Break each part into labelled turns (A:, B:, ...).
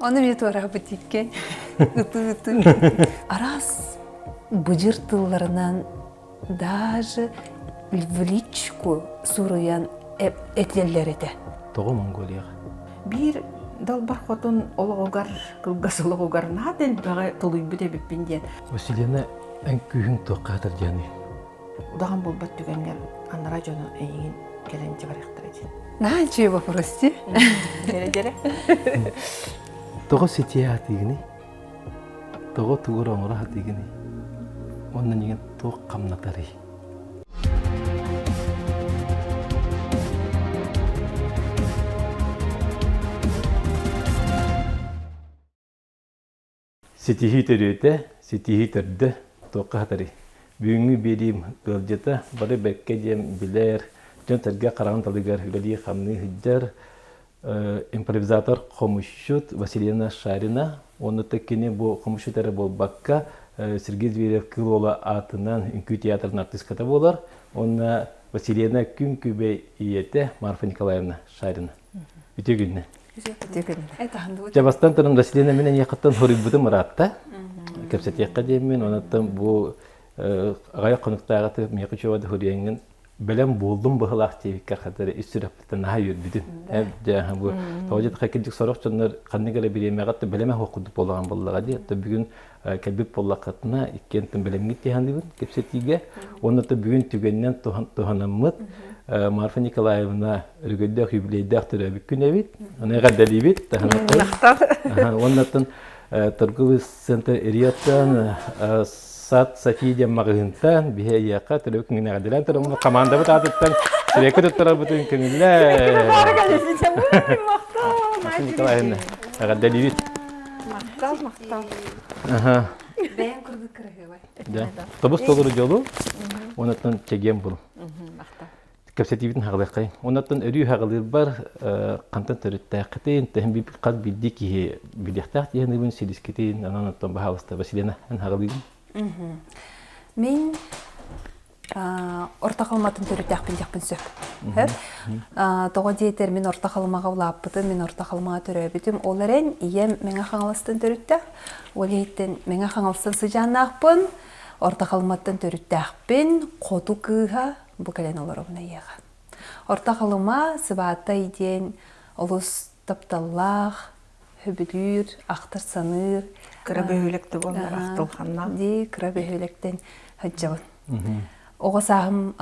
A: Ону эмиэ туораабыт иккен ытыы-ытыы. Араас быдьыр тылларынан даже в личку суруйан этэллэр этэ.
B: Тоҕо Монголияҕа?
C: Биир далбар хотун олоҕугар, кылгас олоҕугар наһаа да элбэҕи тулуйбут эбиппин диэн.
B: Василина, эн күүһүҥ туохха хатар диэний?
C: Удаҕан буолбат түгэҥҥэр анараа дьону эйигин кэлэн дьабарыахтара диэн.
A: Наһаа үчүгэй вопрос дии.
C: Дьэрэ-дьэрэ.
B: Тоҕо ситиэ сатыыгыный? Тоҕо тугу эрэ оҥоро сатыыгыный? Уонна эйигин туох хамнатарый? Ситиһии төрүөтэ, ситиһии төрдө туохха сытарый? Бүгүҥҥү биэриим ыалдьыта бары бэркэ диэн билэр, дьон-сэргэ хараҕын далыгар үлэлии-хамныы сылдьар импровизатор хомусчут Василина Шарина уонна кини бу хомусчут эрэ буолбакка Сергей Зверев Кыыл Уола аатынан үҥкүү театрын артыыската буолар уонна Василина күн күбэй ийэтэ Марфа Николаевна Шарина. Үтүө күннэ.
C: Үтүө күннэ.
B: Дьэ бастан туран Василина мин эйиэхэттэн хоруйбутум ыраатта. Кэпсэтиэххэ диэммин, онуттан бу аҕыйах хонуктааҕыты миэхэ үчүгэй хоруйаҥҥын бэлэм буоллум быһылаах диэбиккэ хатары ис сүрэхпиттэн наһаа үөрбүтүм. Дьэ бу тоҕо диэтэххэ кырдьык сорох дьоннор ханнык эрэ бириэмэҕэ да бэлэмэ суох курдук буоллаҕын буоллаҕа дии. То бүгүн кэлбит буоллаххытына иккиэнтэн бэлэмҥит дии кэпсэтиигэ. Уонна то бүгүн түгэнинэн туһанаммыт Марфа Николаевна өрөгөйдөөх юбилейдаах төрөөбүт күн эбит. Аны эҕэрдэлиибит. Уоннаттан торговый центр Риоттан Сад София диэн маҕаһыынтан биһи эйиэхэ төрөөбүт күҥҥүн эҕэрдэлээн турабын командабыт аатыттан сибэкки туттарарбытын көҥүллээ. Марфа Николаевна эҕэрдэлиибит.
C: Махтал, махтал.
A: Бэйэм курдук кыраһыабай.
B: Тобус толору дьолу, онуттан чэгиэн булу.
C: Махтал.
B: Кэпсэтиибитин хаҕылыаххайын. Онуттан өрүү хаҕылыырбар хантан төрүттээххитин, тэһин хас биирдии киһи билиэхтээх диэхинибин, силискитин, онон оттон баһаалыста Василина, эн хаҕылыыгын.
A: Мин орто халыматын төрүттээхпин диэхпин сөп. Тоҕо диэтэр мин орто халымаҕа улааппытым, мин орто халымаҕа төрөөбүтүм. Ол эрэн ийэм Мэҥэ Хаҥаластан төрүттээх. Ол иһиттэн Мэҥэ Хаҥаластан сыдьааннаахпын, орто халыматтан төрүттээхпин, хоту кыыһа бу кэлэн олоробун эйиэхэ. Орто Халыма Сыбаатай диэн олус тапталлаах, сөбүлүүр, ахтар-саныыр.
C: Кыра бөһүөлэк да буоллар ахтылханнаах.
A: Дии, кыра бөһүөлэктэн сылдьабын. Оҕо сааһым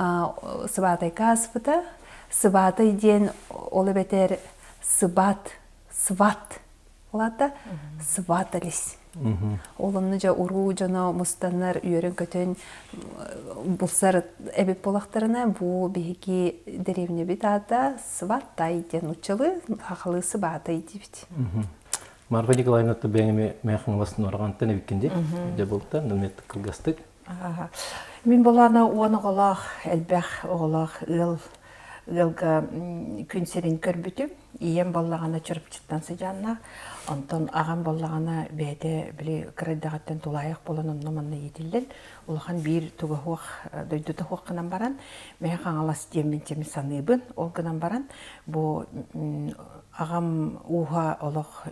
A: Сыбаатайга ааспыта. Сыбаатай диэн ол эбэтэр сыбат, сват Ол аата сватались. Ол онно дьэ уруу дьоно мустаннар үөрэн-көтөн булсар эбит буолахтарына бу биһиги дэриэбинэбит аата Сватай диэн нууччалыы сахалыы Сыбаатай диибит.
B: Марфа Николаевна бэйэҥ мэхин норҕантан эбиккин дии. Дьэ булта, нымет кылгастык.
C: Мин болаана уон оҕолоох, элбэх оҕолоох ыал ыалга күн сирин көрбүтүм. Ийэм буоллаҕына Чурапчыттан сыдьааннаах, онтон аҕам буоллаҕына бэйэтэ били кыра эрдэҕиттэн тулаайах буолан онно-манна иитиллэн, улахан биир туга суох, дойдута суох гынан баран, Мэҥэ Хаҥалас диэммин чэми саныыбын. Ол гынан баран бу аҕам ууһа олох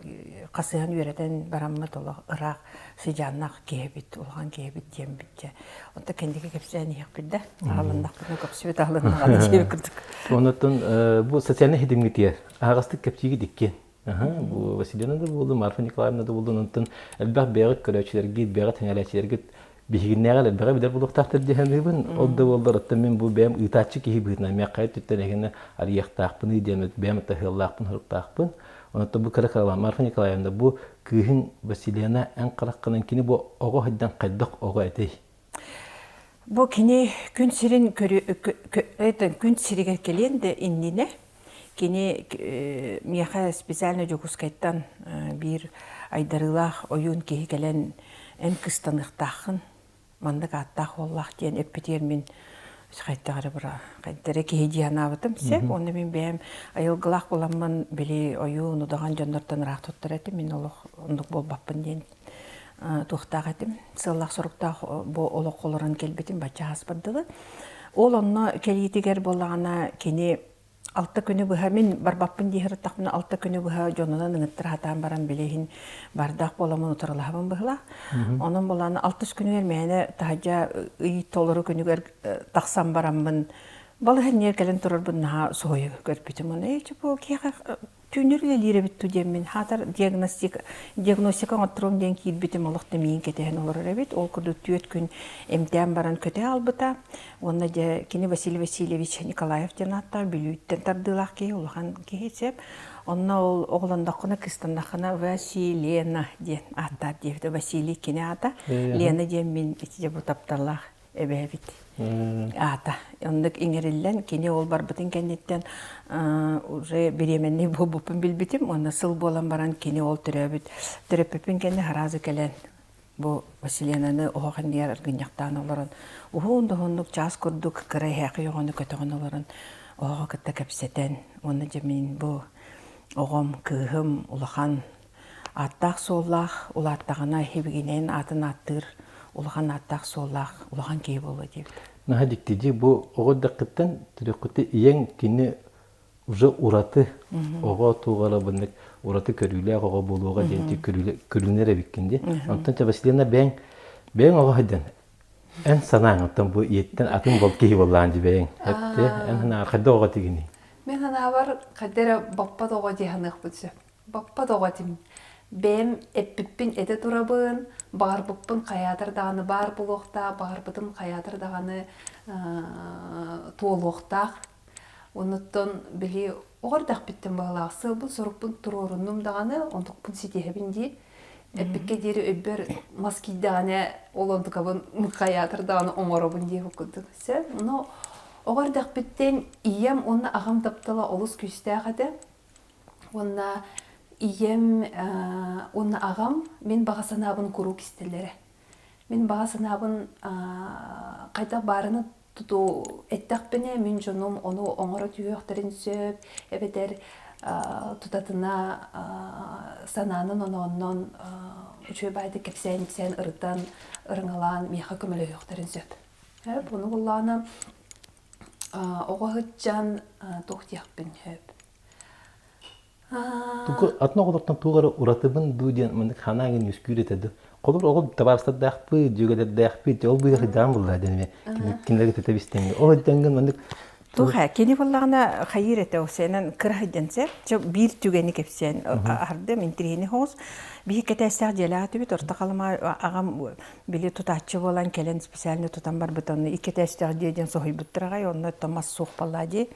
C: хасыһан үөрэтэн бараммыт олох ыраах сыдьааннаах киһи эбит, улахан киһи эбит диэммит дьэ. Онто кэнники кэпсээн иһиэхпит да, аһылыннахпына көпсүбүт аһылыннаҕына диэбит курдук.
B: Оннуттан бу социальнай ситимҥитигэр аһаҕастык кэпсиигит иккиэн. Бу Василина да буоллун, Марфа Николаевна да буоллун, онтон элбэх бэйэҕит көрөөччүлэргит, бэйэҕит сэҥээрээччилэргит биһигиннээҕэр элбэҕи билэр буолуохтаахтар дии саныыбын. Ол да буоллар, оттон мин бу бэйэм ыытааччы киһи быһыытынан миэхэ өттүттэн эһигини арыйыахтаахпыный диэн бэйэм ыһыаллаахпын, соруктаахпын. Онон бу кыра кыралаан Марфа Николаевна бу кыыһыҥ Василена эн хараххынан кини бу оҕо сылдьан хайдах оҕо этэй?
C: Бу кини күн сирин күн сиригэр кэлиэн да иннинэ кини миэхэ специально Дьокуускайтан биир айдарыылаах ойуун киһи кэлэн эн кыстаныахтааххын маннык ааттаах уоллаах диэн эппитигэр мин хайдах эрэ быра хайдах эрэ киһи дии санаабытым сөп уонна мин бэйэм айылгылаах буоламмын били ойуун удаҕан дьоннортон ыраах туттар этим мин олох оннук буолбаппын диэн туохтаах этим сыаллаах соруктаах бу олоххо олорон кэлбитим бачча ааспар дылы ол онно кэлиитигэр буоллаҕына кини. Алта күнү быһа мин барбаппын дии сырыттахпына алта күнү быһа дьонунан ыҥыттара сатаан баран билиһин бардаах буоламмын утарылаһабын быһыылаах. Онон булан алтыс күнүгэр мээнэ таһырдьа ый толору күнүгэр тахсан бараммын балыһа кэлэн турарбын наһаа соһуйа көрбүтүм. Ону ээ бу киһиэхэ түүннэр үлэлиир эбит дуу диэммин хаатар диагностика диагностика оҥотторуом диэн киирбитим олох да миигин кэтэһэн олорор эбит. Ол курдук түөрт күн эмтээн баран көтө албыта. Уонна дьэ кини Василий Васильевич Николаев диэн ааттаах Бүлүүттэн тардыылаах киһи, улахан киһи сөп. Онно ол оҕолондоххуна, кыстаннаххына Василена диэн ааттаах диэбитэ. Василий кини аата, Лена диэн мин ити бу тапталлаах эбээбит аата. Оннук иҥэриллэн, кини ол барбытын кэнниттэн уже беременный буолбуппун билбитим. Уонна сыл буолан баран кини ол төрөөбүт төрөппүппүн кэннэ сразу кэлэн Бу Василенаны оһох иннигэр аргынньахтаан олорон, уһун да уһуннук чаас курдук кыра эһээхий оҕону көтөҕөн олорон оһоҕу кытта кэпсэтэн уонна дьэ мин бу оҕом, кыыһым улахан ааттаах-суоллаах, улааттаҕына эһибигинэн аатын ааттыыр улахан ааттаах-суоллаах улахан киһи буолуо диэбит.
B: Наһаа дьикти дии бу оҕо эрдэххиттэн төрүөххүтэ ийэҥ кини уже ураты оҕо туоҕара быннык ураты көрүүлээх оҕо буолуоҕа диэн көрүнэр эбиккин дии. Онтон чэ Василина бэйэҥ бэйэҥ оҕо сылдьан эн санааҥ оттон бу ийэттэн атын бол киһи буоллаан дии бэйэҥ. Эпти эн санааҕар хайдах оҕо тигиний?
A: Мин санаабар хайда эрэ баппат оҕо дии саныахпын сөп. Баппат оҕо этим. Бэйэм эппиппин этэ турабын, баҕарбыппын хайаатар даҕаны баар буолуохтаах, баҕарбытым хайаатар даҕаны туолуохтаах. Оннуттан били оҕо эрдэхпиттэн баҕалаах сыалбын-сорукпун туруоруннум даҕаны, онтукпун ситиһэбин дии. Эппиккэ диэри өйбөр мас киирдэҕинэ ол онтукабын хайаатар даҕаны оҥоробун диэбит курдук. Сөп. Но оҕо эрдэхпиттэн ийэм уонна аҕам таптала олус күүстээх этэ. Уонна ийэм уонна аҕам мин баҕа санаабын куруук истэллэрэ. Мин баҕа санаабын хайдах баарынан туту эттэхпинэ, мин дьонум ону оҥоро түһүөхтэрин сөп, эбэтэр тутатына санаанан онооннон үчүгэй баайдык кэпсээн-ипсээн ырытан, ырыҥалаан миэхэ көмөлөһүөхтэрин сөп. Сөп, ону буллаҕына оҕо сылдьан туох диэхпин сөп.
B: Тугу атын оҕолортон туох эрэ уратыбын дуу диэн маннык санаа иҥин үөскүүр этэ дуу. Холобур, оҕо табаарыстардаахпыт, дьүөгэлэрдээхпит, ол быыһа сылдьаҕын буллаа диэн эмиэ кинилэргэ тэтэ бистэҥҥэ. Ол өйдөҥҥүн маннык
C: Туох ээ, кини буоллаҕына хайыыр этэ ол сэнэн кыра сылдьан сэр, чэ биир түгэни кэпсээн аһардым, интириэһинэй соҕус. Биһи кэтээстээх дьиэлээх этибит, орто халыма аҕам били тутааччы буолан кэлэн специально тутан барбыт, онно икки этээстээх дьиэ диэн соһуйбуттар аҕай, онно оттон мас суох буоллаа дии.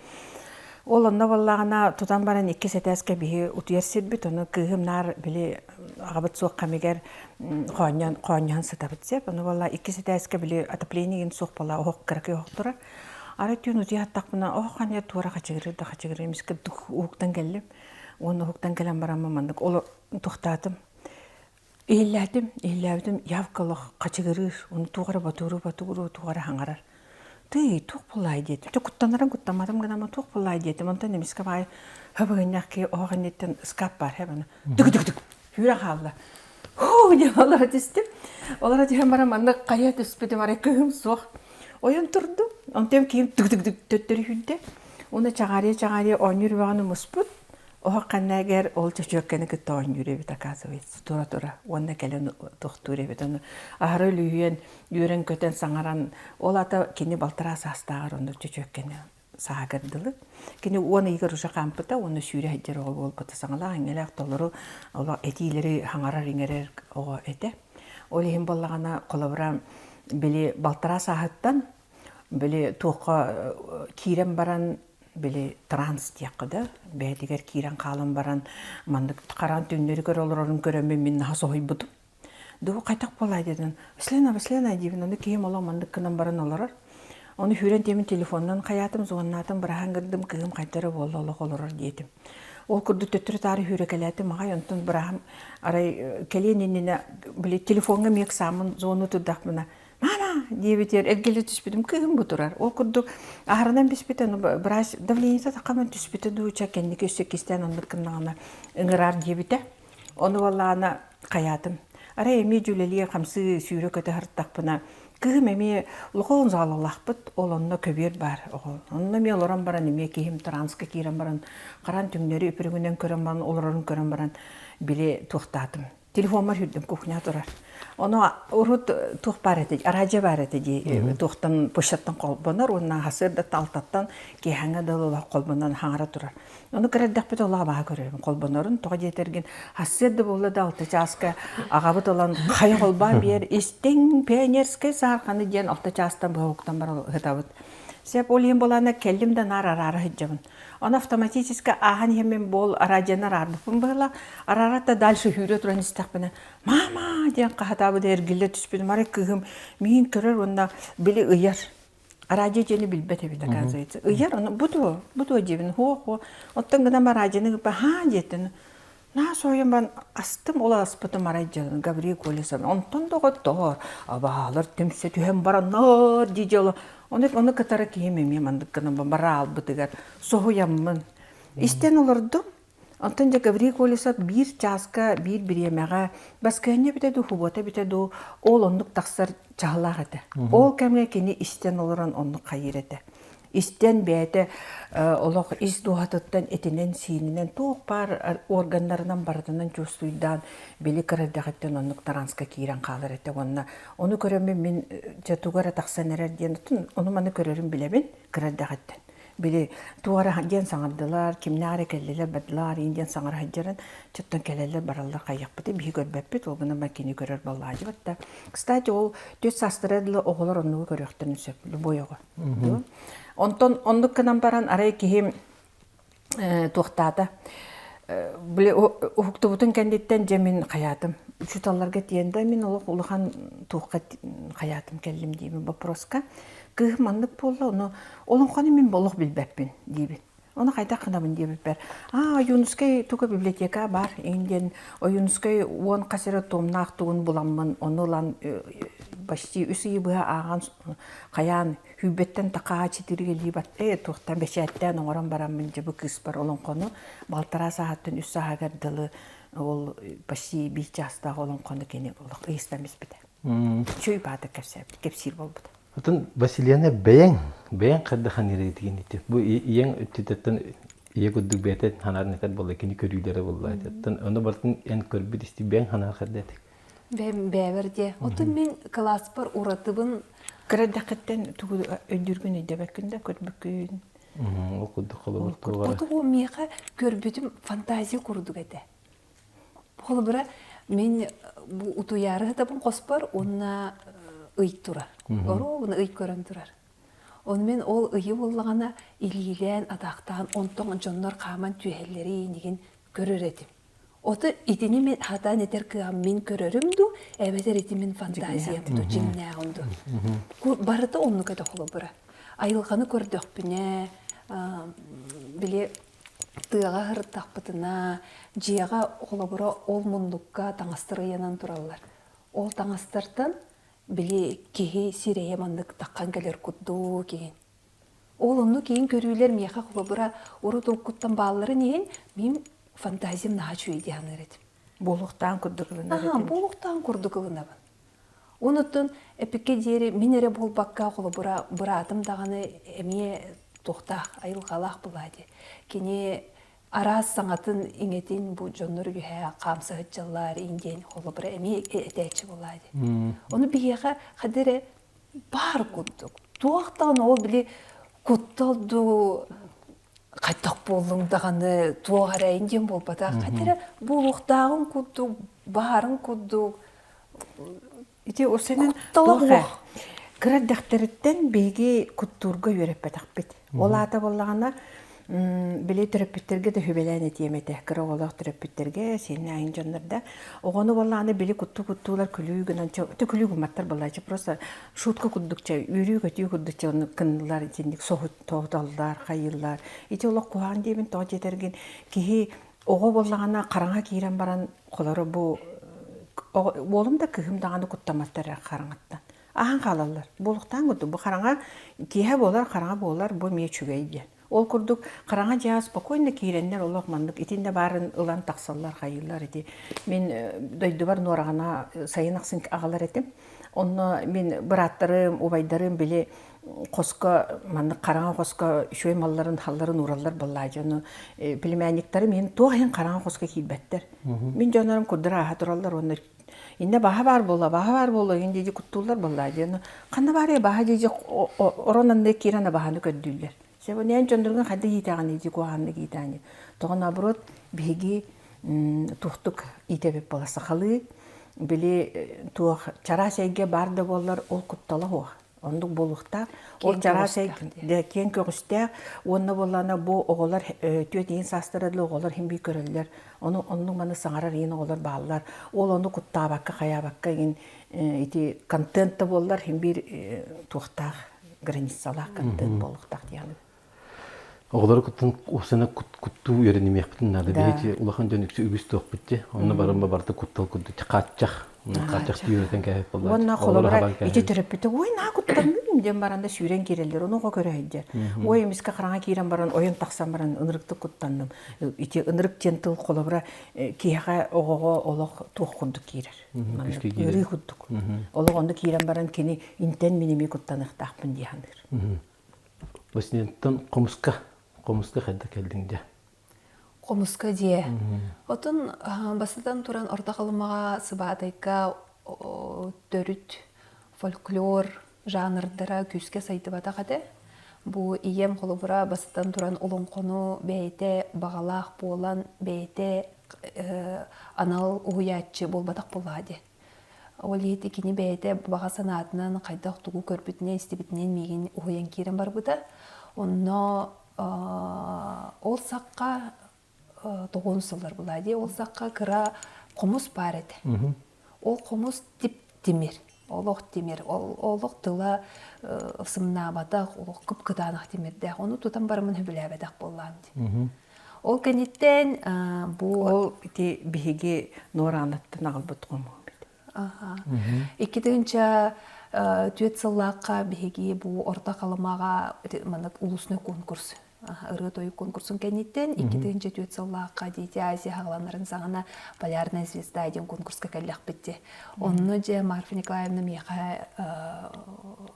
C: Ол онно буоллаҕына тутан баран иккис этээскэ биһи утуйар сирбит, ону кыыһым наар били аҕабыт суох кэмигэр хоонньоон хоонньоһон сытабыт сөп. Ону буолла иккис этээскэ били отопление игин суох буолла, оһох кыракый оһох турар. Арай түүн утуйа сыттахпына оһох ханньа туора хачыгырыыр да хачыгырыыр эмискэ дух уһуктан кэллим. Уонна уһуктан кэлэн бараммын маннык ол туохтаатым. Иһиллээтим, иһиллээбитим явка олох хачыгырыыр, ону туох эрэ ботууру-ботууру туох эрэ хаҥарар. Тыый, туох буоллаай диэтим. Дьэ куттанарым куттамматым гынан туох буоллаай диэтим. Онтон эмискэ баай хөбөгөнньөх киһи оһох инниттэн ыскаап баар һэ дүк-дүк-дүк сүүрэ хаалла. Һуу диэн олоро түстүм. Олоро түһэн баран манна хайа түспүтүм арай кыһым суох. Ойон турдум. Онтон киһим түк-түк-түк төттөрү сүүрдэ. Уонна чаҕаарыйа-чаҕаарыйа оонньуур үөҕэни муспут. Оһох ханнаагар ол чөчүөккэни кытта оонньуур эбит оказывается тура-тура уонна кэлэн тохтуур эбит ону аһара үлүһүйэн үөрэн-көтөн саҥаран ол ата кини балтараа саастааҕар онно чөчүөккэни сааһыгар дылы кини уон ыйыгар уже хаампыта уонна сүүрэ сылдьар оҕо буолбута саҥалаах иҥэлээх толору олох этиилэри хаҥарар-иҥэрэр оҕо этэ ол иһин буоллаҕына холобура били балтараа сааһыттан били туохха киирэн баран били транс диэххэ да бэйэтигэр киирэн хаалан баран маннык хараан түннэри көрө олорорун көрөммүн мин наһаа соһуйбутум дуу хайдах буолай диэтин Василина Василина диибин ону киһим олох маннык гынан баран олорор ону сүүрэн тиэмин телефонунан хайаатым звоннаатым быраһан гырдым кыыһым хайда эрэ буолла олох олорор диэтим ол курдук төттөрү-таары сүүрэкэлээтим аҕай онтон быраһым арай кэлиэн иннинэ били телефоҥҥа эмиэ ыксааммын звонну турдахпына «Мама!» диэбитигэр эргиллэ түспүтүм, кыыһым бу турар. Ол курдук аһарынан биспитэ, ону быраас давлениета таххаман түспүтэ дуу, чэ кэнники өссө иккистээн оннук гыннаҕына ыҥыраар диэбитэ. Ону буоллаҕына хайаатым. Арай эмиэ дьүүлэлии хамсыы сүүрэ-көтө сырыттахпына. Кыһым эмиэ улахан заалалаахпыт, ол онно көбүөр баар оҕо. Онно эмиэ олорон баран эмиэ киһим транска киирэн баран харан түҥнэри үпүрүгүнэн көрөн баран олорорун көрөн баран били туохтаатым. Телефоммар хүрдүм кухня турар. Ону урут туох баар этэ, араадьа баар этэ дии туохтан почтаттан холбонор уонна сарсыардаттан алтаттан киэһэҥҥэ дылы холбонон хаҥара турар. Ону кыра эрдэхпит олох абааһы көрөрүм холбонорун тоҕо диэтэргин сарсыарда буолла да алта чааска аҕабыт ылан хайа холбоон биэр истиҥ пионерскай саарханы диэн алта чаастан быһа уһуктан баран ыһытабыт. Сөп ол иһин буолаана кэллим да наар араара сылдьабын. Ону автоматически ааһан иһэммин буол араадьыйаны араарбыппын быһыылаах. Араара да дальше сүүрэ туран истэхпинэ «Мама!» диэн хаһытаабыт эргиллэ түспүтүм. Арай кыыһым миигин көрөр уонна били ыйар. Араадьыйа диэни билбэт эбит, оказывается. Ыйар, ону бу дуо, бу дуо диэбин, һуох-һуох. Оттон гынан араадьыйаны ыппа, һаа диэтин. Наа соһуйан баран астым, ол аспытым арай дьон Гаврил Колесов. Онтон доҕоттоор, абаалар түмсэ түһэн бараннар дии дьоло. Ону, ону кытары киһим эмиэ маннык гынан бараалбытыгар соһуйаммын. Истэн олордум. Онтон дьэ Гаврил Колесов биир чааска, биир бириэмэҕэ баскыһыанньа эбитэ дуу, субуота эбитэ дуу, ол оннук тахсар чаһылаах этэ. Ол кэмҥэ кини истэн олорон оннук хайыыр этэ. Истэн бэйэтэ олох ис дууһатыттан этинэн-сиининэн туох баар органнарынан барытынан чувствуйдаан били кыра эрдэҕиттэн оннук транска киирэн хаалар этэ уонна ону көрөммүн мин дьэ тугу эрэ тахсан эрэр диэн ону маны көрөрүн билэбин кыра эрдэҕиттэн били туох эрэ диэн саҥардылар, кимнээх эрэ кэллилэр, бардылар иин диэн саҥара сылдьарын, чоттон кэлэллэр, бараллар хайыахпытый, биһи көрбөппүт, ол гынан баран кини көрөр баллаадьыбат да. Кстати, ол түөрт саастара дылы оҕолор оннугу көрүөхтэрин сөп, любой оҕо. Онтон оннук гынан баран арай киһи туохтаата били уһуктубутун кэнниттэн дьэ мин хайаатым учууталларга тиийэн да мин олох улахан туохха хайаатым кэллим диибин вопроска кыыһым маннык буолла ону олоҥхону мин олох билбэппин диибин ону хайдах гынабын диэбиппэр аа Ойуунускай туга библиотека баар иҥин диэн Ойуунускай уон хас эрэ томнаах тугун буламмын ону ылан почти үс ыйы быһа ааҕан хайаан Сүүрбэттэн такаа читиргэлии э туохтан бэчээттээн оҥорон бараммын дьэ бу кыыспар олоҥхону балтараа сааһыттан үс сааһыгар дылы ол почти биир чаастаах олоҥхону кини олох ыйыстан биспитэ. Үчүгэй баата кэпсээбит, кэпсиир буолбута.
B: Отон Василиана бэйэҥ, бэйэҥ хайдах ханыырыытыгын ити? Бу ийэҥ өттүтүттэн ийэ курдук бэйэтэ ханаарын этэр буолла, кини көрүүлэрэ буолла. Оттон ону барытын эн көрбүт исти бэйэҥ ханаар хайда этик?
A: Бэйэм бэйэбэр диэ. Отон мин кылааспар уратыбын
C: Кыра эрдэххиттэн тугу өйдүүргүн өйдөбөккүн да көрбүккүн.
B: Ол курдук холобур туоҕа.
A: Оту миэхэ көрбүтүм фантазия курдук этэ. Холобура мин бу утуйаары сытабын хоспор уонна ый турар. Оруобуна ый көрөн турар. Он мин ол ыйы буоллаҕына илиилээн атахтаан онтон дьоннор хааман түөһэллэри инигин көрөр этим. Ото итини мин хатаан этэр кыаҕым мин көрөрүм дуу, эбэтэр ити мин фантазиям дуу, дьиҥнээҕим дуу. Барыта оннук этэ холобура. Айылҕаны көрдөхпүнэ, били тыаҕа сырыттахпытына, дьиэҕэ холобура ол муннукка таҥастар ыйанан тураллар. Ол таҥастартан били киһи сирэйэ маннык таххан кэлэр курдук иһин. Ол оннук иин көрүүлэр миэхэ холобура урут уруккуттан баалларын иһин мин фантазиям наһаа үчүгэй дии саныыр этим.
C: Буолуохтаан курдук ылынар этим.
A: Буолуохтаан курдук ылынабын. Онуттан эпиккэ диэри мин эрэ буолбакка холобура быраатым даҕаны эмиэ туохтаах айылҕалаах буолаа дии. Кини араас саҥатын иҥэтин бу дьоннор үөһээ хаамса сылдьаллар иин диэн холобура эмиэ этээччи буолаа дии. Ону биһиэхэ хадыы эрэ баар курдук. Туох даҕаны ол били куттал дуу хайдах буоллуҥ даҕаны туох эрэ диэн буолбатах. Хата эрэ буолуохтааҕын курдук, баарын курдук
C: Ити осенин туох ээ кыра эрдэхтэриттэн биһиги куттуурга үөрэппэтэхпит. Ол аата буоллаҕына били төрөппүттэргэ да сүбэлээн этиэм этэ. Кыра оҕолоох төрөппүттэргэ, сиэннэ айын дьоннор да оҕону буоллаҕына били куттуу-куттуулар күлүү гынан күлүү гымматтар буоллааччы просто шутка курдук чэ үөрүү-көтүү курдук чэ оннук гыннылар итинник соһуталлар, хайыыллар. Ити олох куһаҕан диэбин тоҕо диэтэргин киһи оҕо буоллаҕына хараҥа киирэн баран холоро бу уолум да кыыһым даҕаны куттамматтар эрэ хараҥаттан ааһан хаалаллар буолуохтаан курдук бу хараҥа киэһэ буолар хараҥа буолар бу эмиэ үчүгэй диэн. Ол курдук хараҥа дьиэҕэ спокойно киирэннэр олох маннык итиннэ баарын ылан тахсаллар хайыыллар ити. Мин дойдубар Нуораҕана сайын ахсын аҕалар этим. Онно мин бырааттарым, убайдарым били хоско маннык хараҥа хоско үчүгэй малларын халларын уураллар буоллаа дьону племянниктарым иһин туох иһин хараҥа хоско киирбэттэр. Мин дьоннорум курдары ааһа тураллар уонна иннэ баһа баар буолла, баһа баар буолла иһин дии куттууллар буоллаа дьону ханна баарый баһа дии орон анныга киирэн абаһаны көрдүүллэр. Себо эн дьонноргун хайдах иитэҕиний дии куһаҕаннык иитэҕиний. Тоҕо наоборот биһиги туохтук иитэбит буола сахалыы били туох чараас эйгэ баар да буоллар ол куттала суох. Оннук буолуохтаах. Ол чараас эйгэ киэҥ көҕүстээх уонна буоллаҕына бу оҕолор түөрт иин саастара дылы оҕолор иһин бии көрөллөр. Ону оннук маны саҥарар иин оҕолор бааллар. Ол ону куттаабакка хайаабакка иин ити контент да буоллар иһин биир туохтаах границалаах контент буолуохтаах диэҕин.
B: Оҕолору куттан уопсайынан куттуу үөрэнимиэхпитин наада. Биһиги улахан дьон үксү үгүс туохпут дии. Онно баран барыта куттал курдук хааччах. Хааччах үөрэтэн кээһэп буоллар.
C: Уонна холобура ити төрөппүтэ ой наа куттанным диэн баран да сүүрэн киирэллэр. Ону оҕо көрө сылдьар. Ой эмискэ хараҥа киирэн баран ойон тахсан баран ынырыктык куттанным. Ити ынырык диэн тыл холобура киһиэхэ оҕоҕо олох туох курдук киирэр. Ыарыы курдук. Олох онно киирэн баран кини интэн мин эмиэ куттаныахтаахпын дии саныыр.
B: Василинтан хомуска хомуска хайда кэллиҥ дьэ?
A: Хомуска дьиэ. Отун бастатан туран Орто Халымаҕа Сыбаатайга төрүт фольклор жанрдара күүскэ сайдыбатах этэ. Бу ийэм холобура бастатан туран олоҥхону бэйэтэ баҕалаах буолан бэйэтэ анал уһуйааччы буолбатах буоллаҕа дии. Ол иһити кини бэйэтэ баҕа санаатынан хайдах тугу көрбүтүнэн, истибитинэн миигин уһуйан киирэн барбыта. Онно ол сахха тоҕуон сыллар булаа дии. Ол сахха кыра хомус баар этэ. Ол хомус тип-тимир, олох тимир, олох тыла сымнаабатах, олох кып-кытаанах тимирдээх. Ону тутан бараммын сөбүлээбэтэх буоллаҕым дии. Ол кэнниттэн бу
C: Ол ити биһиги Нуораанаттан аҕалбыт хомуһубут.
A: 2004 сыллаахха биһиги бу Орто Халымаҕа маннык улусный конкурс ырыа-тойук конкурсун кэнниттэн 2004 сыллаахха Дети Азии хаҕаланарын саҕана Полярная звезда диэн конкурска кэллэхпит дии. Онно дьэ Марфа Николаевна миэхэ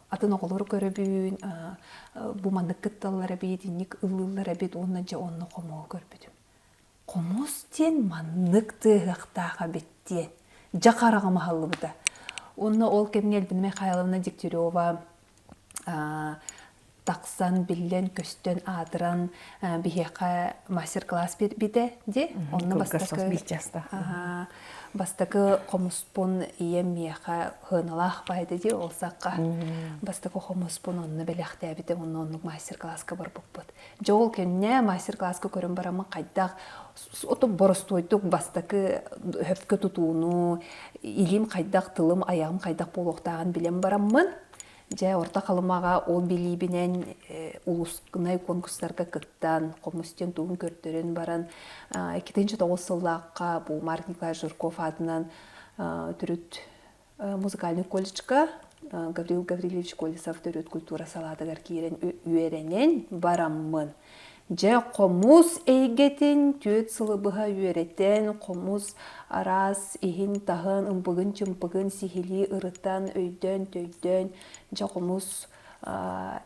A: атын оҕолору көрөбүн, бу маннык кытталлар эбит, инник ыллыыллар эбит уонна дьэ онно хомуһу көрбүтүм. Хомус диэн маннык тыаһыахтаах эбит диэн дьэ хараҕым аһыллыбыта. Уонна ол кэмҥэ Альбина Михайловна Дегтярева тахсан, биллэн-көстөн, аатыран биһиэхэ мастер-класс биэрбитэ дии. Онно бастакы бастакы хомуспун ийэм миэхэ сыаналаах баайда дии ол сахха. Бастакы хомуспун онно бэлэхтээбитэ онно оннук мастер-класска барбыппыт. Дьэ ол кэннэ мастер-класска көрөн бараммын хайдах оту боростуойдук бастакы хөпкө тутууну, илиим хайдах, тылым, айаҕым хайдах буолуохтааҕын билэн бараммын, Дьэ, Орто Халымаҕа ол билиибинэн улуускунай конкурстарга кыттан, хомус диэн тугун көрдөрөн баран, 2009 сыллаахха бу Марк Николаевич Жирков аатынан төрүт музыкальный колледжка Гаврил Гаврильевич Колесов төрүт культура салаатыгар киирэн үөрэнэн бараммын. Дьэ, хомус эйгэтин түөрт сылы быһа үөрэтэн, хомус араас иһин-таһын, ымпыгын-чымпыгын сиһилии ырытан, өйдөөн-төйдөөн, дьэ, хомус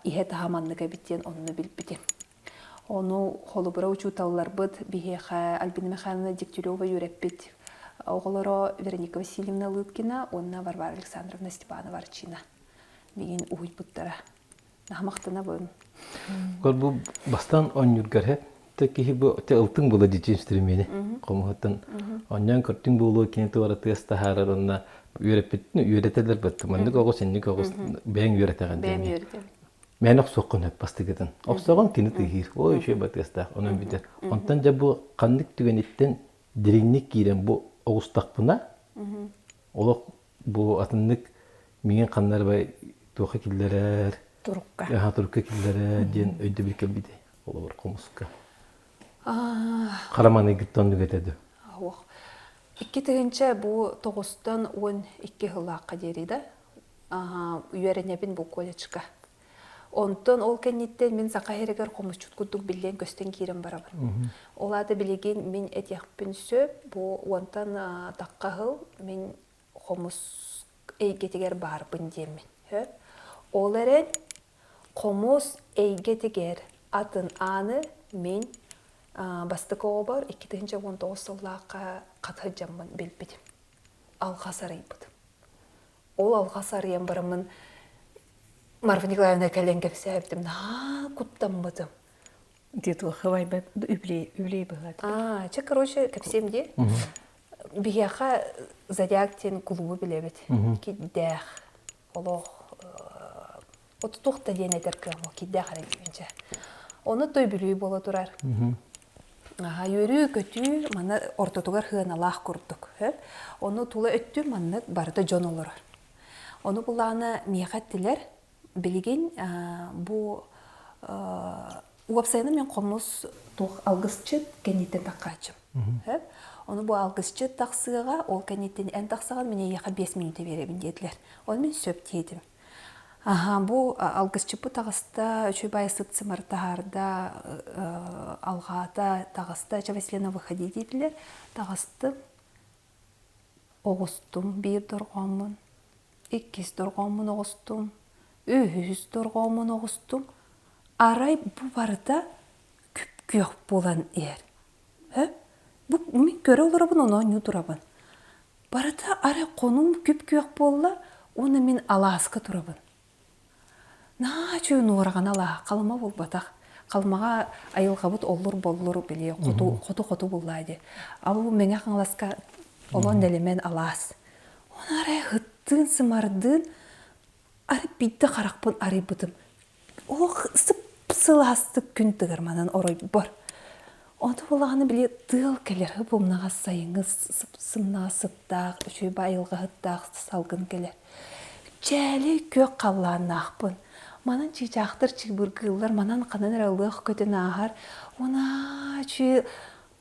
A: иһэ-таһа маннык эбит диэн онно билбитим. Ону холобура учууталларбыт биһиэхэ Альбина Михайловна Дегтярева үөрэппит оҕолоро Вероника Васильевна Лыткина уонна Варвара Александровна Степанова-Арчина миигин уһуйбуттара. Махтанабын.
B: Көр бу бастаан оонньуургар те киһи бу те ылтыҥ була дичи инструмени хомуһуттан онньоон көртүҥ буолуо кини туора тыас таһаарар онно үөрэппит үөрэтэллэр бытты маннык оҕус инник оҕус бэйэҥ үөрэтэҕин
A: Бэйэм үөрэтэбин.
B: Мээнэ охсуоххун сөп бастакытын. Охсоҕун кини тыаһыыр. Ой үчүгэй батыастаах онон бүтэр. Онтон дьэ бу ханнык түгэниттэн дириҥник киирэн бу оҕустахпына олох бу атыннык миигин ханна эрэ туохха киллэрэр
C: турукка
B: аха турукка киллэрэр диэн өйдөбүл кэлбитэ холобур хомуска хараманыйгыттан оннук этэ дуо
A: Ох. 2000 бу тоҕустан 12 сыллаахха диэри да үөрэнэбин бу колледжка. Онтон ол кэнниттэн мин саха сиригэр хомусчут курдук биллэн көстөн киирэн барабын. Ол аата билигин мин этиэхпин сөп, бу уонтан тахха сыл мин хомус эйгэтигэр баарбын диэммин. Сөп. Ол эрэн хомус эйгэтигэр атын ааны мин бастакы оҕобор 2019 сыллаахха хат сылдьаммын билбитим. Алҕас арыйбытым. Ол алҕас арыйан бараммын Марфа Николаевна кэлэн кэпсээбитим, наһаа куттаммытым.
C: Ити туохха байбат үблей үблей быһаат.
A: Аа, чэ, короче, кэпсиэм дии. Биһиэхэ Зодиак диэн кулуубу билэбит. Кирдээх, олох отутуох да диэн этэр кыаҕым кирдээх эрэ диибин чэ. Ону той Бүлүү буола турар. Аха, үөрүү-көтүү манна ортотугар сыаналаах курдук. Ону тула өттү маннык барыта дьон олорор. Ону булаана миэхэ эттилэр, билигин бу уопсайынан мен хомус туох алгысчыт кэнниттэн таххааччым. Ону бу алгысчыт тахсыаҕа, ол кэнниттэн эн тахсаҕын, мин эйиэхэ 5 мүнүүтэ биэрэбин диэтилэр. Ону мин сөп диэтим. Аһа, бу алгысчыппыт таҕыста, үчүгэй баайы сыт-сымар таһаарда, алҕаата, таҕыста, чэ, Василина, выходи диэтилэр. Таҕыстым. Оҕустум биир дорҕооммун, иккис дорҕооммун оҕустум, үһүс дорҕооммун оҕустум. Арай бу барыта күп-күөх буолан иһэр. Һө? Бу мин көрө олоробун, ону оонньуу турабын. Барыта арай хонуум күп-күөх буолла уонна мин алааска турабын. Наһаа үчүгэй нуораҕана алааһа, халыма буолбатах. Халымаҕа айылҕабыт оллур-боллур били хоту хоту-хоту буллаа дии. А бу Мэҥэ Хаҥаласка олон нэлэмэн алаас. Ону арай ыттыын-сымардыын арай биирдэ харахпын арыйбытым. Олох сып-сылаастык күн тыгар манан оройбор. Онто буоллаҕына били тыал кэлэр һып-умнаҕас сайыҥҥы сып-сымнаҕас сыттаах, үчүгэй айылҕаһыттаах салгын кэлэр. Чээлэй күөх халлааннаахпын. Манан чыычаахтар чыыбыргыыллар, манан ханан эрэ ылыах көтөн ааһар. Уонаа үчүгэй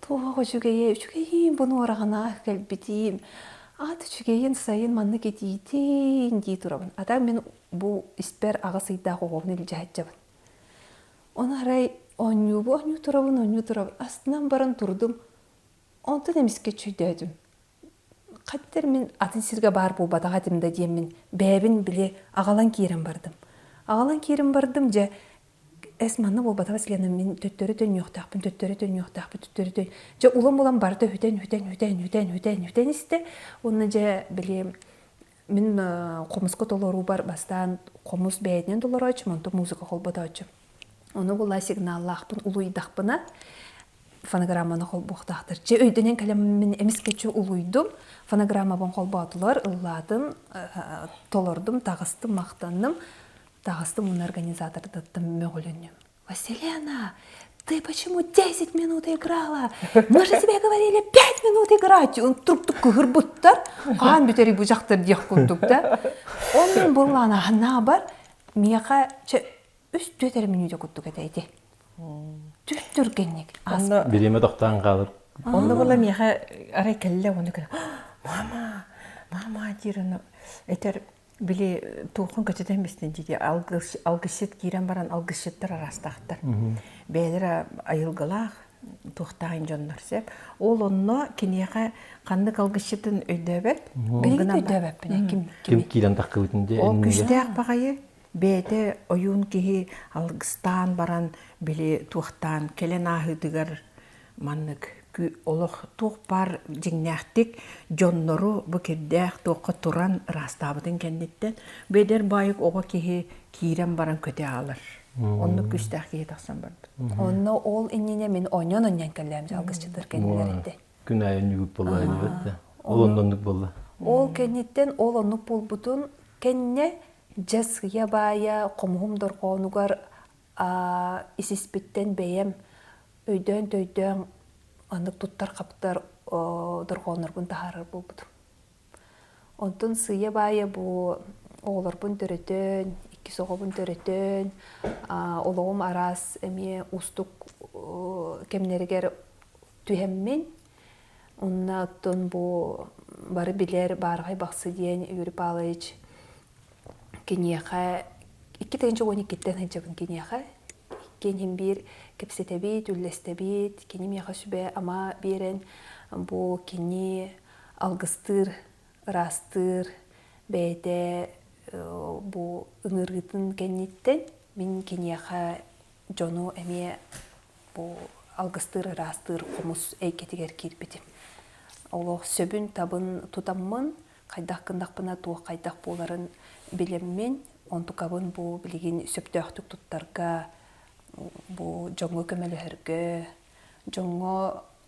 A: туох үчүгэйэ, үчүгэйиин бу нуораҕына кэлбитиим. Ат үчүгэйин сайын маннык итиитин дии турабын. Ата мин бу испэр аҕыс ыйдаах оҕобун илдьэ сылдьабын. Ону арай оонньуубу оонньуу турабын, оонньуу турабын. Астынан баран турдум. Онтон эмискэ өйдөөтүм. Хаттар мин атын сиргэ баар буолбатах этим да диэммин бэйэбин били аҕалан киирэн бардым. Аҕалан киирэн бардым дьэ эс манна буолбатах Василена мин төттөрү төннүөхтээхпин, төттөрү төннүөхтээхпин, төттөрү төн дьэ улам-улам барыта үтэн, үтэн, үтэн, үтэн, үтэн, үтэн истэ. Уонна дьэ били Мин хомуска толоруубар бастаан хомус бэйэтинэн толорооччум, онтон музыка холботооччум. Ону була сигналлаахпын улуйдахпына фонограмманы холбуохтаахтар. Дьэ өйдөнөн кэлэммин эмискэччи улуйдум, фонограммабын холбоотулар, ыллаатым, толордум, таҕыстым, махтанным, таҕыстым уонна организатордаттан мөҕүлүннүм. Василена, ты почему 10 минут играла? Мы же тебе говорили 5 минут играть. Он туруктук кыһырбыттар. Хаан бүтери бу дьахтар диэх курдук да. Ол мен буоллаана ханаа бар миэхэ үс түөрт эрэ мүнүүтэ курдук этэ ити. Түс түргэнник.
B: Бириэмэ тохтоон хаалыр.
C: Онно була миэхэ арай кэллэ ону кэлэ мама мама диир ону этэр Били туохун көтүтэн бистин дии алгысчыт киирэн баран алгысчыттар араастаахтар. Бэйэлэрэ айылгылаах туохтаах дьоннор сөп. Ол онно киниэхэ ханнык алгысчытын өйдөөбөт.
A: Билигин өйдөөбөппүн ким
B: ким киирэн таххыбытын дии.
C: Ол күстээх баҕайы бэйэтэ ойуун киһи алгыстаан баран били туохтаан кэлэн ааһыытыгар Маннык олох туох баар дьиҥнээхтик дьоннору бу кирдээх туохха туран ыраастаабытын кэнниттэн бу эдэр баайык оҕо киһи киирэн баран көтө аалар. Оннук күүстээх киһи тахсан барбыт.
A: Онно ол иннинэ мин онньон онньон кэллээм алгысчыттар кэннилэриттэн.
B: Күн аайы онньугут буолла эбит Ол оннук буолла.
A: Ол кэнниттэн ол оннук буолбутун кэннэ дьэ сыйа баайа хомуһум дорҕоонугар исиспиттэн бэйэм өйдөөн-төйдөөн маннык туттар-хаптар дорҕооннорбун таһаарар буолбутум. Онтон сыыйа-баайа бу оҕолорбун төрөтөн, иккис оҕобун төрөтөн, олоҕум араас эмиэ уустук кэмнэригэр түһэммин, онно оттон бу бары билэр Баарҕай Бахсы диэн Юрий Павлович киниэхэ 2012-ттэн сылдьабын киниэхэ. Иккиэн иһин биир кэпсэтэбит, үллэстэбит, кини миэхэ сүбэ-ама биэрэн, бу кини алгыстыыр, ыраастыыр бэйэтэ бу ыҥырыытын кэнниттэн мин киниэхэ дьону эмиэ бу алгыстыыр, ыраастыыр хомус эйгэтигэр киирбитим. Олох сөбүн-табын тутаммын, хайдах гыннахпына туох хайдах буоларын билэммин, онтукабын бу билигин сөптөөхтүк туттарга, бу дьоҥҥо көмөлөһөргө, дьоҥҥо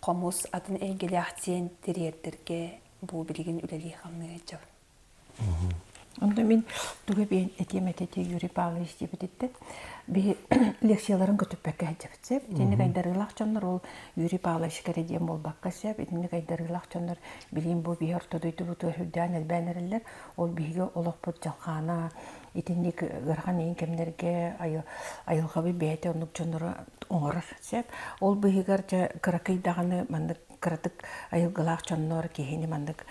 A: хомус атын эйгэлээх диэн тириэрдэргэ бу билигин үлэлии-хамныы сылдьабын.
C: Онно мин тугу эбиэн этиэм этэ Юрий Павлович диэбититтэн биһи лекцияларын көтүппэккэ сылдьабыт сөп. Итинник айдарыылаах дьоннор ол Юрий Павлович эрэ диэн буолбакка сөп. Итинник айдарыылаах дьоннор билигин бу биһи орто дойдубутугар үрдээн элбээн эрэллэр. Ол биһиги олохпут дьалхаана итинник ыарахан иин кэмнэргэ айылҕабыт бэйэтэ оннук дьоннору оҥорор сөп. Ол быыһыгар дьэ кыракый даҕаны маннык кыратык айылгылаах дьоннор киһини маннык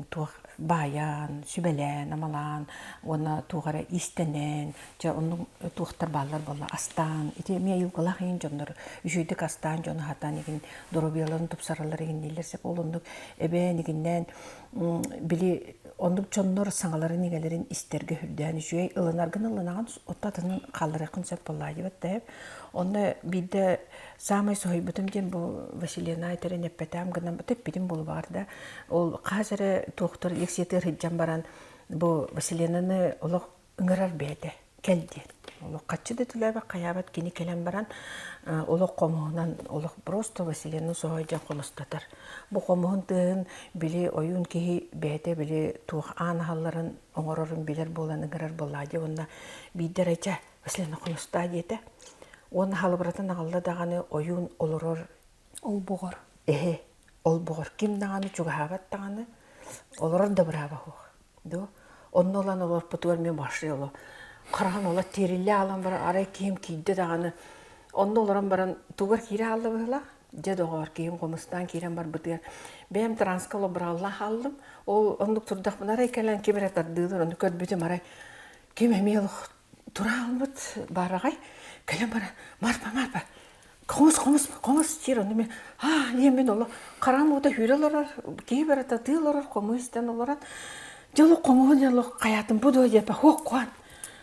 C: туох баайан, сүбэлээн, амалаан уонна туох эрэ иистэнэн, дьэ оннук туохтар бааллар буолла астаан ити эмиэ айылгылаах иһин дьоннор үчүгэйдик астаан дьону аһатан игин доруобуйаларын тупсараллар игиннииллэр сөп ол оннук эбээн игиннээн били оннук дьоннор саҥаларын иҥэлэрин истэргэ үрдээн үчүгэй ылынаргын ылынаҕын отто атынын хаалларыаххын сөп буоллаа диэбит да онно биирдэ Саамай соһуйбутум диэн бу Василина этэрин эппэтэм гынан эппитим буолбаҕар да ол хас эрэ туохтар лекциятыгар сылдьан баран бу Василинаны олох ыҥырар бэйэтэ кэл диэн олох хаччы да төлөөбөт хайаабат кини кэлэн баран олох хомуһунан олох просто Василина соһуйдьан холостотор бу хомуһун тыаһын били ойуун киһи бэйэтэ били туох аан аһалларын оҥорорун билэр буолан ыҥырар буоллаа дии уонна биирдэ эрэ чэ Василина хомустаа диэтэ. Уонна халыбыратын аҕалла даҕаны ойуун олорор
A: олбоҕор.
C: Эһэ, олбоҕор ким даҕаны чугаһаабат даҕаны, олорор да бырааба суох. Дуо? Онно ылан олорпутугар мен башли оло хараҕын ола тиэриллэ аалан баран арай киһим киирдэ даҕаны онно олорон баран тугар киирэ хаалла быһыылаах дьэ доҕоор киһим хомустаан киирэн барбытыгар бэйэм транска олобуралла хааллым ол оннук турдахпына арай кэлэн ким эрэ тардыылар ону көрбүтүм арай ким эмиэ олох тура албыт баараҕай кэлэн баран Марфа Марфа хомус хомус хомус диир ону мен аа диэн мин олох хараҕым уута сүүрэ олорор киһи барыта тыы олорор хомус истэн олорон дьэ олох хомуһун дьэ олох хайаатым бу дуо диэппэ хуох куан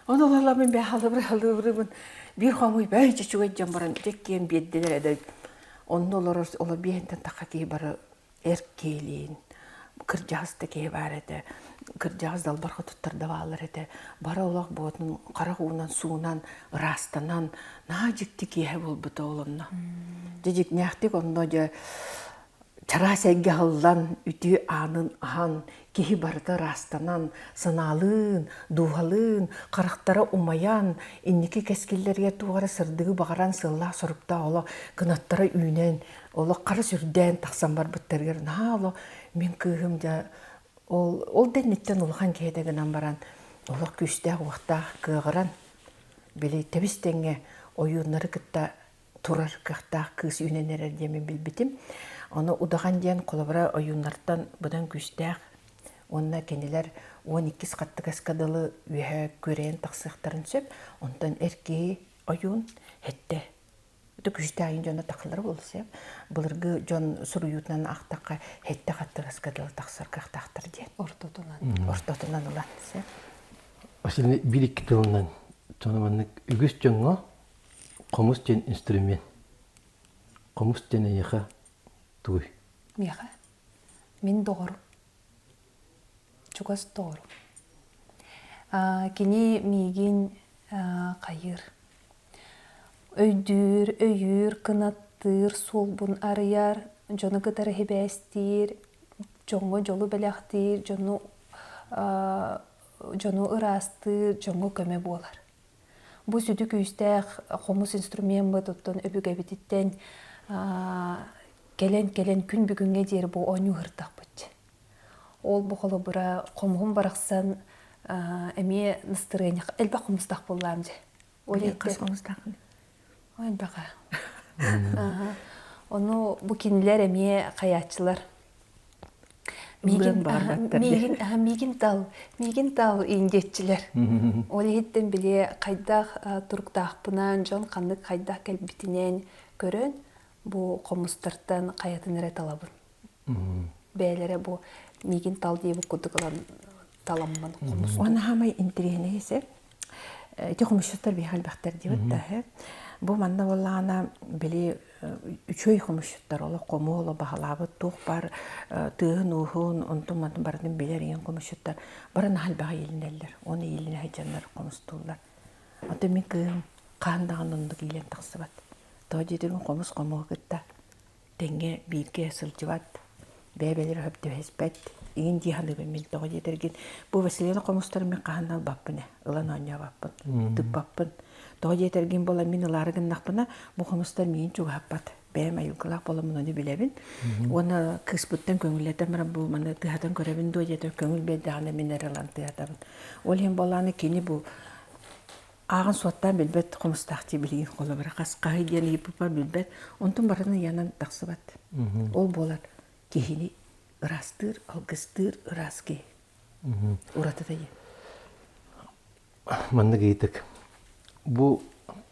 C: ону олороммун бээ халыбыры халыбырыбын биир хомуй бэй чүчүгэй дьон баран дьэккиэн биэрдилэр эдэ онно олорор оло биэһинтэн тахха киһи бары эр киһилиин кырдьаҕас да киһи баар этэ кырдьаҕас далбарга туттарда бааллар этэ бары олох буотун харах уунан суунан ыраастанан наһаа дьикти киэһэ буолбута ол онно дьэ дьиҥнээхтик онно дьэ чараас эйгэ аһыллан үтүө аанын аһан киһи барыта ыраастанан санаалыын дууһалыын харахтара умайан инники кэскиллэригэр туох эрэ сырдыгы баҕаран сыаллаах соруктаах олох кынаттара үүнэн олох хара сүрдээн тахсан барбыттарыгар наһаа олох мин кыыһым дьэ ол ол да инниттэн улахан киһи этэ гынан баран олох күүстээх-уохтаах кыаҕыран били тэбис тэҥҥэ ойууннары кытта турар кыахтаах кыыс үүнэн эрэр диэмин билбитим. Ону удаҕан диэн холобура ойууннартан быдан күүстээх уонна кинилэр 12 хаттыгаска дылы үөһэ күрэйэн тахсыахтарын сөп. Онтон эр киһи ойуун хэттэ Ити күүстээх айын дьоно тахаллара буолуо сөп. Былыргы дьон суруйуутунан аахтахха хэттэ хаттыгаска дылы тахсар кыахтаахтар диэн.
A: Ортотунан.
C: Ортотунан ылан сөп.
B: Василий биир икки тылынан дьоно маннык үгүс дьоҥҥо хомус диэн инструмент. Хомус диэн эйиэхэ тугуй?
A: Миэхэ? Мин доҕорум. Чугас доҕорум. Кини миигин хайыыр Өйдүүр, өйүүр, кынаттыыр, суолбун арыйар, дьону кытары сибээстиир, дьоҥҥо дьолу бэлэхтиир, дьону дьону ыраастыыр, дьоҥҥо көмө буолар. Бу сүдү күүстээх хомус инструмеммыт оттон өбүгэбититтэн кэлэн-кэлэн күн бүгүҥҥэ диэри бу оонньуу сырдахпыт. Ол бу холобура хомуһум барахсан эмиэ настырыанньа элбэх хомустаах буоллаам дьэ.
C: Ол хас хомустааххын?
A: Элбэҕэ. Ону бу кинилэр эмиэ хайааччылар. Миигин, миигин, миигин тал, миигин тал индиэччилэр. Ол иһиттэн били хайдах туруктаахпынан, дьон ханнык хайдах кэлбитинэн көрөн, бу хомустартан хайатын эрэ талабын. Бэйэлэрэ бу миигин тал диэбит курдук ылан таламмын хомус.
C: Уонна хаамай интэриэһинэй сир. Ити хомусчуттар биһиэхэ элбэхтэр диэбит да Бу манна буоллаҕына били үчүгэй хомусчуттар олох хомуолу баһылаабыт туох баар тыаһын-ууһун онтун-мантын барытын билэр ийэн хомусчуттар бары наһаа элбэҕи иилинэллэр. Уонна иилинэ сылдьаннар хомустууллар. Оттон мин кыыһым хаһан даҕаны оннук иилэн тахсыбат. Тоҕо диэтэрин хомус хомуһу кытта тэҥҥэ бииргэ сылдьыбат, бэйэ-бэйэлэрэ сөп түбэһиспэт, игин дии саныыбын мин тоҕо диэтэргин бу Василина хомустарын мин хаһан да ылбаппын ээ, ылан оонньообоппун, тыппаппын. Тоҕо диэтэргин буолан мин ылаары гыннахпына бу хомустар миигин чугаһаппат. Бэйэм айылгылаах буоламмын ону билэбин. Уонна кыыспыттан көҥүллэтэн баран бу маны тыаһатан көрөбүн дуо диэтэр көҥүл биэрдэҕинэ мин эрэ ылан тыаһатабын. Ол иһин буоллаҕына кини бу ааҕан суоттаан билбэт хомустаах дии билигин холобура хас хаһый диэн ыйыппыппар билбэт онтун барытын ыйанан тахсыбат ол буолар киһини ыраастыыр алгыстыыр ыраас киһи уратыта диэн
B: маннык ыйытык бу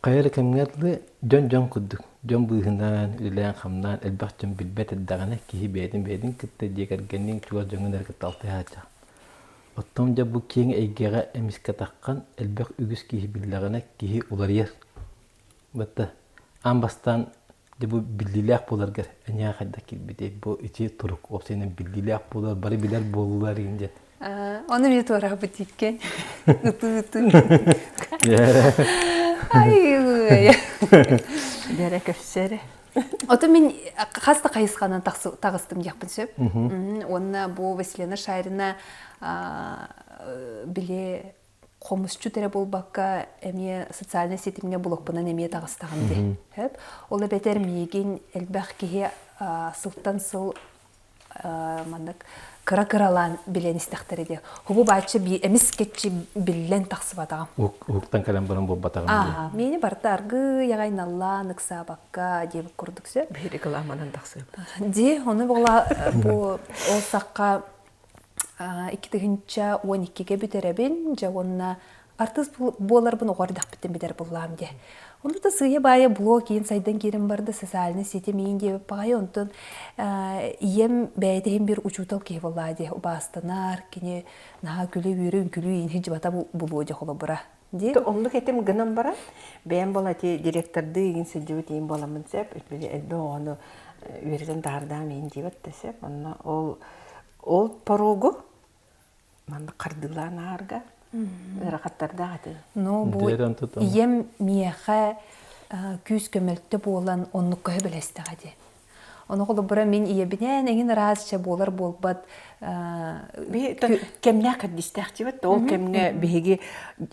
B: хайа эрэ кэмҥэ дылы дьон-дьон курдук дьон быыһынан үлэлээн-хамнаан элбэх дьон билбэт эрдэҕинэ киһи бэйэтин бэйэтин кытта дьиэ кэргэнин чугас дьоҥун эрэ кытта алтыһааччы Оттон дьэ бу киэҥ эйгэҕэ эмискэ таххан элбэх үгүс киһи биллэҕинэ киһи уларыйар. Батта аан бастаан дьэ бу биллиилээх буоларгар эйиэхэ хайдах киирбитий? Бу ити турук уопсайынан биллиилээх буолар, бары билэр буоллулар игин диэн.
A: Ону эмиэ туораабыт иккен. Ытыы-ытыы. Ай
C: Дэрэ көпсөрө.
A: Ото мин хас да хайысханан таҕыстым диэхпин сөп. Уонна бу Василина Шарина били хомусчут эрэ буолбакка эмиэ социальнай ситимҥэ блогпунан эмиэ таҕыстаҕым дии. Ол эбэтэр миигин элбэх киһи сылтан сыл маннык кыра-кыралаан билэн истэхтэрэ дии. Хубу бааччы эмискэччи биллэн тахсыбатаҕым.
B: Уһуктан кэлэн баран буолбатаҕым дии.
A: Миини барыта аргыый аҕай наллаан ыксаабакка диэбит курдук сөп.
C: Биһи рекламанан тахсыам.
A: Ди, ону буола бу ол сахха 2012-ге бүтэрэбин, дьэ уонна артыыс буоларбын оҕо эрдэхпиттэн билэр буллаам диэ. Ону да сыыйа-баайа блог иин сайдан киирэн барда, социальный сетим иин диэбит баҕайы, онтон ийэм бэйэтэ иһин бир учуутал киһи буоллаа диэ, убаастанар, кини наһаа күлэ-үөрэ үҥкүлүү иин сылдьыбата булуо дьэ холобура. Дии.
C: Оннук этим гынан баран, бэйэм буола ити директордыы иин сылдьыбыт иин буоламмын сөп, били элбэх оҕону үөрэтэн таһаардаам иин диэбэт да сөп. Онно ол ол порогу маннык хардыылаан аарга ыарахаттардаах этэ.
A: Ну бу ийэм миэхэ күүс көмөлтө буолан оннукка сөбүлэстэҕэ дии. Ону холобура мин ийэбинээн эҥин араас буолар буолбат
C: кэмнээх кэрдиистээх диэбит ол кэмҥэ биһиги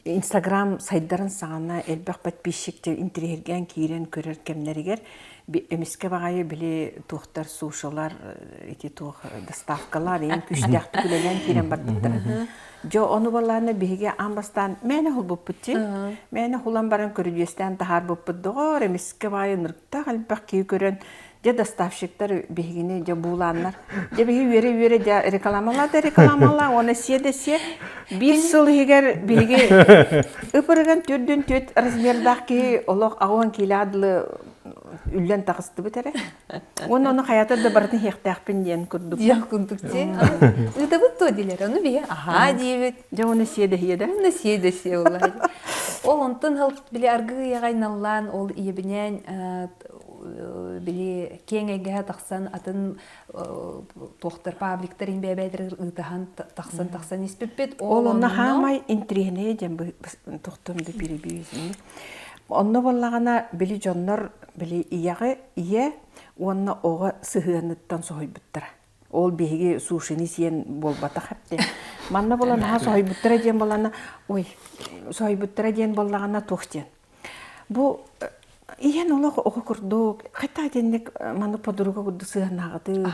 C: инстаграм сайдарын саҕана элбэх подписчик интириэһиргээн киирэн көрөр кэмнэригэр эмискэ баҕайы били туохтар сушалар ити туох доставкалар иин күүстээхтик үлэлээн киирэн барбыттара. Дьэ ону балаана биһиги аан бастаан мээнэ хулбуппут дии. Мээнэ хулан баран көрүдьүөстээн таһаарбыппыт доҕоор эмискэ баайы ынырыктаах элбэх киһи көрөн дьэ доставщиктар биһигини дьэ буулааннар дьэ биһи үөрэ-үөрэ дьэ рекламалаа да рекламалаа уонна сиэ да сиэ биир сыл иһигэр биһиги ып-ырыган түрдүн түөрт размердаах киһи олох аҕуон киилэҕэ дылы үллэн таҕыстыбыт эрэ. Уонна ону хайата да барытын иһиэхтээхпин диэн курдук.
A: Диэх курдук дии. Ыытабыт дуо диилэр. Ону биһи аһаа диибит.
C: Дьэ уонна сиэ да да.
A: Уонна сиэ да сиэ улахан. Ол онтон хал били аргыы наллаан ол ийэбинээн били киэҥ эйгэһэ тахсан атын туохтар пабликтар бэйбэйдэр ыытаһан тахсан тахсан испиппит.
C: Ол онно хаамай интриһинэй диэн тохтом да перебью Онно буоллаҕына, били дьоннор били ийэҕэ ийэ уонна оҕо сыһыаныттан соһуйбуттара. Ол биһиги сушини сиэн буолбатах эбит. Манна буолан наһаа соһуйбуттара диэн буоллаҕына, ой, соһуйбуттара диэн буоллаҕына туох диэн. Бу ийэн олох оҕо курдук, хайта итинник маннык подруга курдук сыһыаннааҕытыы,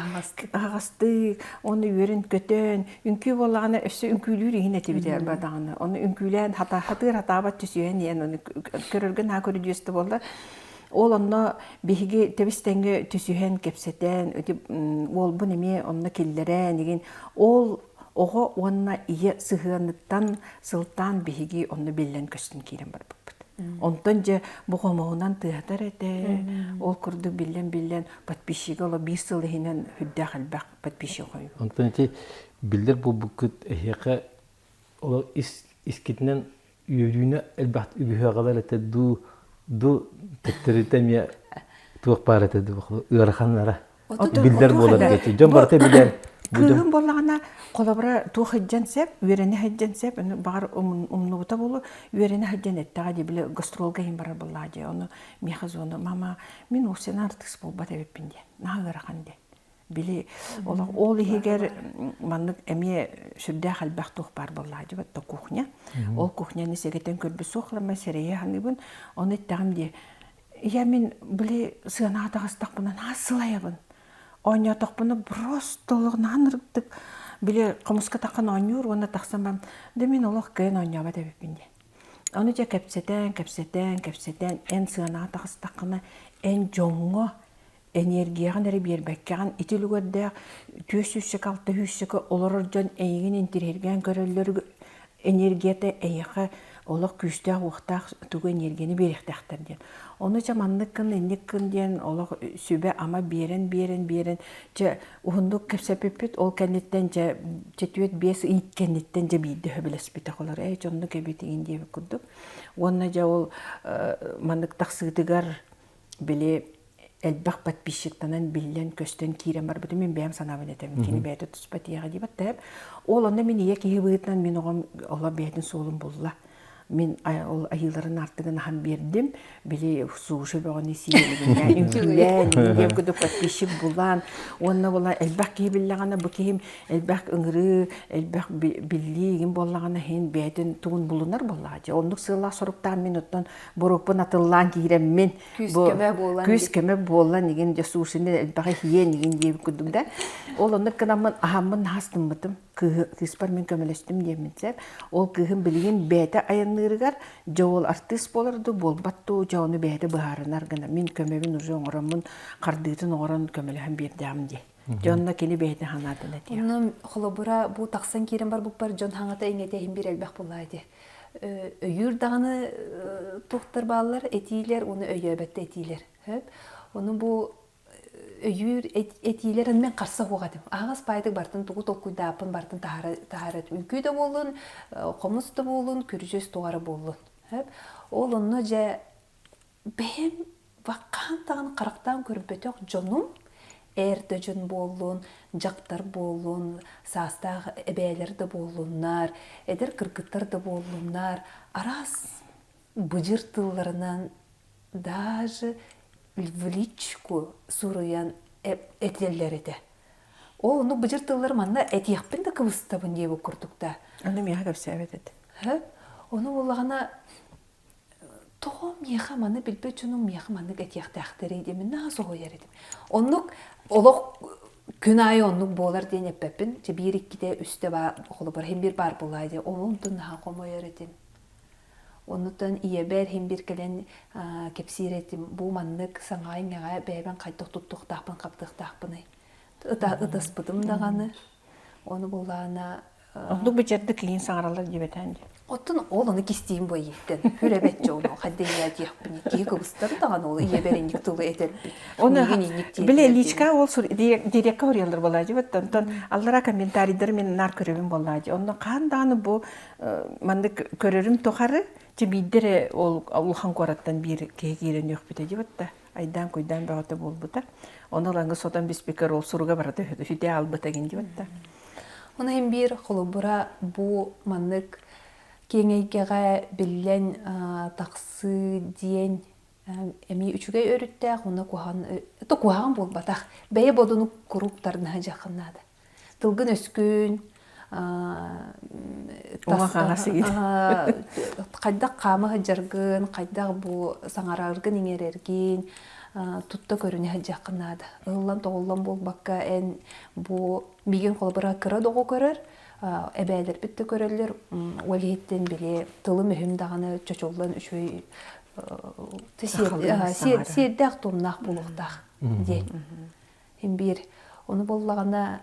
C: аһаҕастыы, уонна үөрэн-көтөн, үҥкүү буоллаҕына өссө үҥкүүлүүр иһин этибит даҕаны. Ону үҥкүүлээн хатыыр хатаабат түсүһэн иһэн ону көрөргө наһаа көрүдьүөстэ буолла. Ол онно биһиги тэбис-тэҥҥэ түсүһэн, кэпсэтэн, ити уолбун эмиэ онно киллэрэн игин ол оҕо уонна ийэ сыһыаныттан сылтаан биһиги онно биллэн көстөн киирэн барбыппыт. Онтон дьэ бу хомуһунан тыаһатар этэ. Ол курдук биллэн-биллэн подписчига оло биир сыл иһинэн үрдээх элбэх подписчик хойуу.
B: Онтон ити биллэр буолбуккут эһиэхэ олох ис искитинэн үөрүүнү элбэх үгүһү этэ дуу дуу төттөрүтэ эмиэ туох баар этэ дуу ыараханнара биллэр буолар диэти дьон барыта билэр
C: Кыыһым буоллаҕына холобура туох сылдьан сөп, үөрэнэ сылдьан сөп, баҕар умнубута буолуо, үөрэнэ сылдьан эттэҕэ дии, били гастролга иһин барар буоллаҕа дии, ону миэхэ звону, мама, мин уопсайынан артыыс буолбат эбиппин диэн, наһаа ыарахан диэн. Били олох ол иһигэр маннык эмиэ сүрдээх элбэх туох баар буоллаҕа дии, то кухня. Ол кухняны сэгэтэн көрбүт суох лама сэрэйэ саныыбын. Ону эттэҕим дии, я мин били сыанаҕа таҕыстахпына наһаа сылайабын. Оонньоотохпуна просто олох наһаа ынырыктык били хомуска таххан оонньуур уонна тахсан баран да мин олох кыайан оонньообот эбиппин диэн. Ону дьэ кэпсэтэн, кэпсэтэн, кэпсэтэн эн сыанаҕа таҕыстаххына эн дьоҥҥо энергияҕын эрэ биэрбэккэҕин ити үлүгэрдээх түөрт сүүсчэкэ алта сүүсчэкэ олорор дьон эйигин интириэһиргээн көрөллөр энергията эйиэхэ олох күүстээх уохтаах тугу энергияны биэриэхтээхтэр диэн ону чэ маннык гын инник гын диэн олох сүбэ-ама биэрэн биэрэн биэрэн чэ уһуннук кэпсэппиппит ол кэнниттэн дьэ чэ түөрт биэс ый кэнниттэн дьэ биирдэ сөбүлэспитэх олор ээ дьоннук эбит игин диэбит курдук уонна дьэ ол маннык тахсыытыгар били элбэх подписчиктанан биллэн-көстөн киирэн барбытым мин бэйэм санаабын этэбин кини бэйэтэ туспа тиэҕэ диэбэт тэп ол онно мин ийэ киһи быһыытынан мин оҕом олор бэйэтин суолун булла мин ол айыыларын артыгын аһан биэрдим били суши бөҕөнү сиэн үҥкүүлээн диэн курдук подписчик булан уонна була элбэх киһи биллэҕинэ бу киһим элбэх ыҥырыы элбэх биллии игин буоллаҕына иһин бэйэтин тугун булунар буоллаҕа дьэ оннук сыаллаах соруктаан мин оттон буруппун атыллаан киирэммин
A: күүс-көмө буолан
C: күүс-көмө буолан игин дьэ сушини элбэҕи иһиэн игин диэбит курдук да ол оннук гынаммын аһаммын наһастыммытым кыыспар мин көмөлөстүм диэммин сөп ол кыыһым билигин бэйэтэ айанныырыгар дьэ ол артыыс буолар дуу буолбат дуу дьэ ону бэйэтэ быһаарынар гына мин көмөбүн уже оҥороммун хардыытын оҥорон көмөлөһөн биэрдэҕим дии Дьэ онно кини бэйэтин санаатын этиэх.
A: Онно холобура бу тахсан киирэн барбыппар дьон хаҥата иҥэтэ иһин биир элбэх буоллаа ити. Өйүүр даҕаны туохтар бааллар этиилэр уонна өйөөбөт да этиилэр. Ону бу өйүүр этиилэр мен харса суох этим. Аһаҕас баайдык бартын тугу толкуйдааппын бартын таһаара үҥкүү да буоллун, хомус да буоллун, күрүчүөс тугара буоллун. Ол онно дьэ бэйэм хаһан даҕаны харахтаан көрбөтөх дьонум эр да дьон буоллун, дьахтар буоллун, саастаах эбээлэр да буоллуннар, эдэр кыргыттар да буоллуннар, араас быдьыр тылларынан даже в личку суруйан этэллэр этэ. Ол оннук быдьыр тыллары манна этиэхпин да кыбыстабын диэбит курдук да.
C: Аны миэхэ кэпсээбэт этэ.
A: Ону буоллаҕына тоҕо миэхэ маны билбэт дьонум миэхэ маннык этиэхтээхтэрий диэн наһаа соһуйар этим. Оннук олох күн аайы оннук буолар диэн эппэппин. Чэ биир иккитэ үстэ баар холобур иһин биир баар буолаа диэн ол онтон наһаа хомойор этим. Оннуттан ийэбэр иһин биир кэлэн кэпсиир этим. Бу маннык саҥаҕа иҥэҕэ бэйэбин хайдах туттуохтаахпын хаптыахтаахпыный. Ытаспытым даҕаны. Ону буллаана
C: Ордук бычардык киһин саҥараллар диэбэтээн дии.
A: Оттон ол ону кистиим бу ийиттэн. Хүрэ бэччэ ону хайда ийэ диэхпин киһи кыбыстар даҕаны ол ийэбэр инник тылы этэрбит.
C: Оны били личка ол дирекка хоруйаллар буолаадьы бат онтон аллара комментарийдары мен наар көрөбүн буолаадьы. Онно хаан даҕаны бу маннык көрөрүм тухары чи биирдэ ол улахан куораттан биир киһи киирэн үөхпүтэ дии батта. Айдаан-куйдаан бөҕөтө буолбута. Ону ылаҥҥы сотон биспикэр ол суруга барыта үтэ албыта гин дии
A: Ону иһин биир холобура бу маннык киэҥ эйгэҕэ биллэн тахсыы диэн эмиэ үчүгэй өрүттээх уонна куһаҕан это куһаҕан буолбатах бэйэ бодону куруук тарнаһа дьахын наада тылгын өскүн хайдах хаама сылдьаргын хайдах бу саҥараргын иҥэрэргин тутта көрүнэ сылдьыаххын наада ыһыллан тоҕуллан буолбакка эн бу миигин холобура кыра да оҕо көрөр эбээлэрбит да көрөллөр ол иһиттэн били тылым өһүм даҕаны чочуллан үчүгэй. Сиэрдээх туомнаах буолуохтаах диэн. Һин биир ону буоллаҕына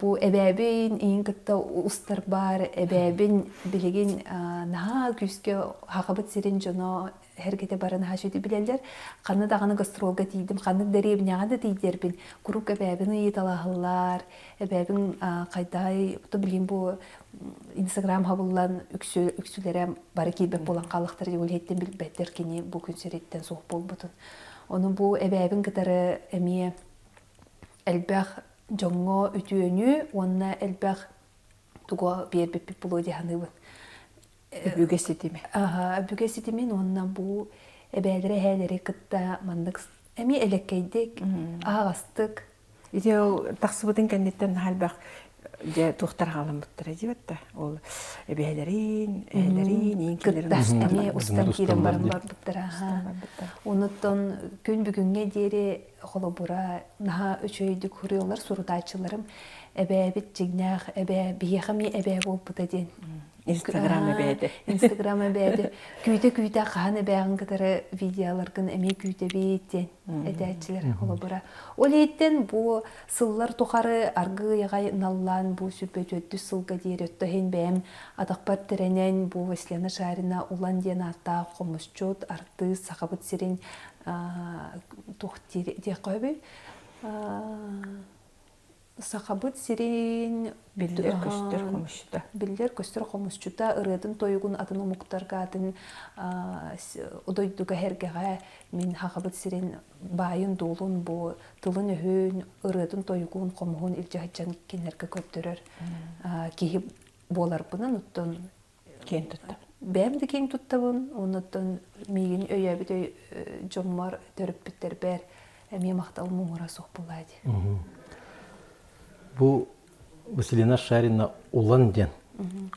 A: бу эбээбин иин кытта устар баар эбээбин билигин наһаа күүскэ хахабыт сирин дьоно эргитэ бары наһаа үчүгэй билэллэр. Ханна даҕаны гастролга тиийдим, ханнык дэриэбинэҕэ да тиийдэрбин, куруук эбээбин ыйыталаһаллар, эбээбин хайдаай, билим бу Инстаграм хабыллан үксүлэрэ бары киирбэт буолан хааллахтар ол иһиттэн билбэттэр кини бу күн сириттэн суох буолбутун. Ону бу эбээбин кытары эмиэ элбэх дьоҥҥо үтүөнү уонна элбэх тугу биэрбиппит буолуо дии саныыбын.
C: Өбүгэ ситимэ.
A: Өбүгэ ситимин уонна бу эбээлэри эһээлэри кытта маннык эмиэ элэккэйдик, аһаҕастык.
C: Ити ол тахсыбытын кэнниттэн наһаа элбэх дьэ туохтар хаалламмыттара дии да ол эбээлэрин, эһэлэрин, иин
A: кытта эмиэ устан киирэн баран барбыттара. Онуттан күн бүгүҥҥэ диэри холобура наһаа үчүгэйдик суруйаллар сурутааччыларым эбээбит дьиҥнээх эбээ биһиэхэ эмиэ эбээ буолбута диэн
C: Инстаграм эбээтэ.
A: Инстаграм эбээтэ. Күүтэ-күүтэ хаһан эбээҕин кытары видеоларгын эмиэ күүтэбит диэн этээччилэр холобура. Ол иһиттэн бу сыллар тухары аргыый аҕай наллаан бу 104 сылга диэри өттө иһин бэйэм атахпар тирэнэн бу Василена Шарина Улан диэн ааттаах хомусчут, артыыс Сахабыт сирин туох диэххэ сөбүй? Сахабыт сирин
C: биллэр-көстөр хомусчута.
A: Биллэр-көстөр хомусчута ырыатын-тойугун атын омуктарга атын дойдуга эргэҕэ мин Сахабыт сирин баайын-дуолун бу тылын-өһүн, ырыатын-тойугун, хомуһун илдьэ сылдьан кинилэргэ көрдөрөр киһи буоларбынан оттон
C: киэн тутта.
A: Бэйэм да киэҥ туттабын, оннуттан миигин өйөөбүт дьоммор, төрөппүттэрбэр эмиэ махтал муҥура суох буолаа дии.
B: Бу Василина Шарина Улан диэн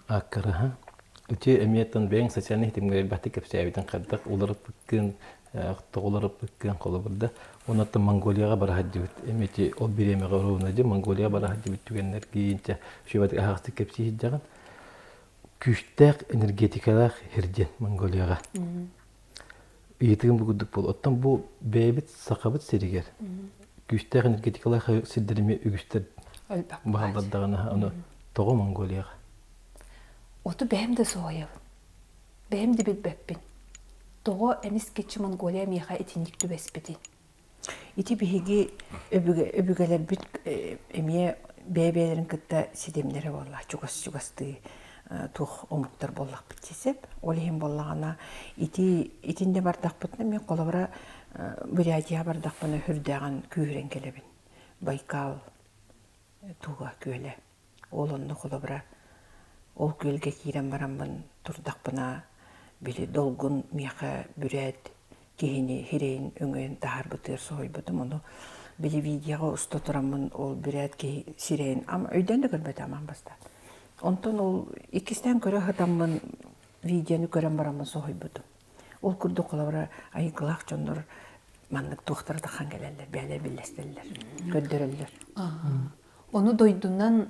B: ааккарыһа. Ити эмиэ бэйэҥ социальнай ситимҥэ элбэхтик кэпсээбитин хайдах уларыппыккын, тоҕо уларыппыккын холобурда. Онон Монголияҕа бара сылдьыбыт. Эмиэ ити ол бириэмэҕэ оруобуна дии Монголияҕа бара сылдьыбыт түгэннэргин чэ үчүгэйдик аһаҕастык кэпсии сылдьаҕын. Күүстээх энергетикалаах сир диэн Монголияҕа. Ыйытыгым бу курдук буолла. Оттон бу бэйэбит Сахабыт сиригэр күүстээх энергетикалаах сирдэр эмиэ үгүстэр бааллар даҕаны ону тоҕо Монголияҕа?
A: Оту бэйэм да соһуйабын. Бэйэм да билбэппин. Тоҕо эмискэччи Монголия миэхэ итинник түбэспитин.
C: Ити биһиги өбүгэлэрбит эмиэ бэйэ-бэйэлэрин кытта ситимнэрэ буолла чугас-чугастыы туох омуктар буоллахпыт дии сөп. Ол иһин буоллаҕына ити итиннэ бардахпытына мен холобура Бурятияҕа бардахпына сүрдээҕин күүһүрэн кэлэбин. Байкал туга күөлэ. Ол онно холобура ол күөлгэ киирэн бараммын турдахпына били долгун миэхэ бүрээт киһини сирэйин өҥөйөн таһаарбытыгар соһуйбутум. Ону били видеоҕа уста тураммын ол бүрээт киһи сирэйин өйдөөн да көрбөтөҕүм аан бастаан. Онтон ол иккистээн көрө сытаммын видеону көрөн бараммын соһуйбутум. Ол курдук холобура айылгылаах дьоннор маннык туохтара таххан кэлэллэр, бэйэлэр биллэстэллэр, көрдөрөллөр.
A: Ону дойдунан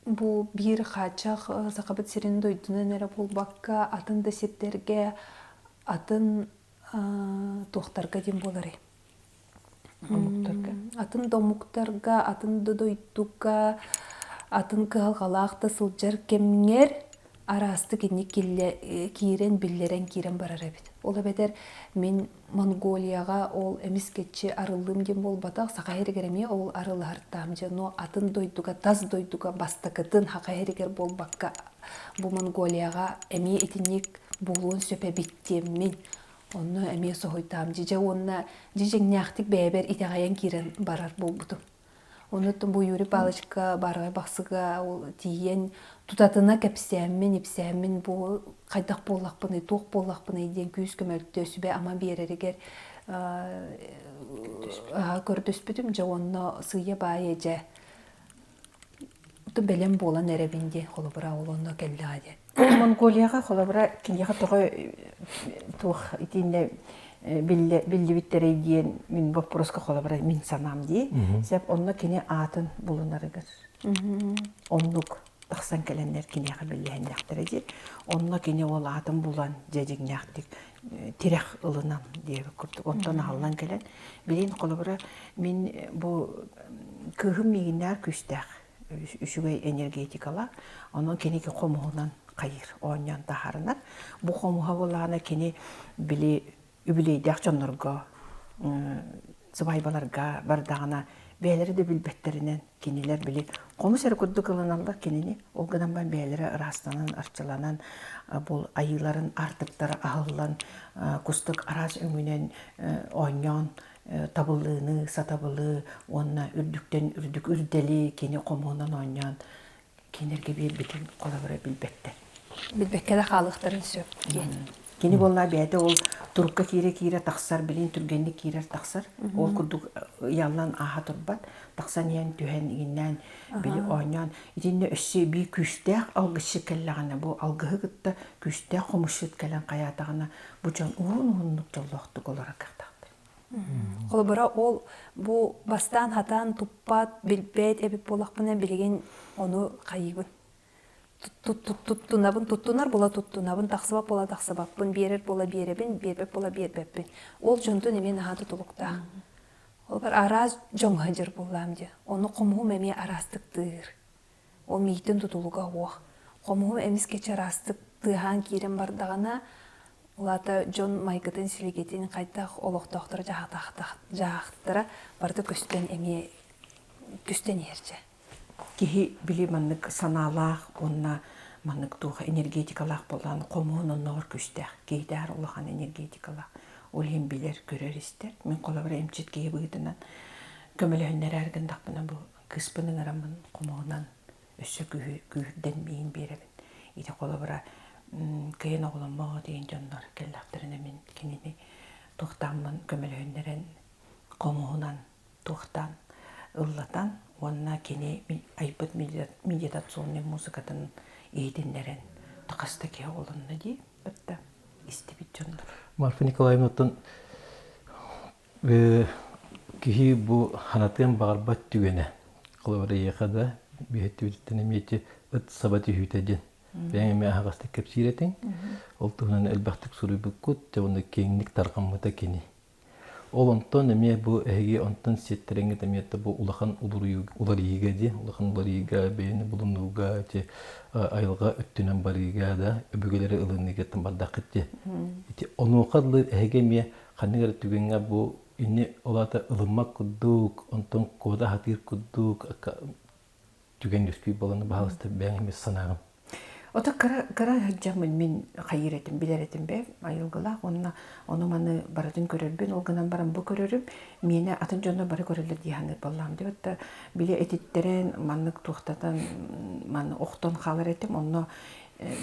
A: бу биир хааччах Сахабыт сирин дойдунан эрэ буолбакка, атын да сирдэргэ, атын туохтарга диэн буоларый?
C: Омуктарга.
A: Атын да омуктарга, атын да дойдуга, атын кыһалҕалаах да сылдьар кэмҥэр араастык инник киирэн биллэрэн киирэн барар эбит. Ол эбэтэр мин Монголияҕа ол эмискэччи арыллыым диэн буолбатах, Саха сиригэр эмиэ ол арыллаһартаам дьэ, но атын дойдуга, тас дойдуга бастакытын Саха сиригэр буолбакка бу Монголияҕа эмиэ итинник буолуон сөп эбит диэммин онно эмиэ соһуйдаам дьэ уонна дьэ дьиҥнээхтик бэйэбэр итэҕэйэн киирэн барар буолбутум. Онуттан бу Юрий Павловичка Баарыгай Бахсыга ол тиийэн тутатына кэпсээммин, ипсээммин бу хайдах буоллахпыный, туох буоллахпыный диэн күүс көмөлтө сүбэ-ама биэрэригэр көрдөспүтүм. Дьэ онно сыыйа-баайа дьэ бэлэм буолан эрэбин диэн холобура ол онно кэллэҕэ диэн.
C: Монголияҕа холобура киниэхэ тоҕо туох итиннэ биллибиттэрэй диэн мин боппуруоска холобура мин санаам дии. Сөп онно кини аатын булунарыгар. Оннук. тахсан кэлэннэр киниэхэ биллиһиннэхтэрэ диир. Онно кини ол аатын булан дьэ дьиҥнээхтик тирэх ылынан диэбит курдук. Онтон аһыллан кэлэн билин холобура мин бу кыыһым миигиннээр күүстээх үчүгэй энергетикалаах. Онон кини хомуһунан хайыыр, оонньоон таһаарынар. Бу хомуһа буоллаҕына кини били үбүлүөйдээх дьоннорго сыбаайбаларга бардаҕына бэйэлэрэ да билбэттэринэн кинилэр били хомус эрэ курдук ылыналлар кинини ол гынан баран бэйэлэрэ ыраастанан арчыланан бу айыыларын аартыктара аһыллан кустук араас өҥүнэн оонньоон табыллыыны сатабылы уонна үрдүктэн үрдүк үрдэли кини хомуһунан оонньоон кинилэргэ биэрбитин холобура билбэттэр.
A: Билбэккэ да хаалыахтарын сөп диэн.
C: Кини буоллаа бэйэтэ ол турукка киирэ-киирэ тахсар, билин түргэнник киирэр тахсар. Ол курдук ыйаллан ааһа турбат. Тахсан иһэн түһэн иҥиннээн били оонньоон. Итиннэ өссө эбии күүстээх алгысчыт кэллэҕинэ, бу алгыһы кытта күүстээх хомусчут кэлэн хайаатаҕына, бу дьон уһун-уһуннук дьоллоохтук олорор кыахтаахтар.
A: Холобура, ол бу бастаан хатаан туппат, билбэт эбит буоллахпына, билигин ону хайыыбын. Туттунабын, туттунар буола туттунабын, тахсыбат буола тахсыбаппын, биэрэр буола биэрэбин, биэрбэт буола биэрбэппин. Ол дьонтон эмиэ наһаа тутулуктаах. Холобур, араас дьоҥ сылдьар буоллаам дии. Ону хомуһум эмиэ араастык тыыр. Ол миитин тутулуга суох. Хомуһум эмискэ чараастык тыаһаан киирэн бардаҕына, улаата дьон майгытын-силигитин хайдах олохтоохторо дьаһахтара барыта көстөн эмиэ көстөн иһэр дьэ.
C: Киһи били маннык санаалаах уонна маннык туох энергетикалаах буоллаан хомуһун оннооҕор күүстээх. Киһитээр улахан энергетикалаах. Ол иһин билэр, көрөр-истэр. Мин холобура эмчит киһи быһыытынан көмөлөһүннэрээр гыннахпына бу Кыыспын ыҥыраммын хомуһунан өссө күүһүрдэн миин биэрэбин. Ити холобура кыайан оҕоломмоо диэн дьоннор кэллэхтэринэ мин кинини туохтааммын көмөлөһүннэрэн хомуһунан туохтаан ыллатан уонна кини айбыт медитационнай музыкатын иһитиннэрэн хас да киһи оҕолонно дии бытта истибит дьоннор.
B: Марфа Николаевнаттан Киһи бу ханатыан баҕарбат түгэнэ. Холобура эйиэхэ да биһиттибититтэн эмиэ ити ыт саба түһүүтэ диэн. Бэйэҥ эмиэ аһаҕастык кэпсиир этиҥ. Ол туһунан элбэхтик суруйбуккут, дьэ уонна киэҥник тарҕаммыта кини. Ол онтон эмиэ бу эһиги онтон сиэттэрэҥҥит эмиэ бу улахан уларыйыыга дии, улахан уларыйыыга, бэйэни булунууга, ити айылҕа өттүнэн барыыга да, өбүгэлэри ылыныыга бардаххыт дии. Ити онуоха дылы эһиги эмиэ Ханнык эрэ түгэҥҥэ бу ини ол аата ылыммат курдук, онтон куота сатыыр курдук түгэн үөскүүр буолан баһаалыста бэйэҥ эмиэ санааҕын.
C: Ото кыра кыра сылдьаммын мин хайыыр этим, билэр этим бэйэм айылгылаах уонна ону-маны барытын көрөрбүн, ол гынан баран бу көрөрүм миэнэ атын дьоннор бары көрөллөр дии саныыр буоллаҕым дии. Батта били этиттэрэн маннык туохтатан маны охтон хаалар этим, онно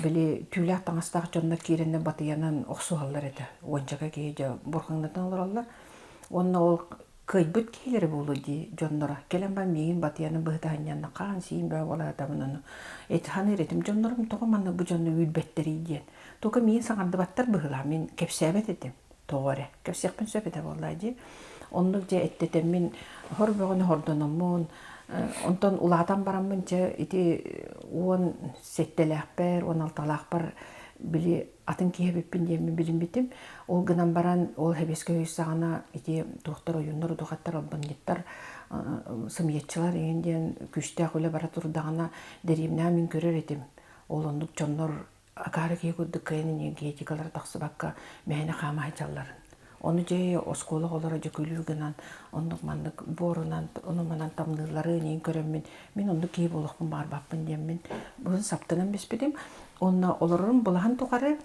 C: били түүлээх таҥастаах дьоннор киирэннэр батыйанан охсуһаллар этэ. Уончака киһи дьэ бурҕаҥнатан олороллор. Уонна ол кыайбыт киһилэрэ буолуо дии дьонноро. Кэлэн баран миигин батыйаны быһыта анньанна хаан сиин бөҕө буолаатабын ону. Эти ханыыр этим дьоннорум тоҕо манна бу дьону үүрбэттэрий диэн. Только миигин саҥардыбаттар быһыылаах мин кэпсээбэт этим. Тоҕо эрэ. Кэпсиэхпин сөп этэ буоллаа дии. Оннук дьэ эттэтэммин хор бөҕөнү хордономмун, онтон улаатан бараммын дьэ ити 17-лээхпэр, 16-лаахпар били атын киһи эбиппин диэммин билиммитим. Ол гынан баран ол сэбиэскэй өй саҕана ити туохтар ойууннар, удухаттар, албынньыттар, сымыйаччылар эҥин диэн күүстээх үлэ бара турдаҕына дэриэбинэҕэ мин көрөр этим. Ол оннук дьоннор акаары киһи курдук кыайан энергетикалара тахсыбакка мээнэ хаама сылдьалларын. Ону дьэ оскуола оҕолоро дьэ күлүү гынан оннук маннык буорунан ону-манан тамныыллары иҥин көрөммүн мин оннук киһи буолуохпун баҕарбаппын диэммин быһын саптынан биспитим. Уонна олорорум былаһын тухары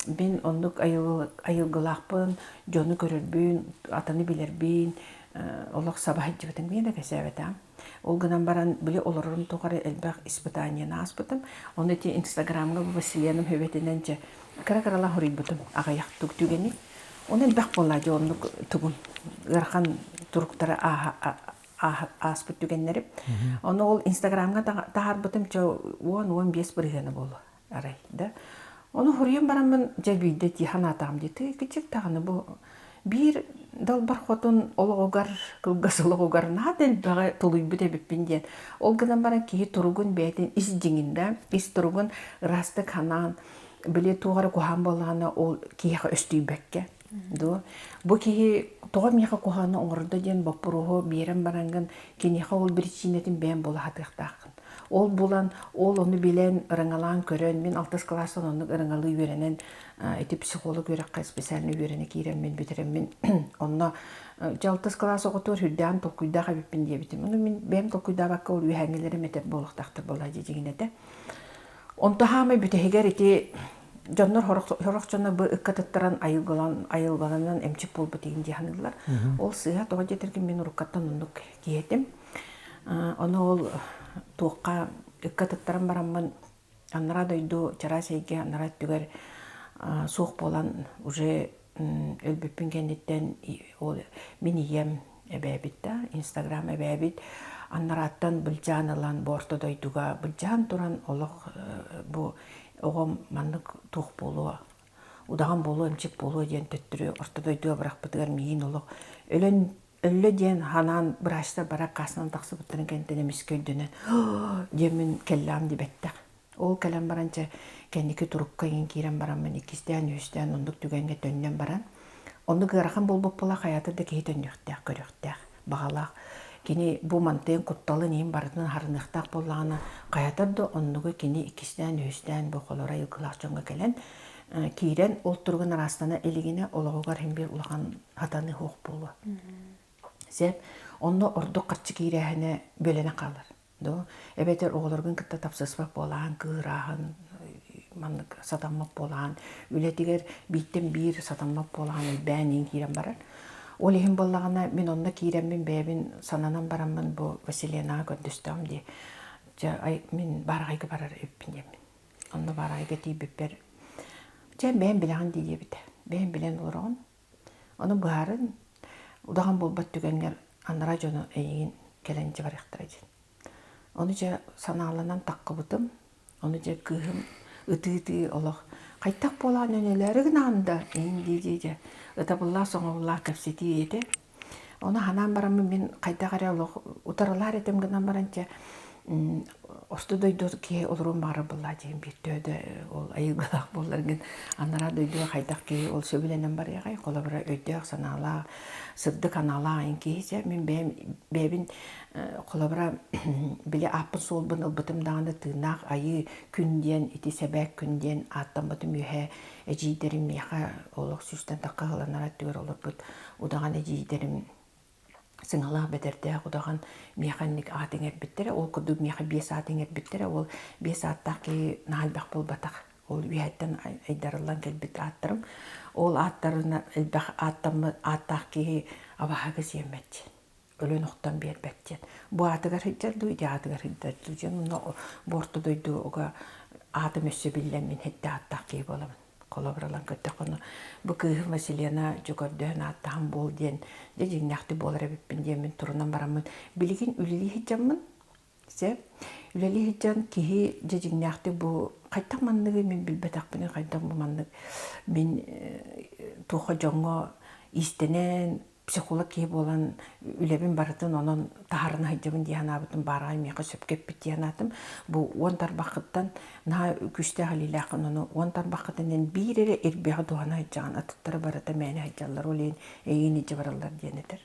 C: мин оннук айылгылаахпын, дьону көрөрбүн, атыны билэрбин олох саба сылдьыбытым диэн да кэпсээбэтэҕим. Ол гынан баран, били олорорум тухары элбэх испытаниены ааспытым. Ону ити Инстаграмҥа бу Василианым сүбэтинэн дьэ кыра-кыралаан суруйбутум аҕыйах түгэни. Ону элбэх буолла дьэ оннук тугум ыарахан туруктары ааспыт түгэннэрим. Ону ол Инстаграмҥа таһаарбытым чэ 10-15 бырыһыана буолуо арай да. Ону суруйан бараммын дьэ биирдэ тиихэн аатаҕым дии. Тыы кичик даҕаны бу. Биир далбар хотун олоҕугар, кылгас олоҕугар наһаа да элбэҕи тулуйбут эбиппин диэн. Ол гынан баран киһи туругун бэйэтин ис дьиҥин да, ис туругун ыраастык санаан, били туох эрэ куһаҕан буоллаҕына ол киһиэхэ өстүйбэккэ дуо? Бу киһи тоҕо миэхэ куһаҕаны оҥордо диэн боппуруоһу биэрэн бараҥҥын киниэхэ ол биричиинэтин бэйэҥ була сатыахтааххын. Ол булан, ол ону билэн, ырыҥалаан көрөн, мин алтыс кылаастан оннук ырыҥалыы үөрэнэн ити психолог үөрэххэ специально үөрэнэ киирэммин бүтэрэммин онно дьэ алтыс кылаас оҕотугар сүрдээҕин толкуйдаах эбиппин диэбитим. Ону мин бэйэм толкуйдаабакка ол үөһээҥҥилэрим этэр буолуохтаахтар буолаа дии дьиҥинэтэ. Онто хаамай бүтэһигэр ити дьоннор сорох дьоно бу ыкка тыттаран айылҕалан айылҕаланан эмчит буолбут игин дии саныыллар. Ол сыыһа тоҕо диэтэргин мин уруккаттан оннук киһи этим. Ону ол туохха ыкка тыттаран бараммын анараа дойду чараас эйгэ анараа өттүгэр суох буолан уже өлбүппүн кэнниттэн ол мин ийэм эбээбит да инстаграм эбээбит аннарааттан былдьаан ылан бу орто дойдуга былдьаан туран олох бу оҕом маннык туох буолуо удаҕан буолуо эмчит буолуо диэн төттөрү орто дойдуга бырахпытыгар миигин олох өлөн өллө диэн ханаан быраачтар бара аккаастанан тахсыбыттарын кэнниттэн эмискэ өйдөнөн диэммин кэллэҕим дибэттэх Ол кэлэн баран чэ кэнники турукка иҥин киирэн бараммын иккистээн, үһүстээн оннук түгэҥҥэ төннөн баран, оннук ыарахан буолбут буола хайаатар да киһи төннүөхтээх, көрүөхтээх, баҕалаах. Кини бу мантыйын кутталын иһин барытын аһарыныахтаах буоллаҕына, хайатар да оннугу кини иккистээн, үһүстээн бу холоро айылгылаах дьоҥҥо кэлэн киирэн ол туругун араастана илигинэ олоҕугар иһин биир улахан хатаныы суох буолуо. Сөп. Онно ордук харчы киирээһинэ бүөлэнэн хаалар. До эбэтэр оҕолоргун кытта тапсыспат буолаан, кыырааһын, маннык сатаммат буолаан, үлэтигэр бииртэн биир сатаммат буолаан элбээн иин киирэн барар. Ол иһин буоллаҕына мин онно киирэммин бэйэбин сананан бараммын бу Василинаҕа көрдөстөҕүм дии. Дьэ ай мин баараҕайга барар эбиппин диэммин. Онно баараҕайга тиийбиппэр дьэ бэйэм билэҕин дии диэбитэ. Бэйэм билэн олороҕун. Ону быһаарын, удаҕан буолбат түгэҥҥэр анараа дьону эйигин кэлэн дьэ барыахтара диэн. Ону дьэ санааланан таххыбытым, ону дьэ кыыһым ытыы-ытыы олох хайдах буолаан өнөлөөрү гынаҕын да иһин дии-дии дьэ ытабыллаах соҥобуллаах кэпсэтии этэ. Ону ханаан бараммын мин хайдах эрэ олох утарылаар этим гынан баран дьэ орто дойду киһи олоруон баҕарар буоллаа диэн биир төһө да ол айылгылаах буолларгын анараа дойдуга хайдах киһи ол сөбүлэнэн барыаҕай холобура өйдөөх санаалаах сырдык аналаах айан киһи дьэ мин бэйэм бэйэбин холобура били ааппын суолбун ылбытым даҕаны тыыннаах айыы күн диэн ити сэбээк күн диэн ааттаммытым үөһэ эдьиийдэрим миэхэ олох сүүстэн тахха ыһыланар өттүгэр олорбут удаҕан эдьиийдэрим сыҥалаах бэтэрдээх удаҕан миэхэ инник аат иҥэрбиттэрэ. Ол курдук миэхэ биэс аат иҥэрбиттэрэ. Ол биэс ааттаах киһи наһаа элбэх буолбатах. Ол үөһэттэн айдарыллан кэлбит ааттарым. Ол ааттарына элбэх ааттаммыт ааттаах киһи абаһаага сиэммэт диэн. Өлөн охтон биэрбэт диэн. Бу аатыгар сылдьар дуу, ити аатыгар сылдьар дуу диэн. Онно бу орто дойдуга аатым өссө биллэн мин һэттэ ааттаах киһи буолабын. Холобур ылан көрдөххүнэ, бу кыыһым Василена дьэ көрдөһөн ааттаһан буол диэн, дьэ дьиҥнээхтик буолар эбиппин диэммин турунан бараммын, билигин үлэлии сылдьаммын, сөп, үлэлии сылдьан киһи дьэ дьиҥнээхтик бу хайдах манныгы мин билбэтэхпиний, хайдах бу маннык мин туохха дьоҥҥо иистэнэн психолог киһи буолан үлэбин барытын онон таһаарына сылдьабын дии санаабытым баараҕай миэхэ сөпкө эппит дии санаатым. Бу уон тарбаххыттан наһаа күүстээх илиилээххин ону уон тарбаххытынан биир эрэ ирбэҕи туһана сылдьаҕын атыттара барыта мээнэ сылдьаллар ол иһин эйигин илдьэ бараллар диэн этэр.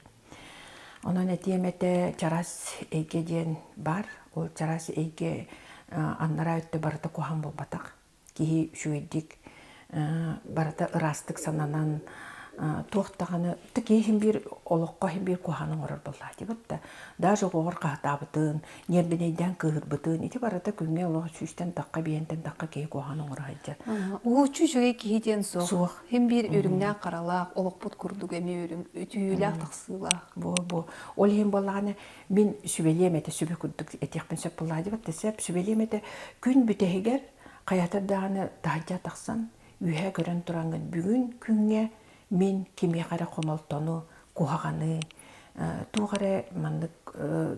C: Онон этиэм этэ чараас эйгэ диэн баар. Ол чараас эйгэ анараа өттө барыта куһаҕан буолбатах. киһи үчүгэйдик барыта ыраастык сананан туох даҕаны киһи иһин биир олоххо иһин биир куһаҕаны оҥорор буоллаа диэбит да даже оҕоҕор хаһытаабытын ньиэрбинэйдээн кыыһырбытын ити барыта күҥҥэ олох сүүстэн тахха биэнтэн тахха киһи куһаҕаны оҥоро сылдьар
A: Уһуччу үчүгэй киһи диэн суох. Суох. Хим биир үрүҥнээх харалаах, олохпут курдук эмиэ үрүҥ, үтүөлээх тахсыылаах.
C: Бу бу. Ол иһин буоллаҕына мин сүбэлиэм этэ сүбэ курдук этиэхпин сөп буоллаа диэбит да сөп сүбэлиэм этэ күн бүтэһигэр хайата даҕаны таһырдьа тахсан үөһэ көрөн тураҥҥын бүгүн күҥҥэ мин кимиэхэ эрэ хомолтону куһаҕаны туох эрэ маннык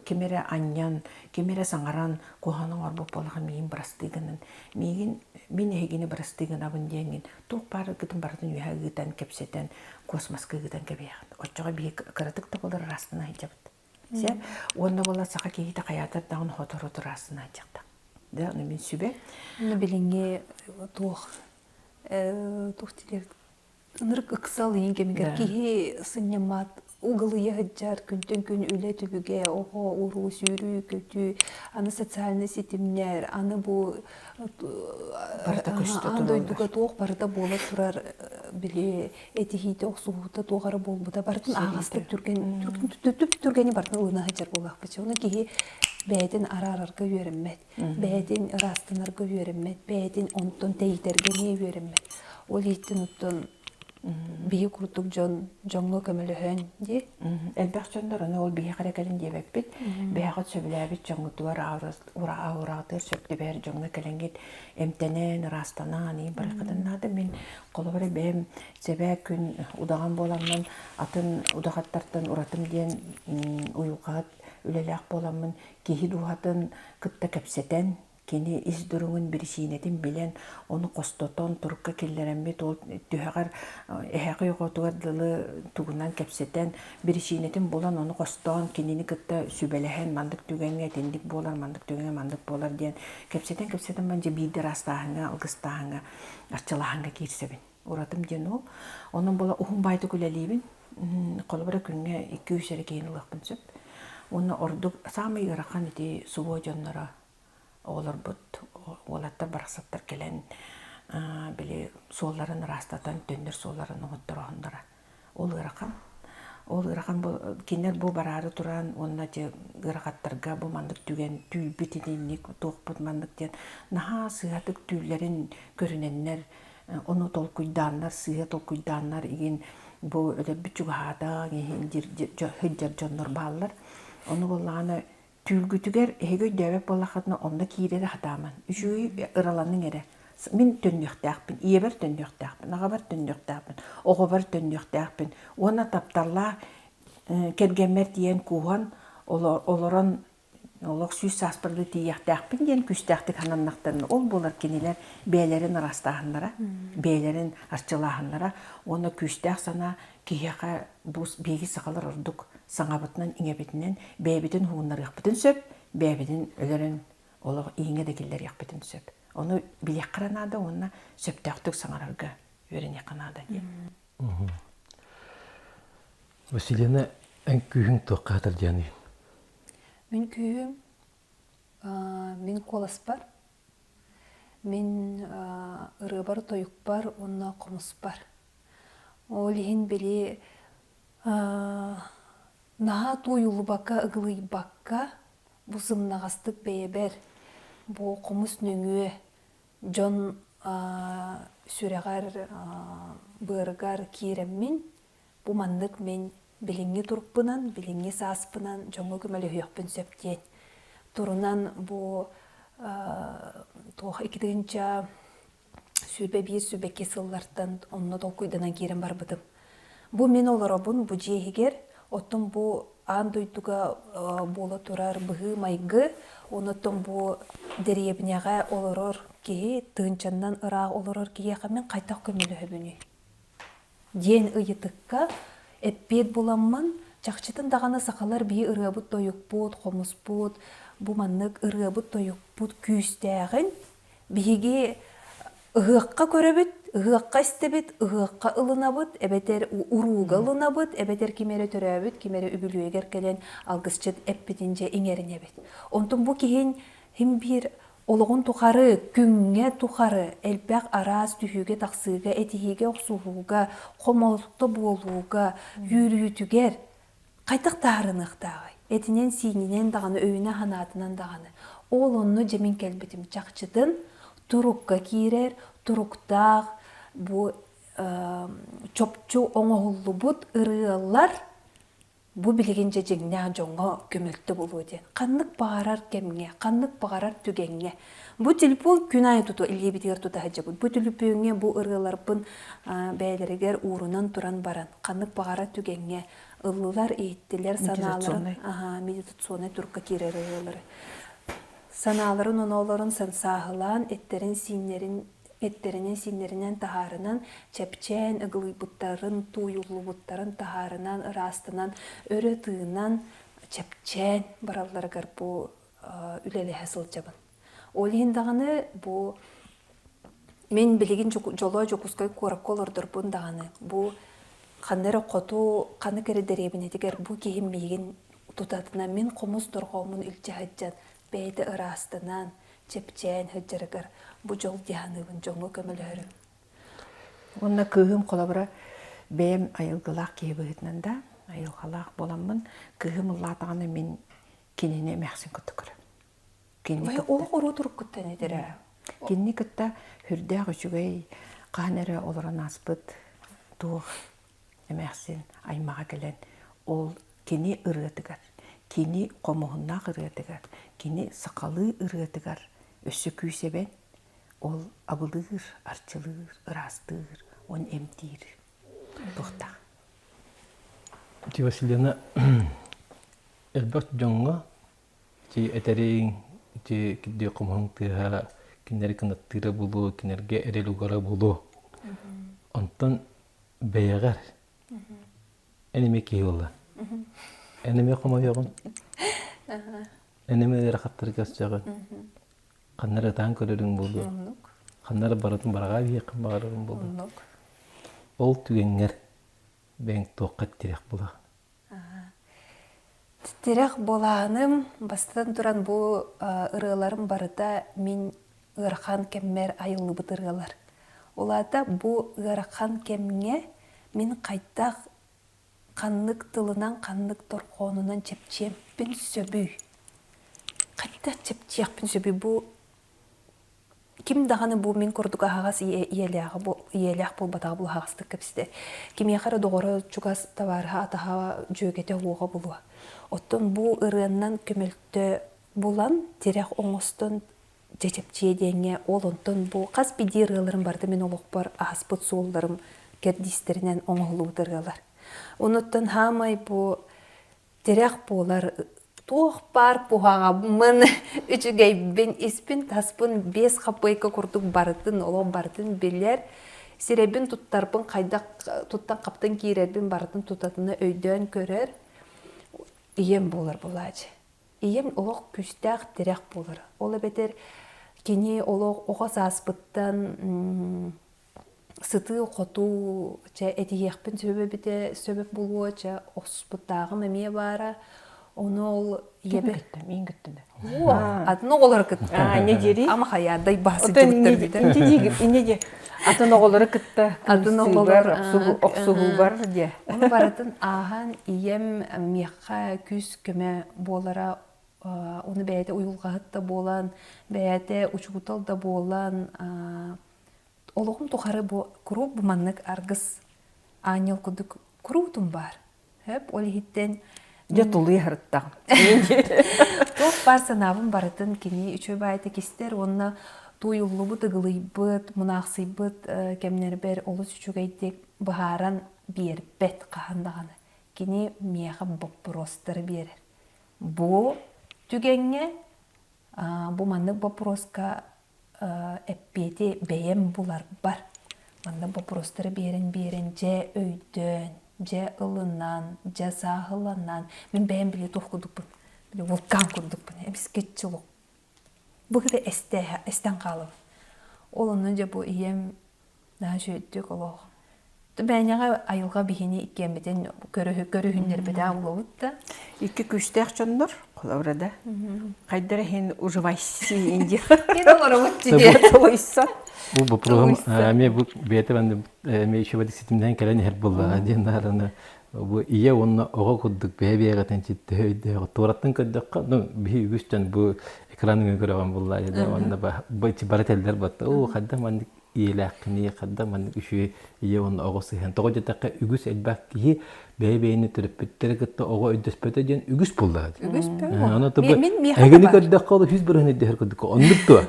C: ким эрэ анньан ким эрэ саҥаран куһаҕаны оҥорбут буоллаҕа миигин бырастыы гынын миигин Мин эһигини бырастыы гынабын диэҥҥин туох бааргытын барытын үөһэ ыытан, кэпсэтэн, космоска ыытан кэбиһэҕин. Оччоҕо биһи кыратык да буолар ыраастана сылдьабыт. Сөп. Уонна буола саха киһитэ хайаатар даҕаны хотору ыраастана сылдьахта. Да, ону мин сүбэ.
A: Билиҥҥи туох туох диир Ынырык ыксал иһин кэмигэр киһи сынньаммат, угулуйа сылдьар, күнтэн күн үлэ түбүгэ, оҕо, уруу, сүүрүү-көтүү, аны социальнай ситимнэр, аны бу
C: Барыта көстө
A: аан дойдуга туох барыта буола турар били этиһиитэ, охсуһуута туох эрэ буолбута барытын аһаҕастык түргэн түргэни барытын ылына сылдьар буоллахпыт. Ону киһи бэйэтин араарарга үөрэммэт. Бэйэтин ыраастанарга үөрэммэт, бэйэтин онтон тэйитэргэ эмиэ үөрэммэт. Ол иһиттэн оттон биһи курдук дьон дьоҥҥо көмөлөһөн дии.
C: Элбэх дьоннор ону ол биһиэхэ эрэ кэлин диэбэппит. Бэйэҕит сөбүлээбит дьоҥҥутугар аураҕытыгар сөп түбэһэр дьоҥҥо кэлэҥҥит эмтэнэн, ыраастанан иин барыаххытын наада. Мин холобура бэйэм сэбээ күн удаҕан буоламмын атын удаҕаттартан уратым диэн уйулҕаһыт үлэлээх буоламмын киһи дууһатын кытта кэпсэтэн, кини ис дуруҥун биричиинэтин билэн, ону хостотон, турукка киллэрэммит ол түһэҕэр эһэҕи оҕотугар дылы тугунан кэпсэтэн, биричиинэтин булан, ону хостоон, кинини кытта сүбэлэһэн, маннык түгэҥҥэ итинник буолар, маннык түгэҥҥэ маннык буолар диэн кэпсэтэн-кэпсэтэн баран дьэ биирдэ ыраастааһыҥҥа, алгыстааһыҥҥа, арчылааһыҥҥа киирсэбин. Уратым диэн ол. Онон буола уһун баайдык үлэлиибин. Холобура күҥҥэ 2-3 эрэ киһини ылыахпын сөп. Уонна ордук саамай ыарахан ити субуо дьонноро оҕолорбут уолаттар барахсаттар кэлэн били суолларын ыраастатан төннөр суолларын оҥотторооһуннара. Ол ыарахан. Ол ыарахан кинилэр бу бараары туран уонна дьэ ыарахаттарга бу маннык түгэн түүл-бит итинник туохпут маннык диэн наһаа сыыһатык түүллэрин көрүнэннэр Ону толкуйдааннар, сыыһа толкуйдааннар игин бу өлөрбүт чугаһаатаҕа иһин сылдьар дьоннор бааллар. Ону буоллаҕына түүлгүтүгэр эһиги өйдөөбөт буоллаххытына онно киирэрэ сатааман. Үчүгэй ыраланыҥ эрэ. Мин төннүөхтээхпин, ийэбэр төннүөхтээхпин, аҕабар төннүөхтээхпин, оҕобор төннүөхтээхпин уонна тапталлаах кэргэммэр тиийэн кууһан олорон Олох сүүс сааспар да тиийиэхтээхпин диэн күүстээхтик сананнахтарына, ол буолар кинилэр бэйэлэрин ыраастааһыннара, бэйэлэрин арчылааһыннара уонна күүстээх санаа киһиэхэ бу биһиги сахалар ордук саҥабытынан, иҥэбитинэн бэйэбитин уһугуннарыахпытын сөп, бэйэбитин өлөрөн олох ииҥэ да киллэриэхпитин сөп. Ону билиэххэ эрэ наада уонна сөптөөхтүк саҥарарга үөрэниэххэ наада диэн.
B: Василина, эн күүһүҥ туохха хатар диэний?
A: Мин күүһүм мин куоласпар, мин ырыабар-тойукпар уонна хомуспар. Ол иһин били наһаа туойуллубакка, ыгылыйбакка бу сымнаҕастык бэйэбэр бу хомус нөҥүө дьон сүрэҕэр, быарыгар киирэммин бу маннык мин билиҥҥи турукпунан, билиҥҥи сааспынан дьоҥҥо көмөлөһүөхпүн сөп диэн турунан бу туох 2021 сүбэки сыллартан онно толкуйданан киирэн барбытым. Бу мин олоробун бу дьиэ иһигэр, оттон бу аан дойдуга буола турар быһыы-майгы, оннуттан бу дэриэбинэҕэ олорор киһи, тыынчаннан ыраах олорор киһиэхэ мин хайдах көмөлөһөбүнүй? Диэн ыйытыкка эппиэт буламмын, чахчытын даҕаны сахалар биһи ырыабыт-тойукпут, хомуспут, бу маннык ырыабыт-тойукпут күүстээҕин биһиги ыһыахха көрөбүт, ыһыахха истэбит, ыһыахха ылынабыт, эбэтэр урууга ылынабыт, эбэтэр ким эрэ төрөөбүт, ким эрэ үбүлүөйүгэр кэлэн алгысчыт эппитин дьэ иҥэринэбит. Онтон бу киһин хим биир Олоҕун тухары, күҥҥэ тухары элбэх араас түһүүгэ-тахсыыга, этиһиигэ-охсуһууга, хомолто буолууга, үөрүүтүгэр хайдах таһаарыныахтааҕый? Этинэн-сиининэн даҕаны, өйүнэн-санаатынан даҕаны. Ол онно дьэ мин кэлбитим чахчытын турукка киирэр, туруктаах бу чопчу оҥоһуллубут ырыалар Бу билигин дьэ дьиҥнээх дьоҥҥо көмөлтө буолуо диэн. Ханнык баҕарар кэмҥэ, ханнык баҕарар түгэҥҥэ. Бу телефон күн аайы туту илиибитигэр тута сылдьабыт. Бу төлөпүөҥҥэ бу ырыаларбын бэйэлэригэр уурунан туран баран, ханнык баҕарар түгэҥҥэ ыллылар, иһиттилэр санааларын, аха, медитационнай турукка киирэр ырыалары. Санааларын-оноолорун сансааһылаан, эттэрин-сииннэрин Эттэринэн-сииннэринэн таһаарынан, чэпчээн, ыгылыйбыттарын, тууйуллубуттарын таһаарынан, ыраастанан, өрө тыынан, чэпчээн баралларыгар бу үлэлэһэ сылдьабын. Ол иһин даҕаны бу мин билигин дьоло Дьокуускай куоракка олордорбун даҕаны бу ханна эрэ хоту ханнык эрэ дэриэбинэтигэр бу киһим миигин тутатына мин хомус дорҕооммун илдьэ сылдьан бэйэтэ ыраастанан, чэпчээн сылдьарыгар бу дьол дии саныыбын, дьоҥҥо көмөлөһөрүм.
C: Уонна кыыһым холобура бэйэм айылгылаах киһи быһыытынан да, айылҕалаах буоламмын, кыыһым ыллаатаҕына мин кинини эмээхсин кытта көрөбүн.
A: Кинини кытта Олох уруу туруккуттан этэрэ.
C: Кинини кытта сүрдээх үчүгэй хаһан эрэ олорон ааспыт туох эмээхсин аймаҕа кэлэн ол кини ырыатыгар, кини хомуһуннаах ырыатыгар, кини сахалыы ырыатыгар өссө күүс эбэн, ол абылыыр, арчылыыр, ыраастыыр, он эмтиир туохтаах.
B: Ити Василина элбэх дьоҥҥо ити этэриҥ, ити кирдии хомуһуҥ тыаһа кинилэри кынаттыыра буолуо, кинилэргэ эрэл угара буолуо. Онтон бэйэҕэр эн эмиэ киһи буолла. Эн эмиэ хомойоҕун. Эн эмиэ ыарахаттары көрсөҕүн. Ханна эрэ ытаан көрөрүҥ буолуо. Ханна эрэ барытын бараҕаа биһиэххин баҕарарыҥ буолуо. Ол түгэҥҥэр бэйэҥ туохха тирэх булаҕын?
A: Тирэх буолааһыным, бастатан туран бу ырыаларым барыта мин ыарахан кэммэр айыллыбыт ырыалар. Ол аата бу ыарахан кэмҥэ мин хайдах ханнык тылынан, ханнык дорҕоонунан чэпчиэхпин сөбүй? Хайдах чэпчиэхпин сөбүй? Бу ким даҕаны бу мин курдук аһаҕас ийэлээх буолбатаҕа бу аһаҕастык кэпсэтэр. Кимиэхэ эрэ доҕоро чугас табаарыһа атаһа дьүөгэтэ уоҕа булуо. Оттон бу ырыаннан көмөлтө булан, тирэх оҥостон дьэ чэпчиэ диэҥҥэ ол онтон бу хас биирдии ырыаларым барыта мин олохпор ааспыт суолларым кэрдиистэринэн оҥоһуллубут ырыалар. Онуттан хаамай бу тирэх буолар туох баар куһаҕаммын, үчүгэйбин, испин-таспын биэс хаппыайка курдук барытын, олох барытын билэр, сирэйбин туттарбын, хайдах туттан-хаптан киирэрбин барытын тутатына өйдөөн көрөр ийэм буолар булаачы. Ийэм олох күүстээх тирэх буолар. Ол эбэтэр кини олох оҕо сааспыттан сытыы-хотуу чэ этиһиэхпин сөп эбитэ сөп буолуо чэ охсуспуттааҕым эмиэ баара ону ол
C: ийэбэр миин кыттын
A: атын оҕолору кытта
C: инне диэри
A: ама хайаардай баасыдьыбыттар
C: инне ди атын оҕолору кытта
A: атын оҕолор
C: охсуһуубар диэ
A: ону барытын ааһан ийэм миэхэ күүс-көмө буолара ону бэйэтэ уйулҕаһыт да буолан бэйэтэ учуутал да буолан Олоҕум тухары бу куруук бу маннык аргыс аанньал курдук куруутун баар. Хөп, ол иһиттэн
C: Дьэ тулуй аһарыттаҕым.
A: Туох баар санаабын барытын кини үчүгэй баайта кистэр уонна тууйуллубут, ыгылыйбыт, мунаахсыйбыт кэмнэрбэр олус үчүгэйдик быһааран биэрбэт хаһан даҕаны. Кини миэхэ боппуруостары биэрэр. Бу түгэҥҥэ бу маннык боппуруоска эппиэти бэйэм буларбар манна боппуруостары биэрэн-биэрэн дьэ өйдөөн, дьэ ылынан, дьэ сааһыланан мин бэйэм били туох курдукпун били вулкан курдукпун эмискэччи олох бу кытта эстэн хаалабын ол онно дьэ бу ийэм Наһаа үчүгэйдик олох. Бэйэҥэҕэ айылҕа биһини иккиэммитин көрүһүннэрбэтэх буолабыт да.
C: Икки күүстээх дьоннор, холобура да. Хайдара иһин уживайси инди.
A: Кин олоробут дии.
C: Толуйса.
B: Бу боппуруоһум эмиэ бу бэйэтэ эмиэ үчүгэйдик ситимнээн кэлэн иһэр буоллаҕа диэн наараны бу ийэ уонна оҕо курдук бэйэ-бэйэҕитин читтөһө өйдөөх туораттан көрдөххө ну биһи үгүстэн бу экран өҥө көрөҕүн буллаа да уонна бары тэллэр батта оо хайдах маннык ийэлээххиний, хайдах маннык үчүгэй ийэ уонна оҕо сыһыан. Тоҕо диэтэххэ, үгүс элбэх киһи бэйэ-бэйэни төрөппүттэрэ кытта оҕо өйдөспөтө диэн үгүс буоллаҕа дии.
A: Үгүс буолла.
B: Аны тобу эһигини көрдөххө ол 100% өйдөһөр курдук. Оннук дуо?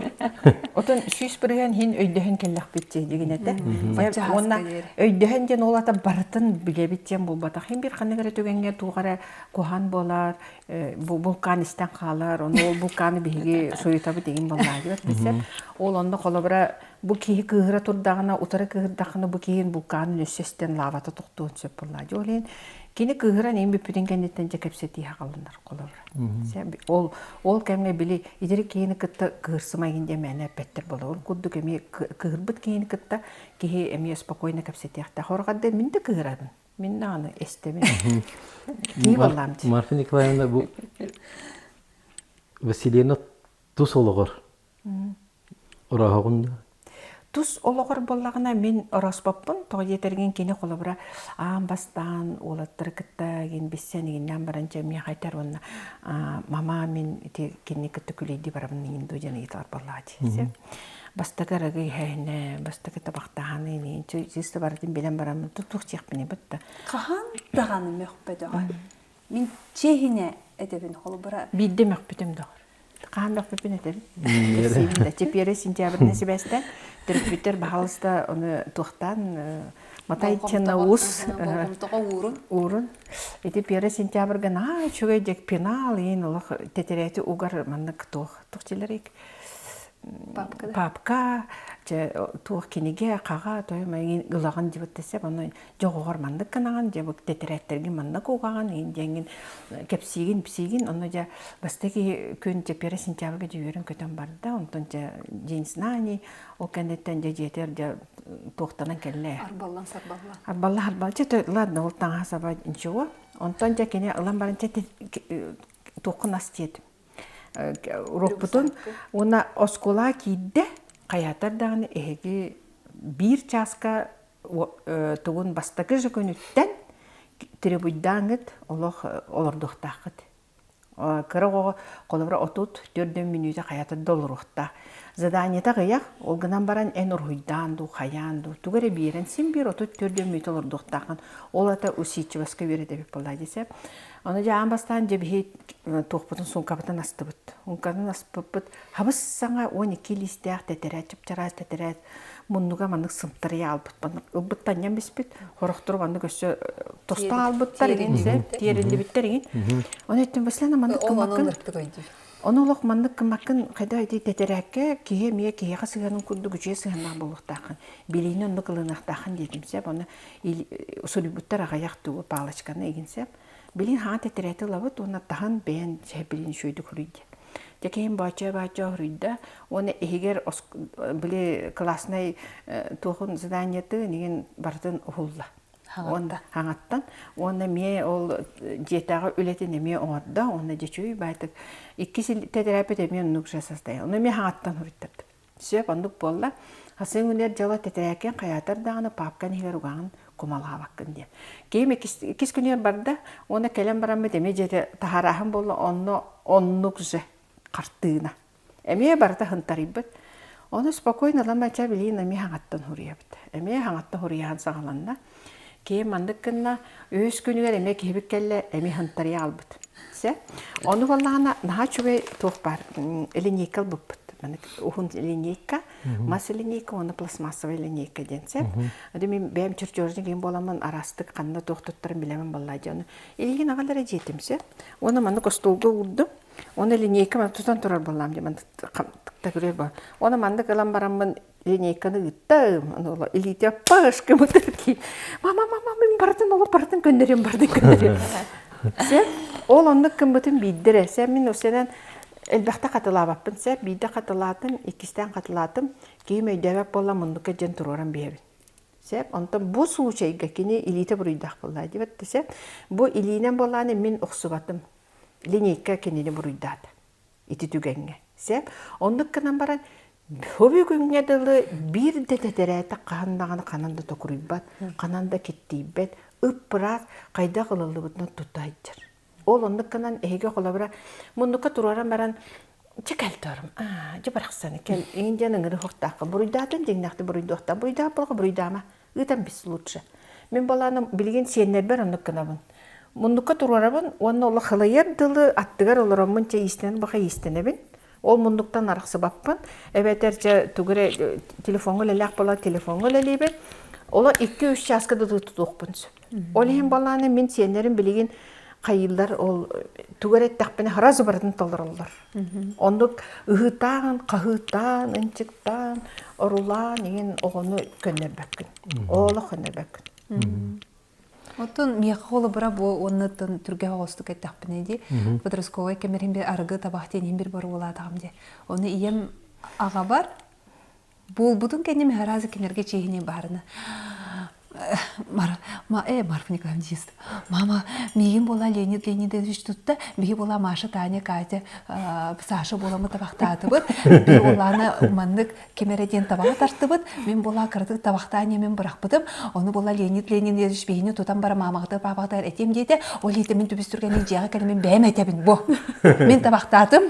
C: Отон 100% хин өйдөһөн кэллэхпит дии дигинэтэ. Уонна өйдөһөн диэн ол ата барытын билэбит диэн буолбатах. Хин бир ханнык эрэ түгэҥҥэ туох эрэ куһаан буолар, бу вулкан истэн хаалар, ону ол вулканы биһиги суйутабыт игин буоллаадыбат билсэ. Ол онно холобура. Бу киһи кыыһыра турдаҕына, утары кыыһырдаххына бу киһин булкаанын өссө эстэн лаавата тохтуон сөп буоллаа. Дьэ ол иһин кини кыыһыран иһин бүппүтүн кэнниттэн дьэ кэпсэтии хаалынар холобура. Ол ол кэмҥэ били итирик киһини кытта кыырсымайгын диэн мээнэ эппэттэр буолар. Ол курдук эмиэ кыыһырбыт киһини кытта киһи эмиэ спокойно кэпсэтиэхтээх. Хорҕадда мин да кыыһырабын. Мин даҕаны эстэбин. Киһи буоллаам дии.
B: Марфа Николаевна бу Василина тус олоҕор Орооһоҕун да?
C: Тус олоҕор буоллаҕына мин орооспоппун. Тоҕо диэтэргин кини холобура аан бастаан уолаттары кытта игин билсэн игиннээн баран дьэ миэхэ этэр уонна мама мин ити кинини кытта күлэйдии барабын игин дуу диэн ыйыталар буоллаҕа дии. Бастакы арыгы иһээһинэ, бастакы табахтааһыны инигин чисто барытын билэн бараммын туох диэхпиний бытта.
A: Хаһан даҕаны мөхпөтөҕө. Мин чиэһинэ этэбин холобура.
C: Биирдэ мөхпүтүм доҕор. Хаһан мөхпүппүн этэбин. Кэпсиибин да. Теперь сентябрьнай сибээстэн төрөппүттэр баһаалыста ону туохтаан Матайтина уус
A: болҕомтоҕо уурун.
C: Уурун. Ити первое сентябрьга наһаа үчүгэй дьэк пенал иин олох тэтэрээти угар маннык туох туох дилэрик
A: папка
C: папка дьэ туох кинигэ хаҕа тойом ылаҕын дибит тэсэп ону дьоҕоҕор маннык гынаҕын, дьэ бу тэтэрээттэргин маннык угаҕын, иһин диэҥҥин кэпсиигин, псиигин, онно дьэ бастакы күн дьэ 1 сентябрьга дьэ үөрэн көтөн барда, онтон дьэ день знаний, ол кэнниттэн дьэ дьиэтигэр дьэ туохтанан кэллэ.
A: Арбаллан сарбалла.
C: Арбалла арбалла, чэ ладно, ол таҥаһа саба ничего. Онтон дьэ кини ылан баран чэ туоххун ас диэтим. Урукпутун уонна оскуолаҕа киирдэ, хайаатар даҕаны эһиги биир чааска тугун бастакы же күнүттэн требуйдааҥҥыт олох олордуохтааххыт. Кыра оҕоҕо холобура 34 мүнүүтэ хайата да олоруохтаах. Заданиета аҕыйах, ол гынан баран эн уруһуйдаан дуу, хайаан дуу, тугу эрэ биэрэн син биир 34 мүнүүтэ олордуохтааххын. Ол ата усидчивостка үөрэтэбит буоллаа десэ. Ону дьэ аан бастаан дьэ биһи туохпутун суумкабытын астыбыт. Суумкатын аспыппыт хабыс саҥа 12 лиистээх тэтэрээт чыпчараас тэтэрээт муннуга маннык сымтарыйа аалбыт ылбыт танньан биспит хорохтору маннык өссө тостон аалбыттар игин тиэриллибиттэр игин ону эттим Василена маннык гыммаккын ону олох маннык гыммаккын хайда ити тэтэрээккэ киһи эмиэ киһиэхэ сыһыанын курдук үчүгэй сыһыаннаах буолуохтааххын билиини оннук ылыныахтааххын диэтим сөп ону суруйбуттар аҕыйах тугу палочканы игин сөп Билин хаҥа тэтэрээти ылабыт уонна таһын бэйэн сэһэбилин үчүгэйдик суруй диэн. Дьэ киһим бооччо-бооччо суруйда уонна иһигэр били класснай туохун заданиетын игин барытын уһулла.
A: Хаҥатта.
C: Хаҥаттан. Уонна эмиэ ол дьиэтээҕи үлэтин эмиэ оҥордо. Уонна дьэ үчүгэй баайтык. Иккис тэтэрээппит эмиэ оннук же состояние. Ону эмиэ хаҥаттан суруйтардым. Сөп, оннук буолла. Хасыҥ үнэр дьыала тэтэрээкин хайаатар даҕаны паапкан иһигэр угаҕын кумалаабаккын диэн. Киһим иккис күнүгэр барда уонна кэлэн бараммыт эмиэ дьиэтэ таһаарааһын буолла, онно оннук же хартыына. Эмиэ барыта хынтарыйбыт. Ону спокойно ламача билиин эмиэ хаҥаттан хуруйабыт. Эмиэ хаҥаттан хуруйаһан саҕаланна. Киһи маннык гынна, үһүс күнүгэр эмиэ киһибит кэллэ, эмиэ хынтарыйа албыт. Сэ. Ону буоллаҕына наһаа үчүгэй туох баар линейка ылбыппыт. Маннык уһун линейка, мас линейка уонна пластмассовай линейка диэн сөп. Ады мин бэйэм чертежник иһин буоламмын араастык ханна туох туттарын билэмин буоллаа дьону. Илигин аҕалара дьиэтим сөп. Уонна маннык остуолга уурдум. Уонна линейка ман тутан турар буоллаам дии маннык тагырыыр буолла. Уонна маннык ылан бараммын линейканы ыыттым. Аны илиитэ пашка мытарки. Мама, мама, мин барытын олох барытын көннөрүөм, барытын көннөрүөм. Сэ, ол оннук гыммытын биирдэрэ. Сэ, мин осенен элбэхтэ хатылаабаппын. Сэ, биирдэ хатылаатым, иккистээн хатылаатым. Киһим өйдөөбөт буолла муннукка дьэн туруоран биэрэбин. Сэ, онтон бу случайга кини илиитэ буруйдаах буолла диэбэт сэ. Бу илиинэн буоллааны мин охсубатым. Линейка кинини буруйдаата. ити түгэҥҥэ. Сөп. Оннук гынан баран бу бүгүҥҥэ дылы биир да тэтэрээтэ хаһан даҕаны ханан да токуруйбат, ханан да киттийбэт, ып-ыраас хайдах ылыллыбытынан тута сылдьар. Ол оннук гынан эһиги холобура муннукка туруоран баран чэ кэл торум аа дьэ барахсаны кэл иҥин диэн ыҥыры хуохтаахха буруйдаатын дьиҥнээхтик буруйдуохтаах буруйдаах буолга буруйдаама ыытан бис лучше мин балааным билигин сиэннэрбэр оннук гынабын Муннукка туруорабын уонна олох халыйар дылы аттыгар олороммун чэ иистэнэн баха иистэнэбин. Ол муннуктан арахсыбаппын. Эбэтэр чэ тугу эрэ телефоҥҥа үлэлээх буолан телефоҥҥа үлэлиибин. Оло 2-3 чааска дылы тутуохпун сөп. Ол иһин балааны мин сиэннэрим билигин хайыыллар ол тугу эрэ эттэхпинэ сразу барытын толороллор. Оннук ыһыытаан, хаһыытаан, ынчыктаан, орулаан иҥин оҕону көннөрбөккүн. Олох көннөрбөккүн.
A: Оттон миэхэ холобура бу уоннаттан түргэх оҕостук эттэхпинэ дии подростковай кэмэрин бир арыгы табах диэн бир боруолаатаҕым дии. Ону ийэм аҕабар буолбутун кэннэ миһаразы кинилэргэ чиэһинэй баарына Мар, ма, э, Марфа Николаевна дьист. Мама, миигин буола Леонид Леонидович тутта, биһи буола Маша, Таня, Катя, Саша буоламмыт табахтаатыбыт. Би буолаана маннык ким эрэ диэн табаҕа тартыбыт. Мин буола кыратык табахтаан мин бырахпытым. Ону буола Леонид Леонидович биһини тутан бара маамаҕытыгар паапаҕытыгар этиэм диэтэ. Ол иһитэ мин түбүс түргэнник дьиэҕэ кэлэн мин бэйэм этэбин бу. Мин табахтаатым.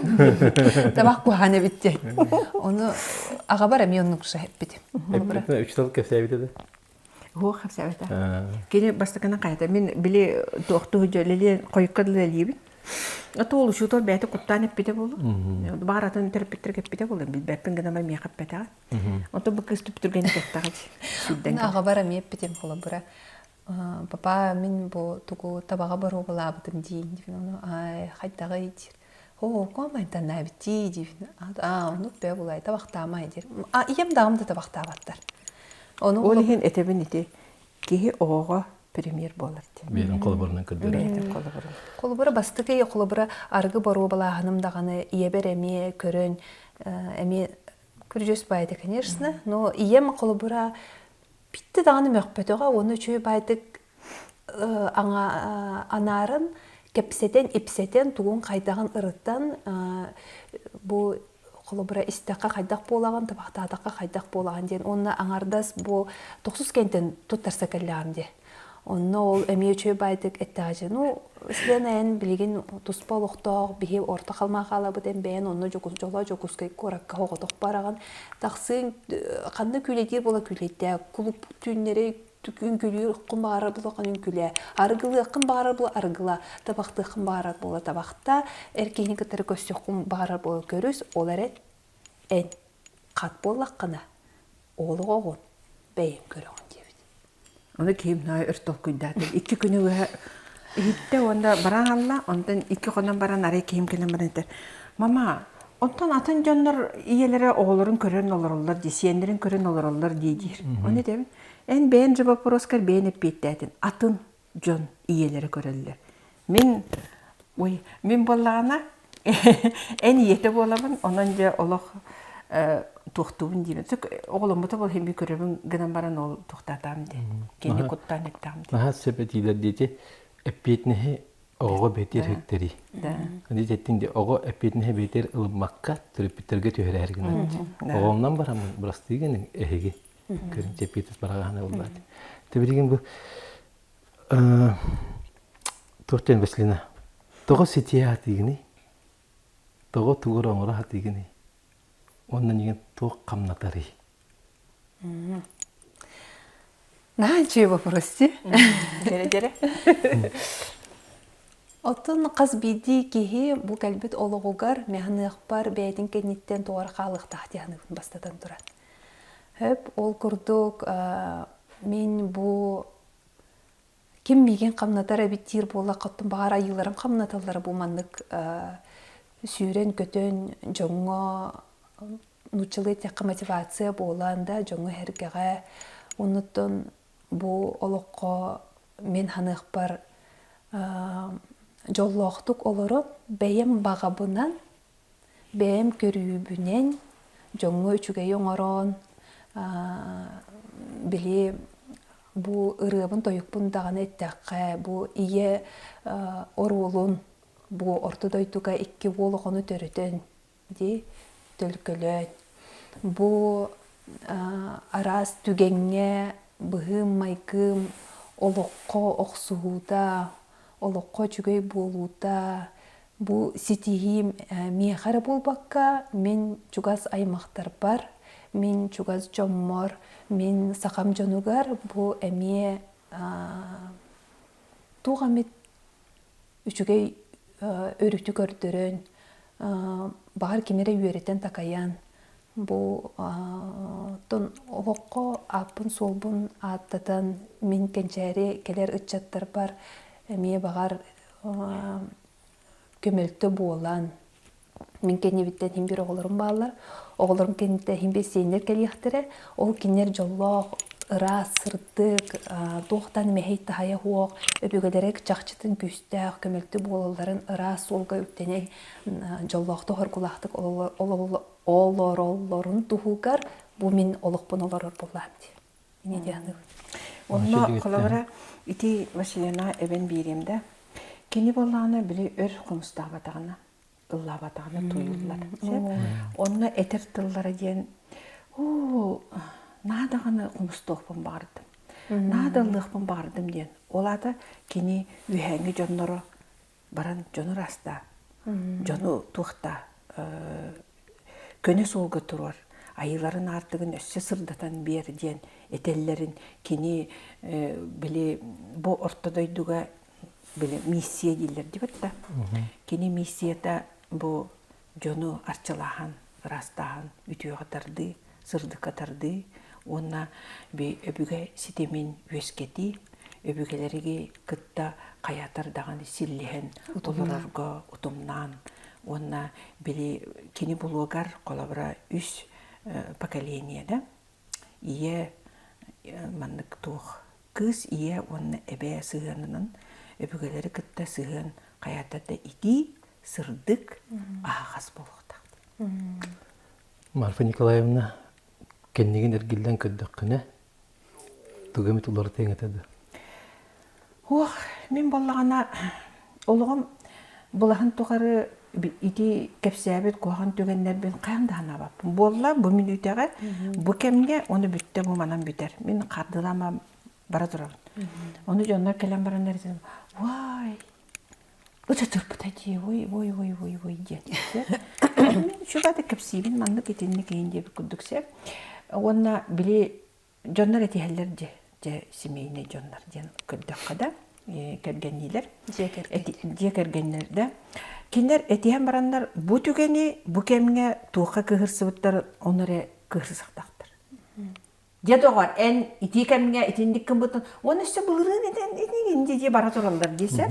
A: Табах куһаҕан эбит диэн. Ону аҕабар эмиэ оннук эппитим.
B: Үч тыл кэпсээбитэ да?
C: Уох кэпсээбитэ. Кини бастакынан хайата мин били туохтуу дьөлелиэн хойукка дылы элиибин. Ото ол учуутал бэйэтэ куттаан эппитэ буолуо. Баҕар атын төрөппүттэр кэппитэ буолуо билбэппин гынан миэхэ эппэтэҕэ. Онтон бу кыыс түптүргэнник эттэҕэ сүүрдэн.
A: Аҕабар эмиэ эппитим холобура. Папа мин бу тугу табаҕа боруобалаабытым дии диибин ону ай хайдаҕый диир. Оо, куомайданнаабыт дии диибин. Аа, оннук бээ булай табахтаамай диир. А ийэм даҕам да табахтаабаттар.
C: Ону Ол иһин этэбин ити киһи оҕоҕо премьер буолар диэн.
B: Бэйэтин холобурунан көрдөрөр.
C: Бэйэтин холобурун.
A: Холобура бастакы холобура арыгы боруобалааһыным даҕаны ийэбэр эмиэ көрөн эмиэ күрдьүс баайда конечно, но ийэм холобура Питти даҕаны мөхпөтөҕө уонна үчүгэй баайдык анаарын кэпсэтэн, ипсэтэн, тугун хайдаҕын ырытан бу холобура истэххэ хайдах буолаҕын, табахтаатахха хайдах буолаҕын диэн уонна аҥардас бу тохсус кэнтэн туттарса кэллэҕим диэ. Онно ол эмиэ үчүгэй баайдык эттэҕэ ну силэн эн билигин туспа олохтоох биһи орто халмаа хаалабыт эн бэйэн онно дьоло Дьокуускай куоракка оҕотох бараҕын тахсыыҥ ханна күүлэйдиир буола күүлэйдээ кулуп түүннэри үҥкүлүүрхүн баҕарар буолаххын үҥкүлээ арыгылыаххын баҕарар буола арыгыла табахтыаххын баҕарар буола табахта эр киһини кытары көрсүөххүн баҕарар буола көрүс ол эрэн эн хат буоллаххына ол оҕоҕун бэйэҥ көрөҕүн диэбит
C: Ону киһим наһаа өр толкуйдаатым. Икки күнү быһа иһиттэ уонна баран хаалла. Онтон икки хонон баран арай киһим кэлэн баран этэр: «Мама, онтон атын дьоннор ийэлэрэ оҕолорун көрөн олороллор дии, сиэннэрин көрөн олороллор дии» диир. Ону этэбин: «Эн бэйэн же вопроскар бэйэн эппиэттээтин. Атын дьон ийэлэрэ көрөллөр. Мин ой, мин буоллаҕына эн ийэтэ буолабын, онон дьэ олох туохтуубун диибин. Оҕоломмута буол иһин көрөбүн гынан баран ол туохтаатаам дии. Кини куттаан эттэҕим дии.
B: Наһаа сөп этиилэр диэти эппиэтинэһи оҕоҕо бэтиэр хэктэрий. Ди теттин ди оҕо эппиэтинэһи бэтиэр ылыммакка төрөппүттэргэ түһэрээр гынан. Оҕомнон бараммын бырастыы гының эһиги. Көрүн эппиэтис бараҕаһына булбаат. Тебиригин бу Туох диэн Василина? Тоҕо ситиһэ сатыыгыный? Тоҕо тугу эрэ оҥоро сатыыгыный? Уонна эйигин туох хамнатарый?
A: Наһаа үчүгэй вопрос дии.
C: Дьэрэ дьэрэ.
A: Оттон хас биирдии киһи бу кэлбит олоҕугар механыахпар бэйэтин кэнниттэн туора хаалыахтаах дии саныыбын бастатан туран. Хөп, ол курдук мин бу ким миигин хамнатар эбит диир буоллахха, оттон баҕар айыыларым хамнаталлара бу маннык сүүрэн-көтөн дьоҥҥо нууччалыы эттэххэ мотивация буолан да дьоҥҥо-сэргэҕэ оннуттан бу олоххо мин саныахпар дьоллоохтук олорон бэйэм баҕабынан Бэйэм көрүүбүнэн дьоҥҥо үчүгэйи оҥорон, били бу ырыабын-тойукпун даҕаны эттэххэ, бу ийэ оруолун бу орто дойдуга икки уол оҕону төрөтөн дии төлкөлөөн, бу араас түгэҥҥэ быһыым-майгым олоххо охсуһуута, олоххо үчүгэй буолуута, Бу ситиһиим миэхэ эрэ буолбакка, мин чугас аймахтарбар, мин чугас дьоммор, мин сахам дьонугар бу эмиэ туох эмит үчүгэй өрүтү көрдөрөн, баҕар кими эрэ үөрэтэн-такайан, бу оттон олоххо ааппын-суолбун ааттатан, мин кэнчээри кэлэр ыччаттарбар эмиэ баҕар. көмөлтө буолан Мин кэннибиттэн иһин биир оҕолорум бааллар. Оҕолорум кэнниттэн иһин биир сиэннэр кэлиэхтэрэ. Ол кинилэр дьоллоох, ыраас, сырдык, туохтан мэһэй таһайа суох, өбүгэлэрэ чахчытын күүстээх, көмөлтө буолалларын ыраас суолга үктэнэн дьоллоохтук, хоргулаахтык олороллорун туһугар бу мин олохпун олорор буоллаам дии. Ини дии саныыбын.
C: Онно холобура ити Василина эбэн биэриэм да кини буоллаҕына били өр хомустаабатаҕына ыллаабатаҕына туйуллар. Онно этэр тыллара диэн оо наһаа даҕаны хомустуохпун баҕардым. Наһаа да ыллыахпын баҕардым диэн. Ол аата кини үөһээҥҥи дьонноро баран дьону ыраастаа, дьону туохтаа көнө суолга туруор, айыыларын аартыгын өссө сырдатан биэр диэн этэллэрин кини били бу орто дойдуга били миссия дииллэр дибит да. Кини миссията бу дьону арчылааһын, ыраастааһын, үтүөҕэ тардыы, сырдыкка тардыы уонна өбүгэ ситимин үөскэтии, өбүгэлэриги кытта хайатар даҕаны силлиһэн олорорго утумнаан уонна били кини булуогар холобура үс поколение да ийэ маннык туох кыыс ийэ уонна эбээ сыһыанынан өбүгэлэри кытта сыһыан хайата да итии сырдык аһаҕас буолуохтаах.
B: Марфа Николаевна, кэннигин эргиллэн көрдөххүнэ, тугу эмит уларытыаҥ этэ да?
C: Уох, мин буоллаҕына олоҕум былаһын тухары ити кэпсээбит куһаҕан түгэннэрбин хаһан да санаабаппын. Буолла бу мүнүүтэҕэ, бу кэмҥэ ону бүттэ бу манан бүтэр. Мин хардылаама бара турабын. Ону дьоннор кэлэн бараннар «Уай, ыта турбута дии, ой, ой, ой, ой, ой» диэн. Мин үчүгэй кэпсиибин маннык итинник иһин диэбит курдук сөп. Уонна били дьоннор этиһэллэр дьэ, дьэ семейный дьоннор диэн көрдөххө да, кэргэнниилэр. Дьиэ кэргэннэр да. Кинилэр этиһэн бараннар бу түгэни, бу кэмҥэ туохха кыһырсыбыттар, ону эрэ кыһырсыахтаахтар. Дьэ доҕор, эн итии кэмҥэ итинник гыммытын уонна өссө былырыын этэн итинник дии бара тураллар диэсэ.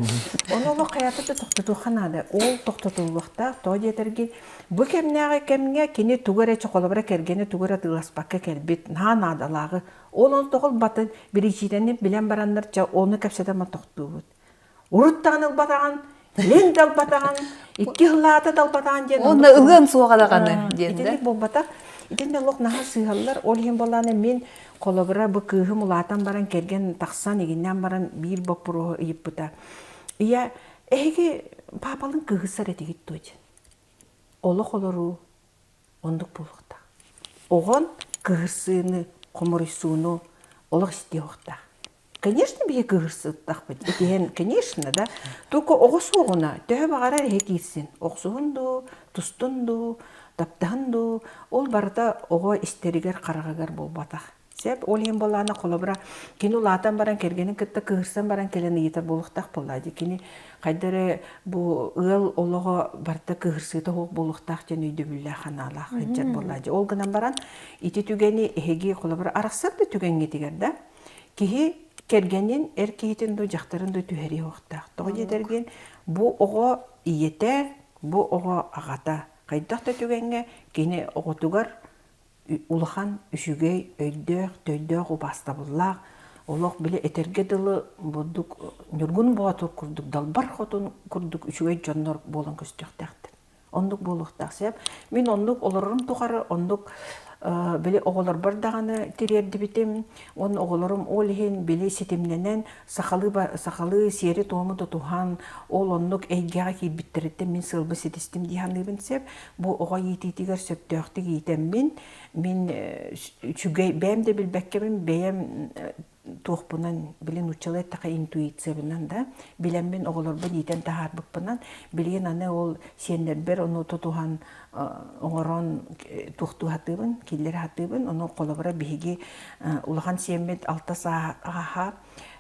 C: Ону олох хайата да тохтотуохха наада. Ол тохтотуллуохтаах. Тоҕо диэтэргин, бу кэмнээҕи кэмҥэ кини тугу эрэ чохолобура кэргэнэ тугу эрэ атыыласпакка кэлбит наһаа наадалааҕы. Ол ону тоҕо ылбатын, биричиинэни билэн бараннар чэ ону кэпсэтэн тохтуубут. Урут даҕаны ылбатаҕын, илин да ылбатаҕын, икки сыллаата да ылбатаҕын диэн
A: Уонна ылыан суоҕа даҕаны диэн да.
C: Итинник буолбатах. Итиннэ олох наһаа сыыһаллар. Ол иһин буоллаҕына мин холобура бу кыыһым улаатан баран кэргэн тахсан игиннээн баран биир боппуруоһу ыйыппыта. Ийэ, эһиги паапалыын кыыһырсар этигит дуо диэн. Олох олоруу оннук буолуохтаах. Оҕон кыыһырсыыны, хомуруйсууну олох истиэ уохтаах. Конечно, биһи кыыһырсыттахпыт. Итиһэн, конечно, да. Только оҕо суоҕуна төһө баҕарар эһэ киирсин. Охсуһун дуу, тустун дуу, таптаһын дуу, ол барыта оҕо истэригэр, хараҕыгар буолбатах. Сөп, ол иһин буоллаҕына, холобура, кини улаатан баран кэргэнин кытта кыыһырсан баран кэлэн ыйытар буолуохтаах буоллаа дии. Кини хайда эрэ бу ыал олоҕо барыта кыыһырсыыта суох буолуохтаах диэн өйдөбүллээх санаалаах сылдьар буоллаа дии. Ол гынан баран, ити түгэни эһиги холобура арахсар да түгэҥҥитигэр да, Киһи кэргэнин, эр киһитин дуу, дьахтарын дуу түһэриэ уохтаах. Тоҕо диэтэргин, бу оҕо ийэтэ, бу оҕо аҕата. Хайдах да түгэҥҥэ кини оҕотугар улахан, үчүгэй, өйдөөх, төйдөөх, убаастабыллаах, олох били этэргэ дылы бурдук Ньургун Боотур курдук, Далбар Хотун курдук үчүгэй дьоннор буолан көстүөхтээхтэр. Оннук буолуохтаах сөп. Мин оннук олорорум тухары оннук били оҕолорбор даҕаны тириэрдибитим. Уонна оҕолорум ол иһин били ситимнэнэн сахалыы сахалыы сиэри-туому тутуһан ол оннук эйгэҕэ киирбиттэриттэн мин сыалбы ситистим дии саныыбын сөп. Бу оҕо иитиитигэр сөптөөхтүк иитэммин мин үчүгэй бэйэм да билбэккэбин бэйэм туохпунан, били нууччалыы эттэххэ интуициябынан да, билэммин оҕолорбун иитэн таһаарбыппынан, билигин аны ол сиэннэрбэр ону тутуһан оҥорон туохтуу сатыыбын, киллэрэ сатыыбын. Ону холобура биһиги улахан сиэммит алта сааһа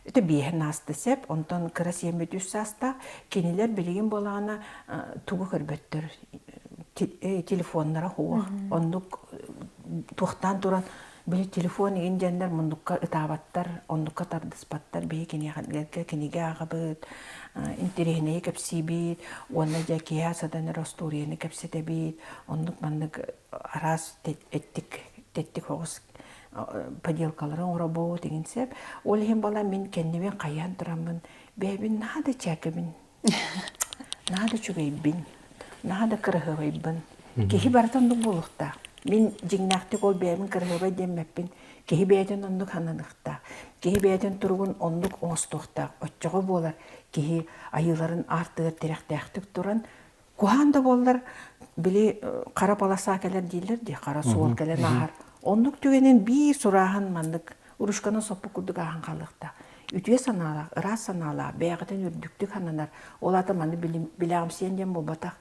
C: это биэһин ааста сөп, онтон кыра сиэммит үс саастаах. Кинилэр билигин буолаҕына тугу көрбөттөр, телефоннара суох, оннук туохтаан туран. Били телефон игин диэннэр муннукка ытаабаттар, оннукка тардыспаттар. Биһи киниэхэ кинигэ ааҕабыт, интэриэһинэйи кэпсиибит, уонна дьэ киэһэ сытан эрэ остуоруйаны кэпсэтэбит. Оннук маннык араас эттик тэттик оҕус поделкалары оҥоробут игин сөп. Ол иһин буолан мин кэннибин хайыһан тураммын бэйэбин наһаа да чээкэбин Наһаа да үчүгэйбин, наһаа да кыраһыабайбын. Киһи барыта оннук буолуохтаах. Мин дьиҥнээхтик ол бэйэбин кыраһыабай диэммэппин. Киһи бэйэтин оннук сананыахтаах. Киһи бэйэтин туругун оннук оҥостуохтаах. Оччоҕо буолар киһи айыыларын аартыгар тирэхтээхтик туран куһаан да буоллар били хара полоса кэлэр дииллэр дии хара суол кэлэн ааһар. Оннук түгэнин биир сурааһын маннык ручканан соппут курдук ааһан хаалыахтаах. Үтүө санаалаах, ыраас санаалаах, бэйэҕитин үрдүктүк сананар, ол аата маны билэҕимсийэн диэн буолбатах.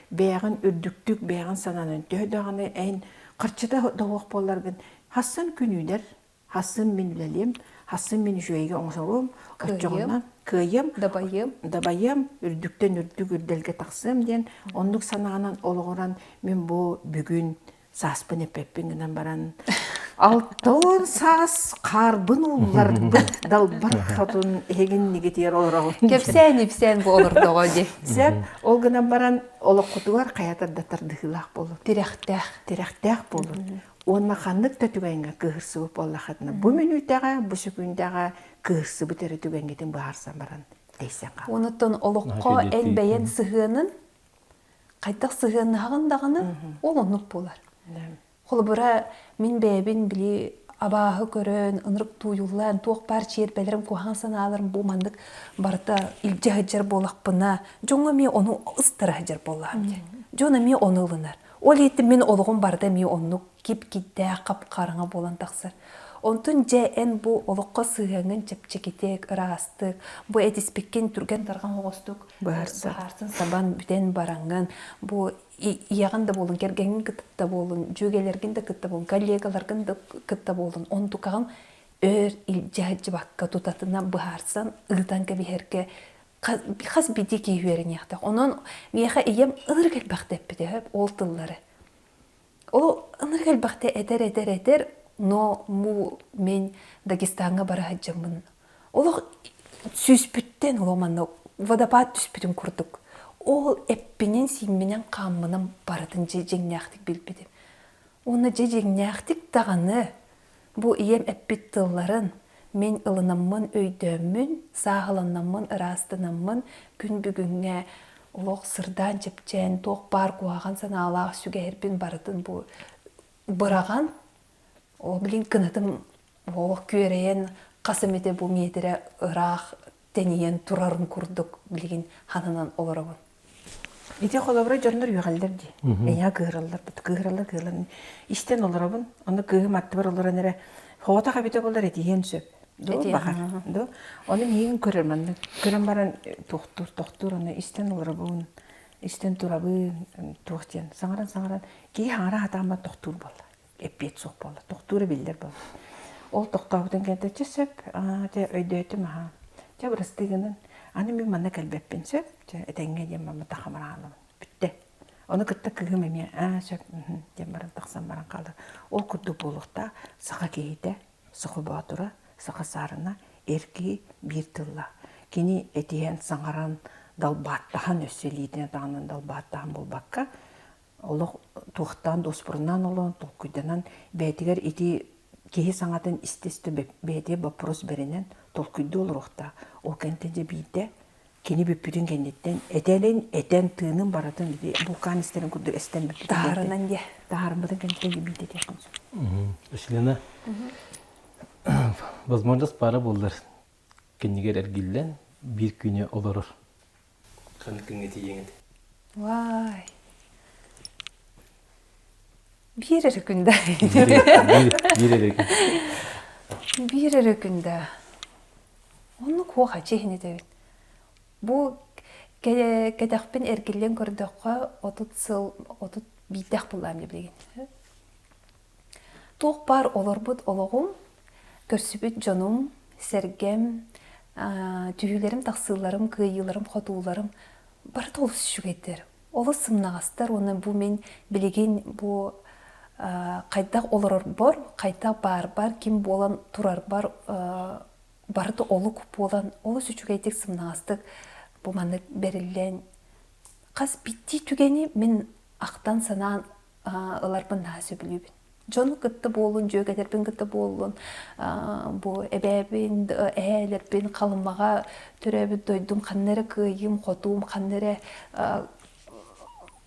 C: Бэйэҕин үрдүктүк, бэйэҕин сананан, төһө даҕаны эн харчыта да суох буолларгын, хассын күн үүнэр, хассын мин үлэлиэм, хассын мин үчүгэйгэ оҥоһоруом, оччоҕуна кыайыам,
A: дабайыам,
C: дабайыам, үрдүктэн үрдүк үрдэлгэ тахсыам диэн оннук санаанан олоҕуран мин бу бүгүн сааспын эппэппин гынан баран 60 саас хаарбын уулларбыт далбар хотун эһигин нигитигэр олороҕун
A: кэпсээн ипсээн бу олордоҕо дии
C: сөп ол гынан баран олоххутугар хайатар да тардыһыылаах буолун
A: тирэхтээх
C: тирэхтээх буолун уонна ханнык да түгэҥҥэ кыыһырсыбыт буоллаххытына бу мүнүүтэҕэ бу сөкүүндэҕэ кыыһырсыбыт эрэ түгэҥҥитин быһаарсан баран тэйсэн хаал
A: Онуттан олоххо эн бэйэн сыһыанын хайдах сыһыаннаһаҕын даҕаны ол оннук буолар. Холобура, мин бэйэбин били абааһы көрөн, ынырык тууйуллан, туох баар чиэрбэлэрим, куһаҕан санааларым бу маннык барыта илдьэ сылдьар буолахпына, дьоҥҥо эмиэ ону ыстара сылдьар буоллаҕым дии. Дьон эмиэ ону ылынар. Ол иһиттэн мин олоҕум барыта эмиэ оннук кип-киттээх, хап-хараҥа буолан тахсар. Онтон дьэ эн бу олоххо сыһыаҥҥын чэпчэкитик, ыраастык, бу этиспиккин түргэн-тарҕан оҕостук быһаарсан сабан бүтэн бараҥҥын бу ийэҕин да буолун, кэргэҥҥин кытта буолун, дьүөгэлэргин да кытта буолун, коллегаларгын да кытта буолун, онтукаҕын өр илдьэ сылдьыбакка тутатына быһаарсан ыытан кэбиһэргэ хас биирдии киһи үөрэниэхтээх. Онон миэхэ ийэм ынырык элбэхтэ эппитэ ол тыллары. Ол ынырык элбэхтэ этэр этэр этэр, но му мин Дагестаҥҥа бара сылдьаммын олох сүүспүттэн олох манна водопад түспүтүн курдук ол эппинэн сиимминэн хааммынан барытын дьэ дьиҥнээхтик билбитим. Уонна дьэ дьиҥнээхтик даҕаны бу ийэм эппит тылларын мин ылынаммын өйдөөммүн, сааһыланнаммын, ыраастанаммын күн бүгүҥҥэ олох сырдаан чэпчээн туох баар куһаҕан санаалаах сүгэһэрбин барытын бу быраҕан ол билин кынатым олох күөрэйэн хас эмэтэ бу миэтэрэ ыраах тэнийэн турарын курдук билигин хананан олоробун.
C: Ити холобура дьоннор үөҕэллэр дии. Эйиэхэ кыыһыраллар, кыыһыраллар, кыыһыраллар. Истэн олоробун, ону кыыһым аттыбар олорон эрэ хоҕотох эбитэ буоллар этиһиэн сөп. Дуо баҕар. Дуо? Ону миигин көрөр маннык. Көрөн баран тохтуур, тохтуур, ону истэн олоробун, истэн турабын, туох диэн саҥаран-саҥаран киһи хаҥара сатааммат тохтуур буолла. эппиэт суох буолла, тохтуура биллэр буолла. Ол тохтообутун кэннэ чэ сөп, чэ өйдөөтүм аһаа. Чэ бырастыы гынан, аны мин манна кэлбэппин сөп, чэ этэҥҥэ диэн мамма тахамараалабын. Бүттэ. Ону кытта кыыһым эмиэ аа сөп диэн баран тахсан баран хаалар. Ол курдук буолуохтаах саха киһитэ, саха боотура, саха саарына, эр киһи биир тыллаах. Кини этиһэн, саҥаран, далбааттаһан өссө илиитинэн таҕынан далбааттаһан буолбакка, олох туохтаан дуоспуруннаан олорон толкуйданан бэйэтигэр ити киһи саҥатын истэ-истэ бэйэтигэр боппуруос бэринэн толкуйдуу олоруохтаах. Ол кэнниттэн дьэ биирдэ кини бүппүтүн кэнниттэн этэрин этэн тыынын барытын ити вулкан истэрин курдук эстэн бүппүтүн
A: таһаарынан дьэ
C: таһаарыммытын кэнниттэн дьэ биирдэ этиэххин сөп.
B: Василина, возможность пара буоллар кэннигэр эргиллэн биир күнү олорор Ханнык күҥҥэ тиийиэҥ этэ?
A: Вай. Биир эрэ күндэ.
B: Биир эрэ күн.
A: Биир эрэ күндэ. Оннук хуох чиһин этэбит. Бу кэтэхпин эргиллэн көрдөххө, 30 сыл, 31 буллаам дии билигин. Туох баар олорбут олоҕум, көрсүбүт дьонум, сэргэм, түһүүлэрим-тахсыыларым, кыайыыларым-хотууларым барыта олус үчүгэйдэр, олус сымнаҕастар уонна бу мин билигин бу хайдах олорорбор, хайдах баарбар, ким буолан турарбар барыта олук буолан олус үчүгэйдик сымнаҕастык бу маннык бэриллэн хас биирдии түгэни мин ахтан санаан ыларбын наһаа сөбүлүүбүн. Дьону кытта буоллун, дьүөгэтэрбин кытта буоллун, бу эбээбин, эһээлэрбин Халымаҕа төрөөбүт дойдум ханна эрэ кыайыым, хотуум, ханна эрэ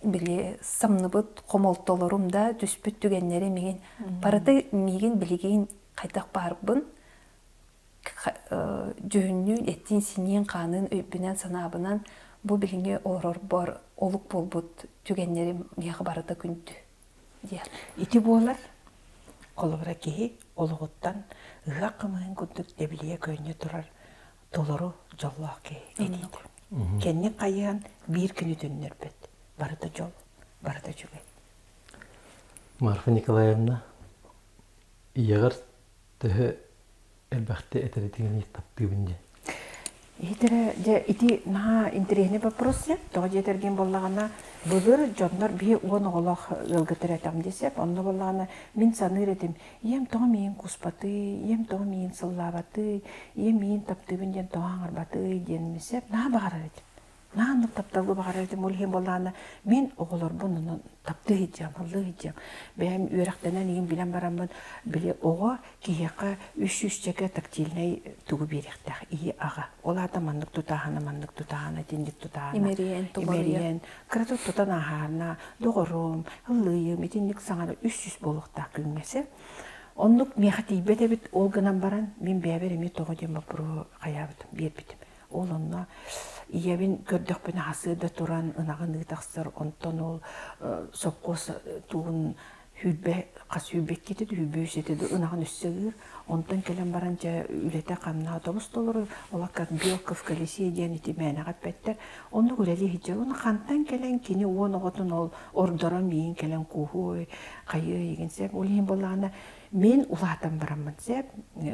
A: били самныбыт хомолтолорум да түспүт түгэннэрим миигин барыта миигин билигин хайдах баарбын дьүһүннүүн, эттиин-синиин, хаанын өйбүнэн-санаабынан бу билиҥҥи олорорбор олук буолбут түгэннэрим миэхэ барыта күндү диэн.
C: Ити буолар, холобура киһи олоҕуттан ыһыах кымыһын курдук дэбилийэ көөнньө турар толору дьоллоох киһи этиитэ. Кэннин хайыһан биир күнү төннөрбөт. Барыта дьол, барыта үчүгэй.
B: Марфа Николаевна, ийэҕэр төһө элбэхтэ этэр этиҥин таптыыбын диэн.
C: Иһитэрэ дьэ ити наһаа интэриэһинэй вопрос диэн. Тоҕо диэтэргин буоллаҕына былыр дьоннор биһи уон оҕолоох ыалга төрөөтөҕүм диэсэп. Онно буоллаҕына мин саныыр этим ийэм тоҕо миигин куспатый, ийэм тоҕо миигин сыллаабатый, ийэм миигин таптыыбын диэн тоҕо аҥарбатый диэн мисэп наһаа баҕарар этим. Наһаа оннук тапталы баҕарар этим. Ол иһин буоллаҕына мин оҕолорбун онон таптыы сылдьыам, ыллыы сылдьыам. Бэйэм үөрэхтэнэн игин билэн бараммын били оҕо киһиэхэ үс сүүсчэкэ тактильнай тугу биэриэхтээх ийэ аҕа. Ол аата маннык тутааһына, маннык тутааһына, итинник тутааһына.
A: Имэрийэн,
C: Имэрийэн, кыратык тутан ааһаарына, доҕорум, ыллыйым, итинник саҥара 300 буолуохтаах күҥҥэсэ. Оннук миэхэ тиийбэт эбит, ол гынан баран мин бэйэбэр эмиэ тоҕо диэн боппуруоһу хайаабытым, биэрбитим. Ол онно ийэбин көрдөхпүнэ хасыа да туран ынаҕын ыы тахсар, онтон ол сопхуос тугун сүүрбэ хас сүүрбэккитэ сүүрбэ үс этэ ынаҕын өссө ыыр. Онтон кэлэн баран дьэ үлэтэ-хамнаһа тобус толору, ола как белка в колесе диэн ити мээнэҕэ эппэттэр. Оннук үлэлии сылдьар. Уонна хантан кэлэн кини уон оҕотун ол ордорон миигин кэлэн кууһуой, хайыай игин сөп. Ол иһин буоллаҕына мин улаатан бараммын сөп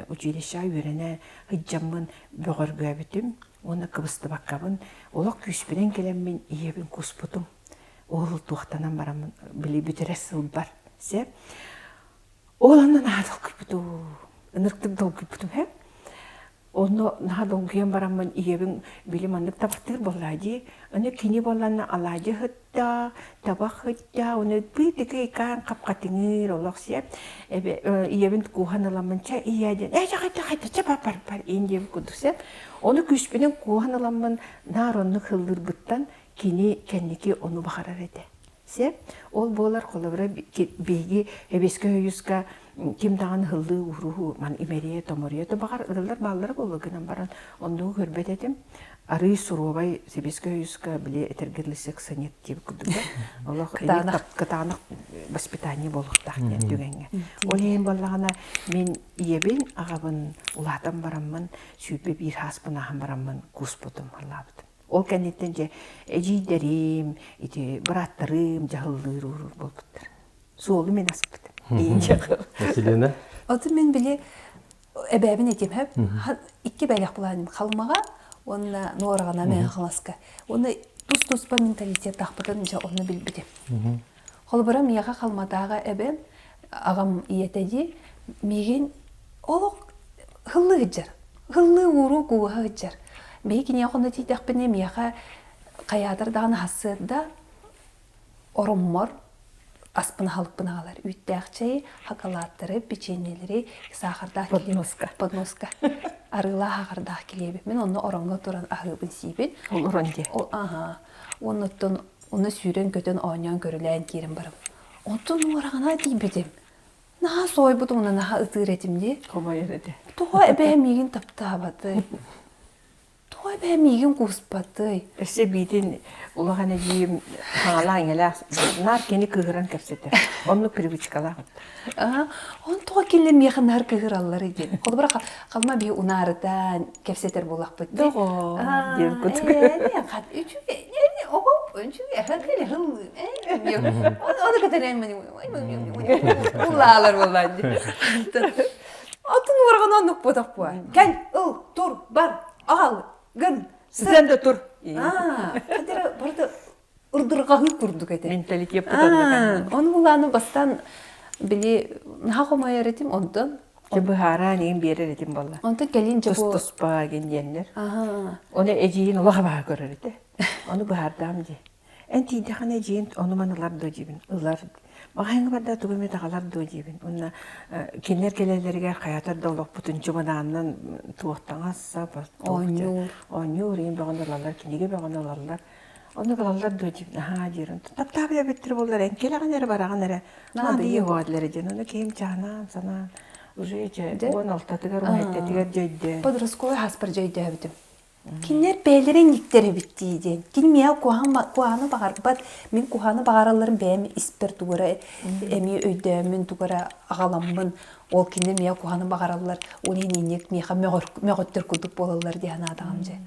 C: училищеҕа үөрэнэ сылдьаммын бөҕөргөөбүтүм уонна кыбыстыбаккабын олох күүспүнэн кэлэммин ийэбин куспутум. Ол туохтанан бараммын били бүтэрэр сылбар сөп. Ол онно наһаа долгуйбутум. Ынырыктык долгуйбутум һэ. Онно наһаа долгуйан бараммын ийэбин били маннык табахтыыр буоллаа дии. Аны кини буолланна алаадьы ыһытта, табах ыһытта, оны быытыкы икаан хапхатыҥыыр олох сиэп. Эбэ ийэбин кууһан ыламмын чэ ийээ диэн ээ хайта хайта чэ бар бар бар иин диэбит курдук сиэп. Ону күүспүнэн кууһан ыламмын наар оннук ыллыырбыттан кини кэнники ону баҕарар этэ. Сөп. Ол буолар холобура биһиги Эбиэскэ Союзка ким даҕаны һыллыы уруһу ман имэрийэ томоруйа да баҕар ырыллар бааллара буолуо гынан баран оннугу көрбөт этим. Арыы суруобай Сэбиэскэй Союзка били этэргэ дылы секса нет диэбит курдук олох кытаанах воспитание буолуохтаах диэн түгэҥҥэ. Ол иһин буоллаҕына мин ийэбин аҕабын улаатан бараммын 21 ааспын ааһан бараммын кууспутум ыллаабытым. Ол кэнниттэн дьэ эдьиийдэрим, ити бырааттарым дьаһаллыыр уурур буолбуттар. Суолу мин аспытым.
B: Василина?
A: Оту мин били эбээбин этим хэп. Икки бэлэх булааним Халымаҕа уонна Нуораҕана Мэҥэ Хаҥаласка. Уонна тус-туспа менталитеттаахпытын дьэ онно билбитим. Холобура миэхэ Халыматааҕы эбэм аҕам ийэтэ дии миигин олох һыллыы сылдьар. Һыллыы ууруу кууһа сылдьар. Биһи киниэхэ онно тиийдэхпинэ миэхэ хайаатар даҕаны хассыарда ороммор аспын аһылыкпын аҕалар. Үүттээх чэйи, хакалааттары, печеньелэри, саахардаах
C: Подноска.
A: Подноска. Арыылаах саахардаах килиэби. Мин онно ороҥҥо туран аһыыбын сиибин.
C: Ол орон дии.
A: Аһаа. Оннуттан онно сүүрэн-көтөн оонньоон-көрүлээн киирэн барым. Онтон уораҕына тиийбитим. Наһаа соойбутум уонна наһаа ытыыр этим дии.
C: Хомойор этэ.
A: Тоҕо эбээ миигин таптаабатай? Тоҕо эбээ миигин кууспатый?
C: Өссө биитин улахан эдьиийим хаҥалаах-иҥэлээх наар кини кыыһыран кэпсэтэр. Оннук привычкалаах.
A: Аа, он тоҕо кинилэр миэхэ наар кыыһыраллар диэн. Холобура халма биһи унаарытаан кэпсэтэр буоллахпыт дии.
C: Доҕоор диэн курдук.
A: Хат үчүгэй, оҕо үчүгэй, Ону кытарыан улаалар буоллаан дии. Атын уорҕан оннук буотах буа. Кэл, ыл, тур, бар, аҕал, гын.
C: Сытан да тур.
A: Аа, барыта ырдырҕаһыы курдук этэ.
C: Менталитет
A: Ону булааны бастаан. били наһаа хомойор этим онтон.
C: Дьэ быһааран иин биэрэр этим буолла.
A: Онтон кэлин дьэ бу
C: Тус-туспа гин диэннэр. Ону эдьиийин олох абаһа көрөр этэ. Ону быһаардаам дии. Эн тиийдэххинэ эдьиийин ону-маны ылар дуо диибин. Ылар. Маҕаһыыҥҥа барда тугу эмит аҕалар дуо диибин. Уонна кинилэр кэлэллэригэр хайатар да олохпутун чымадаанынан туох таҥас сап
A: Оонньуур.
C: Оонньуур иин бөҕөнү ылаллар, кинигэ бөҕөнү ылаллар. Оннук ылаллар дуо диибин. Аһаа диир. Таптаабыт эбиттэр буоллар эн кэлэҕин эрэ бараҕын эрэ. Наадыйыы оҕо диэн. Ону киһим чаанаан санаан уже дьэ 16-тыгар, 17-тигэр дьэ өйдөөн.
A: Подростковый хаспар дьэ өйдөөбүтүм. Кинилэр бэйэлэрэ инниктэр эбит дии диэн. Кини миэхэ куһаҕаны баҕарбат, мин куһаҕаны баҕаралларын бэйэм испэр тугу эрэ эмиэ өйдөөммүн, тугу эрэ аҕаламмын, ол кинилэр миэхэ куһаҕаны баҕараллар, ол иһин инник миэхэ мөҕөттөр курдук буолаллар дии санаатаҕым дьэ.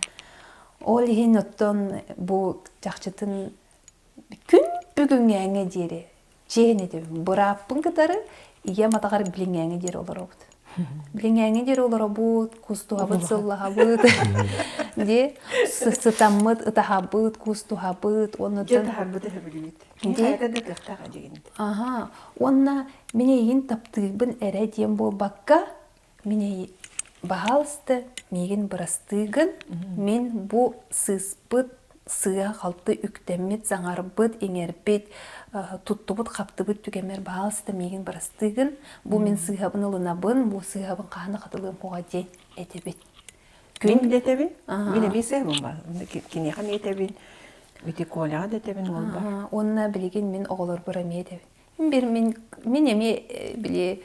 A: Ол иһин оттон бу чахчытын күн бүгүҥҥээҥҥэ диэри Чиэһин этэбин, бырааппын кытары ийэм атаҕар билиҥээҥи диэри олоробут. Билиҥээҥи диэри олоробут, кустуһабыт, сыллаһабыт, дии сытаммыт, ытаһабыт, кустуһабыт, уонна
C: Дьэ таһарбыт өһөбүлүбүт. Киһи да кыахтаах эдьигин.
A: Аха, уонна мин эйигин таптыырбын эрэ диэн буолбакка, Мин баһаалыста миигин бырастыыгын, мин бу сыыспыт, сыыһа-халты үктэммит, саҥарбыт, иҥэрбит, туттубут-хаптыбыт түгэммэр баһаалыста миигин бырастыыгын, бу мин сыыһабын ылынабын, бу сыыһабын хаһан да хатылыам суоҕа диэн этэбит.
C: Мин да этэбин, мин эмиэ сыыһабын баар. Киниэхэ эмиэ этэбин, ити Коляҕа да этэбин уолбар.
A: Уонна билигин мин оҕолорбор эмиэ этэбин. Бир мин мин эмиэ били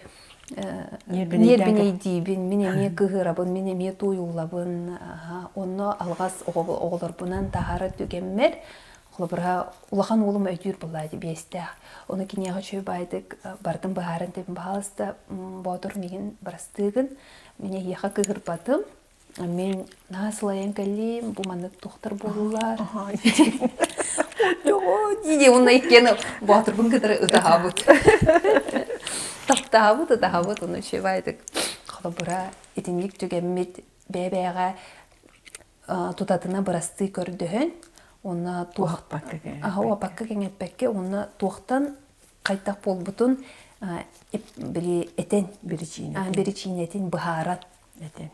A: ньиэрбинэйдиибин, мин эмиэ кыһырабын, мин эмиэ тууйуллабын. Онно алҕас оҕолорбунан таһаарар түгэммэр, холобура, улахан уолум өйдүүр буоллаа биэстээх. Ону киниэхэ үчүгэй баайдык бардым быһааран тэбин баһаалыста Боотур миигин бырастыыгын, мин эйиэхэ кыыһырбатым, Мин наһаа сылайан кэллим, бу маннык туохтар буоллулар. Дии уонна иккиэн боотурбун кытары ытаһабыт. Таптаабыт, ытаһабыт, ону үчүгэйдик холобура итинник түгэммит бэйэ-бэйэҕэ тутатына бырастыы көрдөһөн уонна туох уоппакка кэҥэппэккэ уонна туохтан хайдах буолбутун били этэн биричиинэтин быһааран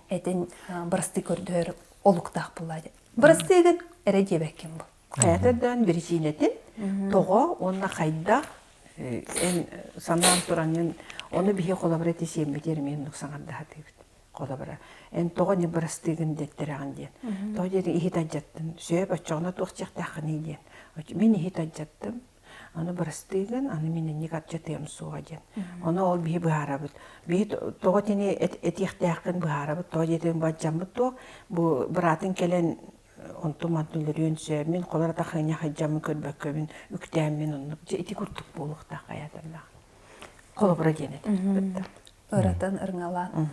A: этин бырастыы көрдөһөр олуктаах буолла бырастыыгын эрэ диэбэккин бу
C: хайата даан биричиинэтин тоҕо уонна хайдах эн санаан тураҥҥын ону биһи холобура ити сиэммитигэр эмиэ оннук саҥардаһатыыбыт холобура эн тоҕо не бырастыыгын дэттэрэҕин диэн тоҕо диэтин иһит алдьаттын сөп оччоҕуна туох диэхтээххиний диэн мин иһит алдьаттым Аны бырастыыгын, аны мин инник ардьатыам суоҕа диэн. Ону ол биһи быһаарабыт. Биһи тоҕо итини этиэхтээххин быһаарабыт, тоҕо диэтиҥ бадьаммыт туох, бу быраатыҥ кэлэн онтум мантын өлөрүөн сөп, мин холор атахыня хайдьаммын көрбөккөбүн, үктээммин оннук. Дьэ ити курдук буолуохтаах хайааталлаах. Холобура диэн этэ.
A: Ыратан ырыҥалаан.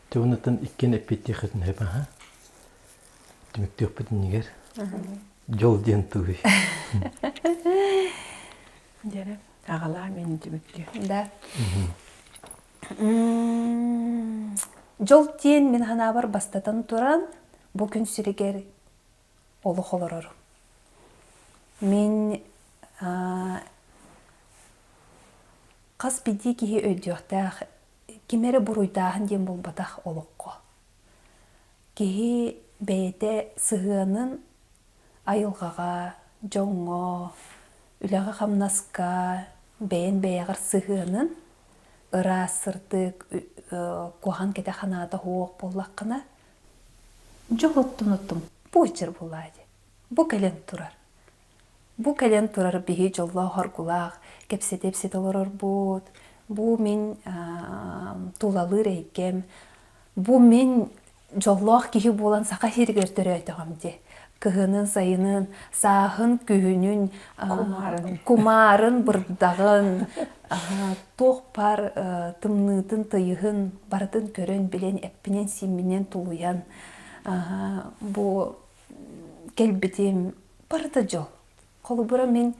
B: Тыгынатын иккиэн эппиэттиэххитин сөп аха. Түмүктүөхпүт иннигэр. Дьол диэн тугуй?
C: Дьэрэ, аҕалаа мин түмүктүө.
A: Да. Дьол диэн мин санаабар бастатан туран бу күн сиригэр олох олорорум. Мин хас биирдии киһи өйдүөхтээх ким эрэ буруйдааһын диэн буолбатах олоххо. Киһи бэйэтэ сыһыанын айылҕаҕа, дьоҥҥо, үлэҕэ-хамнаска бэйэн бэйэҕэр сыһыанын ыраас, сырдык, куһаҕан кэтэх санаата суох буоллаххына, дьол оттон оттон буочар буолаа дии. Бу кэлэн турар. Бу кэлэн турар биһи дьоллоох-оргулаах кэпсэтэ-ипсэтэ олорорбут, бу мин тулалыыр эйгэм, бу мин дьоллоох киһи буолан саха сиригэр төрөөтөҕүм дии. Кыһынын, сайынын, сааһын, күһүнүн, кумаарын, бырдаҕын, туох баар тымныытын, тыйыһын барытын көрөн, билэн, эппинэн-сиимминэн тулуйан бу кэлбитим барыта дьол. Холобура мин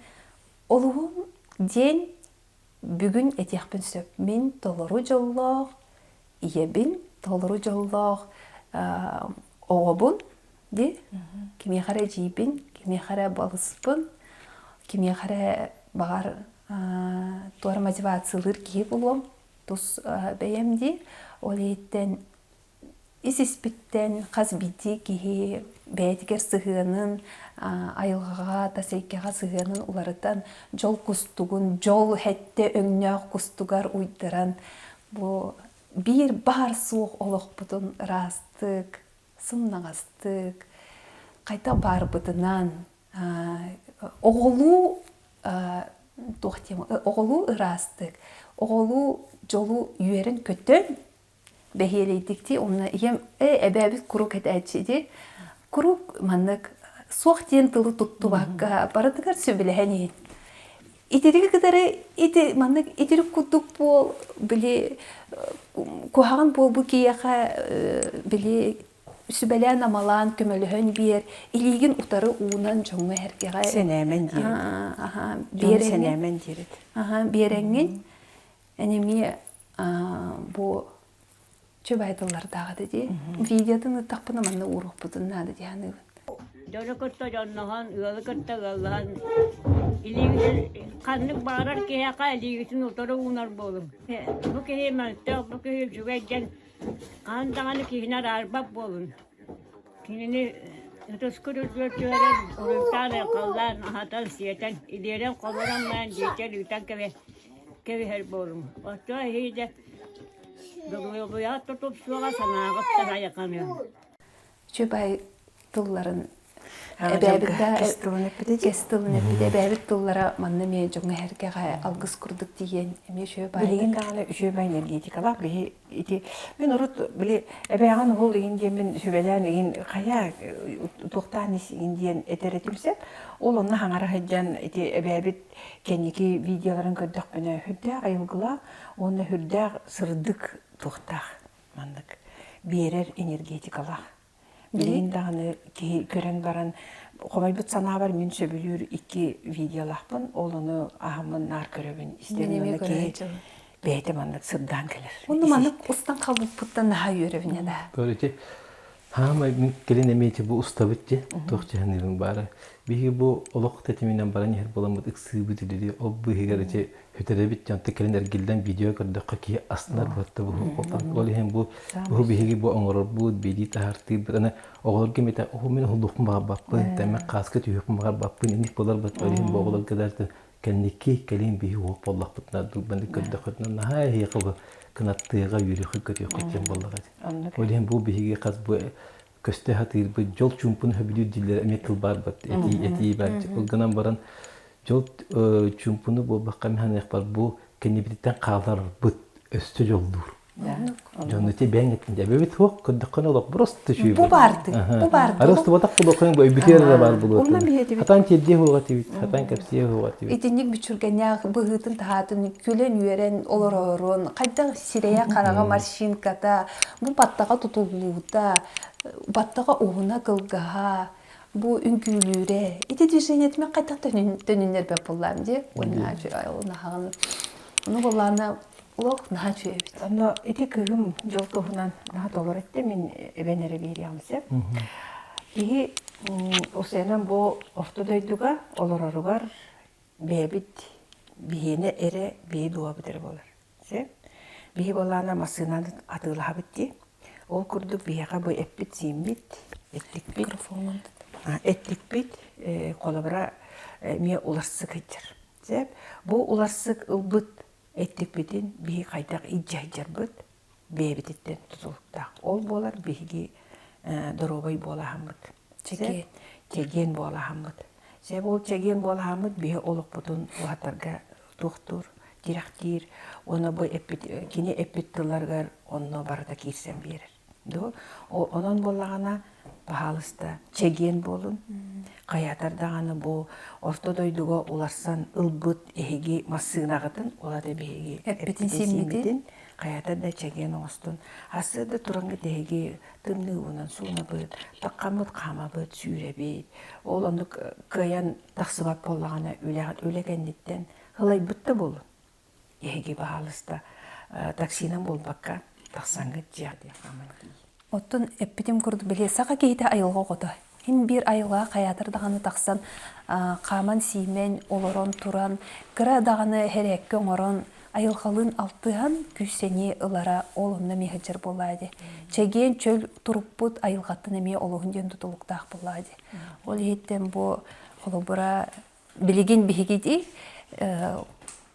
A: олуһум диэн бүгүн этиэхпин сөп. Мин толору дьоллоох ийэбин, толору дьоллоох оҕобун дии. Кимиэхэ эрэ эдьиийбин, кимиэхэ эрэ балыспын, кимиэхэ эрэ баҕар. Туора мотивациялыыр киһи булуом тус бэйэм дии. Ол иһиттэн ис-испиттэн хас биирдии киһи бэйэтигэр сыһыанын, айылҕаҕа, тас эйгэҕэ сыһыанын уларытан, дьол кустугун, дьол хэттэ өҥнөөх кустугар уйдаран, бу биир баар суох олохпутун ыраастык, сымнаҕастык, хайдах баарбытынан оҕолуу туох диэм оҕолуу ыраастык, оҕолуу дьолу үөрэн-көтөн бэһиэлэйдиктии уонна ийэм ээ эбээбит куруук этээччи дии куруук маннык суох диэн тылы туттубакка барытыгар сөбүлэһэн иһин итириги кытары ити маннык итирик курдук буол били куһаҕан буолбут киһиэхэ били сүбэлээн-амалаан көмөлөһөн биэр илиигин утары уунан дьоҥҥо эһэргэҕэ
C: сэнээмэн диэбит сэнээмэн диэбит
A: биэрэҥҥин эн эмиэ бу чөбай тыллардаах этэ дии. Видеотын ыттахпына манна ууруохпутун наада дии саныыбын.
D: Дьону кытта дьонноһон, ыалы кытта ыаллаһан, илиигитин ханнык баҕарар киһиэхэ илиигитин утары уунар буолуҥ. Бу киһи мөлтөх, бу киһи үчүгэй диэн хаһан даҕаны киһини араарбат буолуҥ. Кинини ытыскын үрдүгэр түһэрэн, уруйдаан-айхаллаан, аһатан-сиэтэн, илиэрэн-холорон баран дьиэтигэр ыытан кэбиһэр буолуҥ. Оччоҕо эһиги дьэ доруобуйаҕыт да тупсуоҕа, санааҕыт да айаханыа.
A: Үчүгэй тылларын эбээбит да
C: кэс тылын эппитэ
A: кэс тылын эппитэ эбээбит тыллара манна эмиэ дьоҥҥо эһэргэҕэ алгыс курдук тиийэн эмиэ үчүгэй баай
C: билигин даҕаны үчүгэй энергетикалаах биһи ити мин урут били эбээҕин уһул игин диэммин сүбэлээн игин хайа туохтаан ис игин диэн этэр этим сөп ол онно хаҥара сылдьан ити эбээбит кэнники видеоларын көрдөхпүнэ сүрдээх айылгылаах уонна сүрдээх сырдык туохтаах маннык биэрэр энергетикалаах Билигин даҕаны киһи көрөн баран хомойбут санаабар мин сөбүлүүр икки видеолаахпын. Ол ону аһаммын наар көрөбүн, истэбин уонна киһи бэйэтэ маннык сырдаан кэлэр.
A: Онно маннык устан халбыппыттан наһаа үөрэбин да.
B: Көрүти хаамай мин кэлин эмиэ бу устабыт дии туох дьаһаныыбын баара. Биһиги бу олох тэтиминэн баран иһэр буоламмыт ыксыыбыт үлэлии ол быыһыгар ити Хүтэрэбит дьонто кэлин эргиллэн видео көрдөххө киһи астынар буолта бу ол иһин бу бу биһиги бу оҥорорбут биэрии таһаартыырбыт аны оҕолорго эмитэ оо мин уһуллуохпун баҕарбаппын тэммэ хааска түһүөхпүн баҕарбаппын инник буоларбыт ол иһин бу оҕолорго да кэнники кэлин биһи уох буоллахпытына дурбаны көрдөххүтүнэ наһаа эһиэхэ бу кынаттыаҕа үөрүөххүт көтүөххүт диэн буоллаҕа ол иһин бу биһиги хас бу көстө сатыырбыт дьол чуумпуну сөбүлүүр дииллэр эмиэ тыл баарбат этии этии баар ол гынан баран дьол чуумпуну буолбакка мин саныахпар бу кэннибититтэн хааларбыт өссө дьоллуур дьону ти бэйэҥ эттин эбэбит суох көрдөххүнэ олох просто үчүгэй
A: бу баарды бу баарды
B: арыстыбатах булуоххун бу өйбүтүгэр эрэ баар булуотун хатан тиэрдиэ хуоҕа тибит хатан кэпсиэ хуоҕа тибит
A: итинник бүчүргэннээх быһыытын таһаатын күлэн-үөрэн олорорун хайдах сирэйэ-хараҕа морщинката бу баттаҕа тутуллуута, баттаҕа уһуна кылгаһа, бу үҥкүүлүүрэ. Ити движениетимин хайдах төнүннэрбэт буоллаам дии. Наһаҕын ону буоллаана олох наһаа үчүгэй эбит.
C: Онно ити кыыһым дьол туһунан наһаа толору эттэ мин эбэн эрэ биэриэҕим сөп. Киһи усуйанан бу орто дойдуга олороругар бэйэбит биһиэнэ эрэ бэйэ дууһабыт эрэ буолар. Сөп. Биһи буоллаҕына массыынаны атыылаһабыт дии. Ол курдук биһиэхэ бу эппит-сииммит, эттикпит, эттикпит холобура эмиэ уларсык сылдьар. Сөп. Бу уларсык ылбыт эттикпитин биһи хайдах илдьэ сылдьарбыт бэйэбититтэн тутулуктаах. Ол буолар биһиги доруобай буолаһаммыт.
A: Чэгиэн.
C: Чэгиэн буолаһаммыт. Сөп ол чэгиэн буолаһаммыт биһи олохпутун уһатарга туохтуур, тирэхтиир уонна бу эппит кини эппит тылларыгар онно барыта киирсэн биэрэр. Дуо? Онон буоллаҕына, баһаалыста, чэгиэн буолун. Хайаатар даҕаны бу орто дойдуга уларсан ылбыт эһиги массыынаҕытын, ол ата биһиги эппитин-сииммитин хайаатар да чэгиэн оҥостун. Ассыа да тураҥҥыт эһиги тымныы уунан суунабыт, таххаммыт хаамабыт, сүүрэбит. Ол оннук кыайан тахсыбат буоллаҕына үлэҕит үлэ кэнниттэн ылайбыт да буолун. Эһиги баһаалыста таксинан буолбакка тахсаҥҥыт дьиэҕитигэр хааман тиий.
A: Оттон эппитим курдук били саха киһитэ айылҕа оҕото. Хин биир айылҕа хайаатар даҕаны тахсан хааман-сиимэн, олорон туран, кыра даҕаны хэрээккэ оҥорон, айылҕалыын алтыһан күүс-сэниэ ылара ол онно эмиэ сылдьар буоллаа дии. Чэгиэн чөл турукпут айылҕаттан эмиэ олуһун диэн тутулуктаах буоллаа дии. Ол иһиттэн бу холобура билигин биһиги дии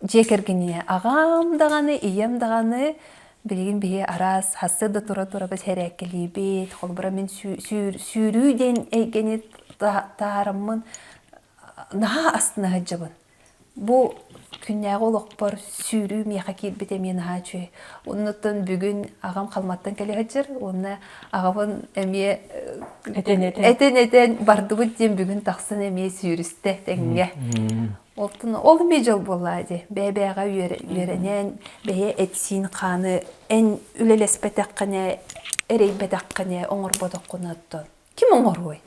A: дьиэ кэргэниэ аҕам даҕаны, ийэм даҕаны билигин биһи араас хассы да тура-турабыт сэрээккэлиибит. Холобура мин сүүрүү диэн эйгэни таараммын наһаа астына сылдьабын. Бу күннээҕи олохпор сүүрүү миэхэ киирбитэ эмиэ наһаа үчүгэй. Оннуттан бүгүн аҕам Халматтан кэлэ сылдьар уонна аҕабын эмиэ этэн-этэн бардыбыт диэн бүгүн тахсан эмиэ сүүрүстэ тэҥҥэ. Оттон ол эмиэ дьол буоллаа дии. Бэйэ-бэйэҕэ үөрэнэн, бэйэ эт-сиин хааны эн үлэлэспэтэххинэ, эрэйбэтэххинэ, оҥорботоххуна оттон ким оҥоруой?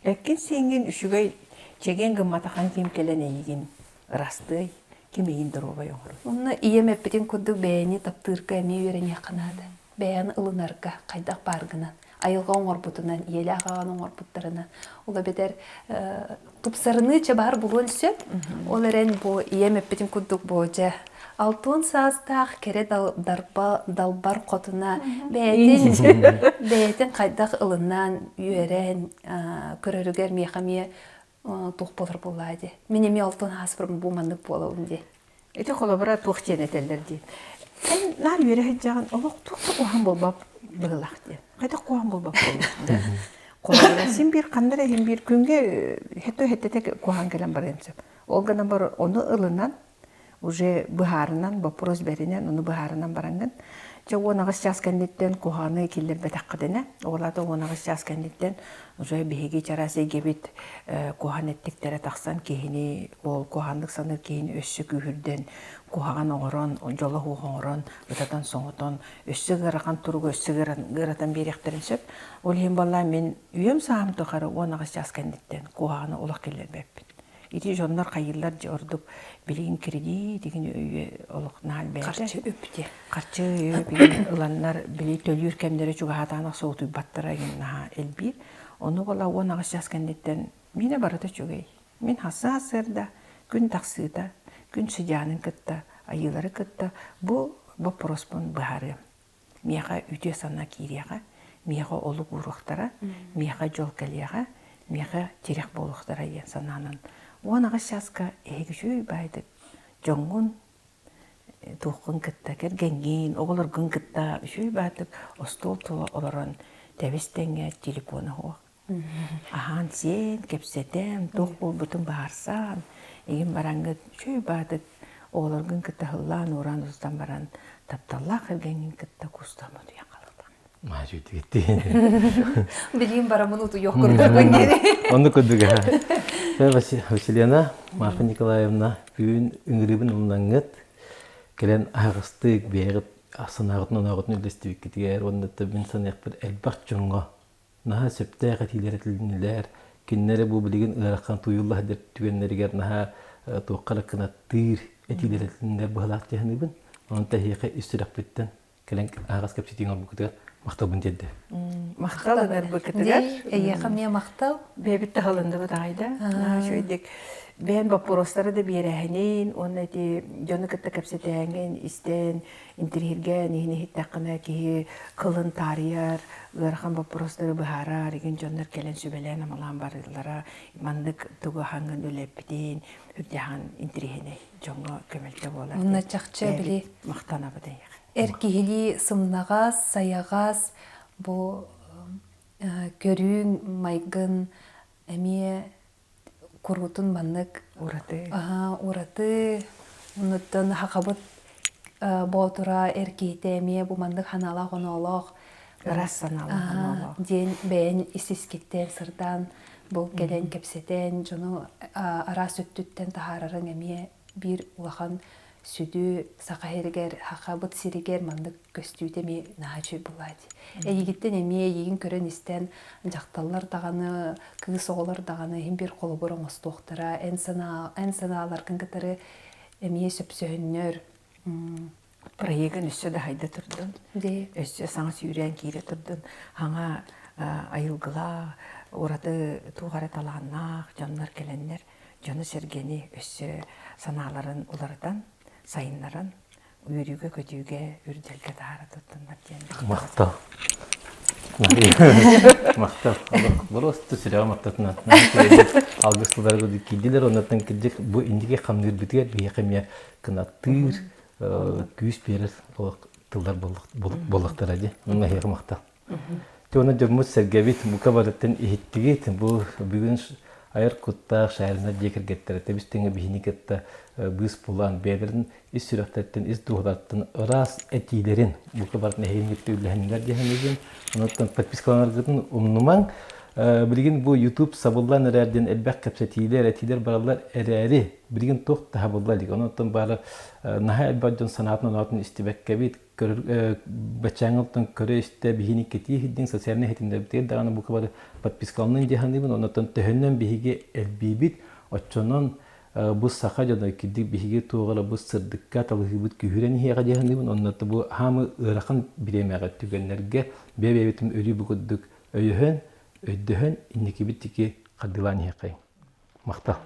C: Эккин-сииҥҥин үчүгэй чэгиэн гымматахан ким кэлэн эйигин ырастыай, ким эйигин доруобай оҥоруой?
A: Онно ийэм эппитин курдук бэйэни таптыырга эмиэ үөрэниэххэ наада. Бэйэни ылынарга хайдах бааргынан, айылҕа оҥорбутунан, ийэлээх аҕаны оҥорбуттарынан. Ол эбэтэр тупсарыныы чэ баар булуон сөп. Ол эрэн бу ийэм эппитин курдук бу дьэ алтыан саастаах кэрэ дарба далбар хотуна бэйэтин бэйэтин хайдах ылынан үөрэн көрөрүгэр миэхэ эмиэ туох буолар буоллаа дии. Мин эмиэ алтын ааспырым бу маннык буолабын дии.
C: Ити холобура туох диэн этэллэр дии. Эн наар үөрэ сылдьаҕын олох туох да куһаҕан буолбат быһыылаах диэн. Хайдах куһаҕан буолбат буолла? Холобура син биир ханна эрэ иһин биир күҥҥэ хэтэ-хэтэтэ куһаҕан кэлэн барыан сөп. Ол гынан баран ону ылынан уже быһаарынан, боппуруос бэринэн, ону быһаарынан бараҥҥын, чэ 18 чаас кэнниттэн куһаҕаны киллэрбэтэххитинэ, ол аата 18 чаас кэнниттэн уже биһиги чараас эйгэбит куһаҕан эттиктэрэ тахсан киһини ол куһаҕаннык саныыр киһини өссө күүһүрдэн, куһаҕан оҥорон, дьоло суох оҥорон, ытатан-соҥотон, өссө ыарахан туругу өссө ыаратан биэриэхтэрин сөп. Ол иһин буоллаа мин үйэм сааһым тухары 18 чаас кэнниттэн куһаҕаны олох киллэрбэппин. Ити дьоннор хайыыллар дьэ ордук билигин кредит игин өйө олох наһаа элбээтэ.
A: Харчы үп диэ.
C: Харчы үп игин ыланнар били төлүүр кэмнэрэ чугаһаатаан соутуйбаттара игин наһаа элбиир. Ону буола 18 чаас кэнниттэн миэнэ барыта үчүгэй. Мин хасса сарсыарда күн тахсыыта, күн сыдьаанын кытта, айыылары кытта бу боппуруоспун быһаарыам. Миэхэ үтүө санаа киириэҕэ, миэхэ олук ууруохтара, миэхэ дьол кэлиэҕэ, миэхэ тирэх буолуохтара диэн санаанан 18 чааска эһиги үчүгэй баайдык дьоҥҥун, туоххун кытта, кэргэҥҥин, оҕолоргун кытта үчүгэй баайдык остуол тула олорон тэбис-тэҥҥэ телефона суох Аһаан-сиэн, кэпсэтэн, туох буолбутун быһаарсан, игин бараҥҥыт үчүгэй баатык оҕолоргун кытта һыллаан-уураан устан баран, тапталлаах кэргэҥҥин кытта куустан утуйан хаалыахтаах.
B: Маа үчүгэй
A: Билигин бараммын утуйуох курдукпун диэн.
B: Оннук курдук Василена, Марфа Николаевна бүгүн ыҥырыыбын ылынаҥҥыт кэлэн аһаҕастык бэйэҕит санааҕытын-онооҕутун үллэстибиккитигэр уонна мин саныахпар элбэх дьоҥҥо наһаа сөптөөх этиилэр этилиннилэр. Кинилэри бу билигин ыарахан тууйулла сылдьар түгэннэригэр наһаа туохха эрэ кынаттыыр этиилэр этилиннилэр быһалаах дии саныыбын. Онон эһиэхэ ис сүрэхпиттэн кэлэн аһаҕас кэпсэтииҥ оҥорбуккутугар махталбын тиэрдэ.
C: Махтал ынырбыккытыгар.
A: Эйиэхэ эмиэ махтал.
C: Бэйэбит таһылынныбыт аҕай да. Наһаа үчүгэйдик бэйэн боппуруостары да биэрээһинин уонна ити дьону кытта кэпсэтээҥҥин истэн интириһиргээн иһин иһиттэххинэ киһи кылын таарыйар, ыарахан боппуруостары быһаарар, игин дьоннор кэлэн сүбэлээн-амалаан барыыллара, маннык тугу аһаҥҥын үлэппитин, үрдээҕин интириэһинэй дьоҥҥо көмөлтө буолар.
A: Онно чахчы били
C: махтанабыт эйиэхэ.
A: Эр киһилии сымнаҕас, сайаҕас бу көрүүҥ, майгын эмиэ куруутун маннык
C: ураты
A: ураты оннуттан хахабыт боотура эр киһитэ эмиэ бу маннык ханаалаах оноолоох
C: ыраас санаалаах оноолоох
A: диэн бэйэн ис искиттэн сырдаан бу кэлэн кэпсэтэн дьону араас өттүттэн таһаарарыҥ эмиэ биир улахан сүдү саха сиригэр сахабыт сиригэр маннык көстүүтэ эмиэ наһаа үчүгэй буолаа дии. Эйигиттэн эмиэ эйигин көрөн-истэн дьахталлар даҕаны, кыыс оҕолор даҕаны иһин биир холобур оҥостуохтара, эн санаа эн санааларгын кытары эмиэ сөпсөһөннөр
C: Проегын өссө да хайда турдун, өссө саҥа сүүрээн киирэ турдун, хаҥа айылгылаах, ураты туох эрэ талааннаах дьоннор кэлэннэр дьону-сэргэни өссө санааларын уларытан, сайыннаран, үөрүүгэ-көтүүгэ, үрдэлгэ таһаара туттуннар диэн.
B: Махтал. Махтал. Боруосту сүрэҕим ортотунан алгыс тылларга киирдилэр оннуттан кырдьык бу инники хамныырбытыгар биһиэхэ эмиэ кынаттыыр күүс биэрэр тыллар буоллахтара дии. Онно эһиэхэ махтал. Дьэ уонна дьоммут-сэргэбит бука барытын иһиттигит. Бу бүгүн айар куттаах Шарина дьиэ кэргэттэрэ тэбис-тэҥэ биһини кытта быыс булан, бэйэлэрин ис сүрэхтэриттэн, ис дууһаларыттан ыраас этиилэрин бука барытын эһигини кытта үллэһиннилэр дии саныыбын. Онон подпискаланаргытын умнумаҥ. Билигин бу YouTube сабыллан эрээр диэн элбэх кэпсэтиилэр, этиилэр бараллар эрээри, билигин туох да сабылла илик. Онон баара наһаа элбэх дьон санаатын-оноотун истибэккэбит, баччааҥҥыттан көрө-истэ биһини кэтии иһирдиҥ социальнай ситимнэрбитигэр даҕаны бука бары подпискаланын дии саныыбын. Оннуттан төһөннөн биһиги элбиибит, оччонон бу саха дьоно кирдик биһиги туох эрэ бу сырдыкка талыһыыбыт күүһүрэн иһиэҕэ дии саныыбын. Оннуттан бу хаамы ыарахан бириэмэҕэ түгэннэргэ бэйэ-бэйэбитин өрүү бу курдук өйөһөн, өйдөһөн инникибит тики хардыылаан иһиэххэйиҥ. Махтал.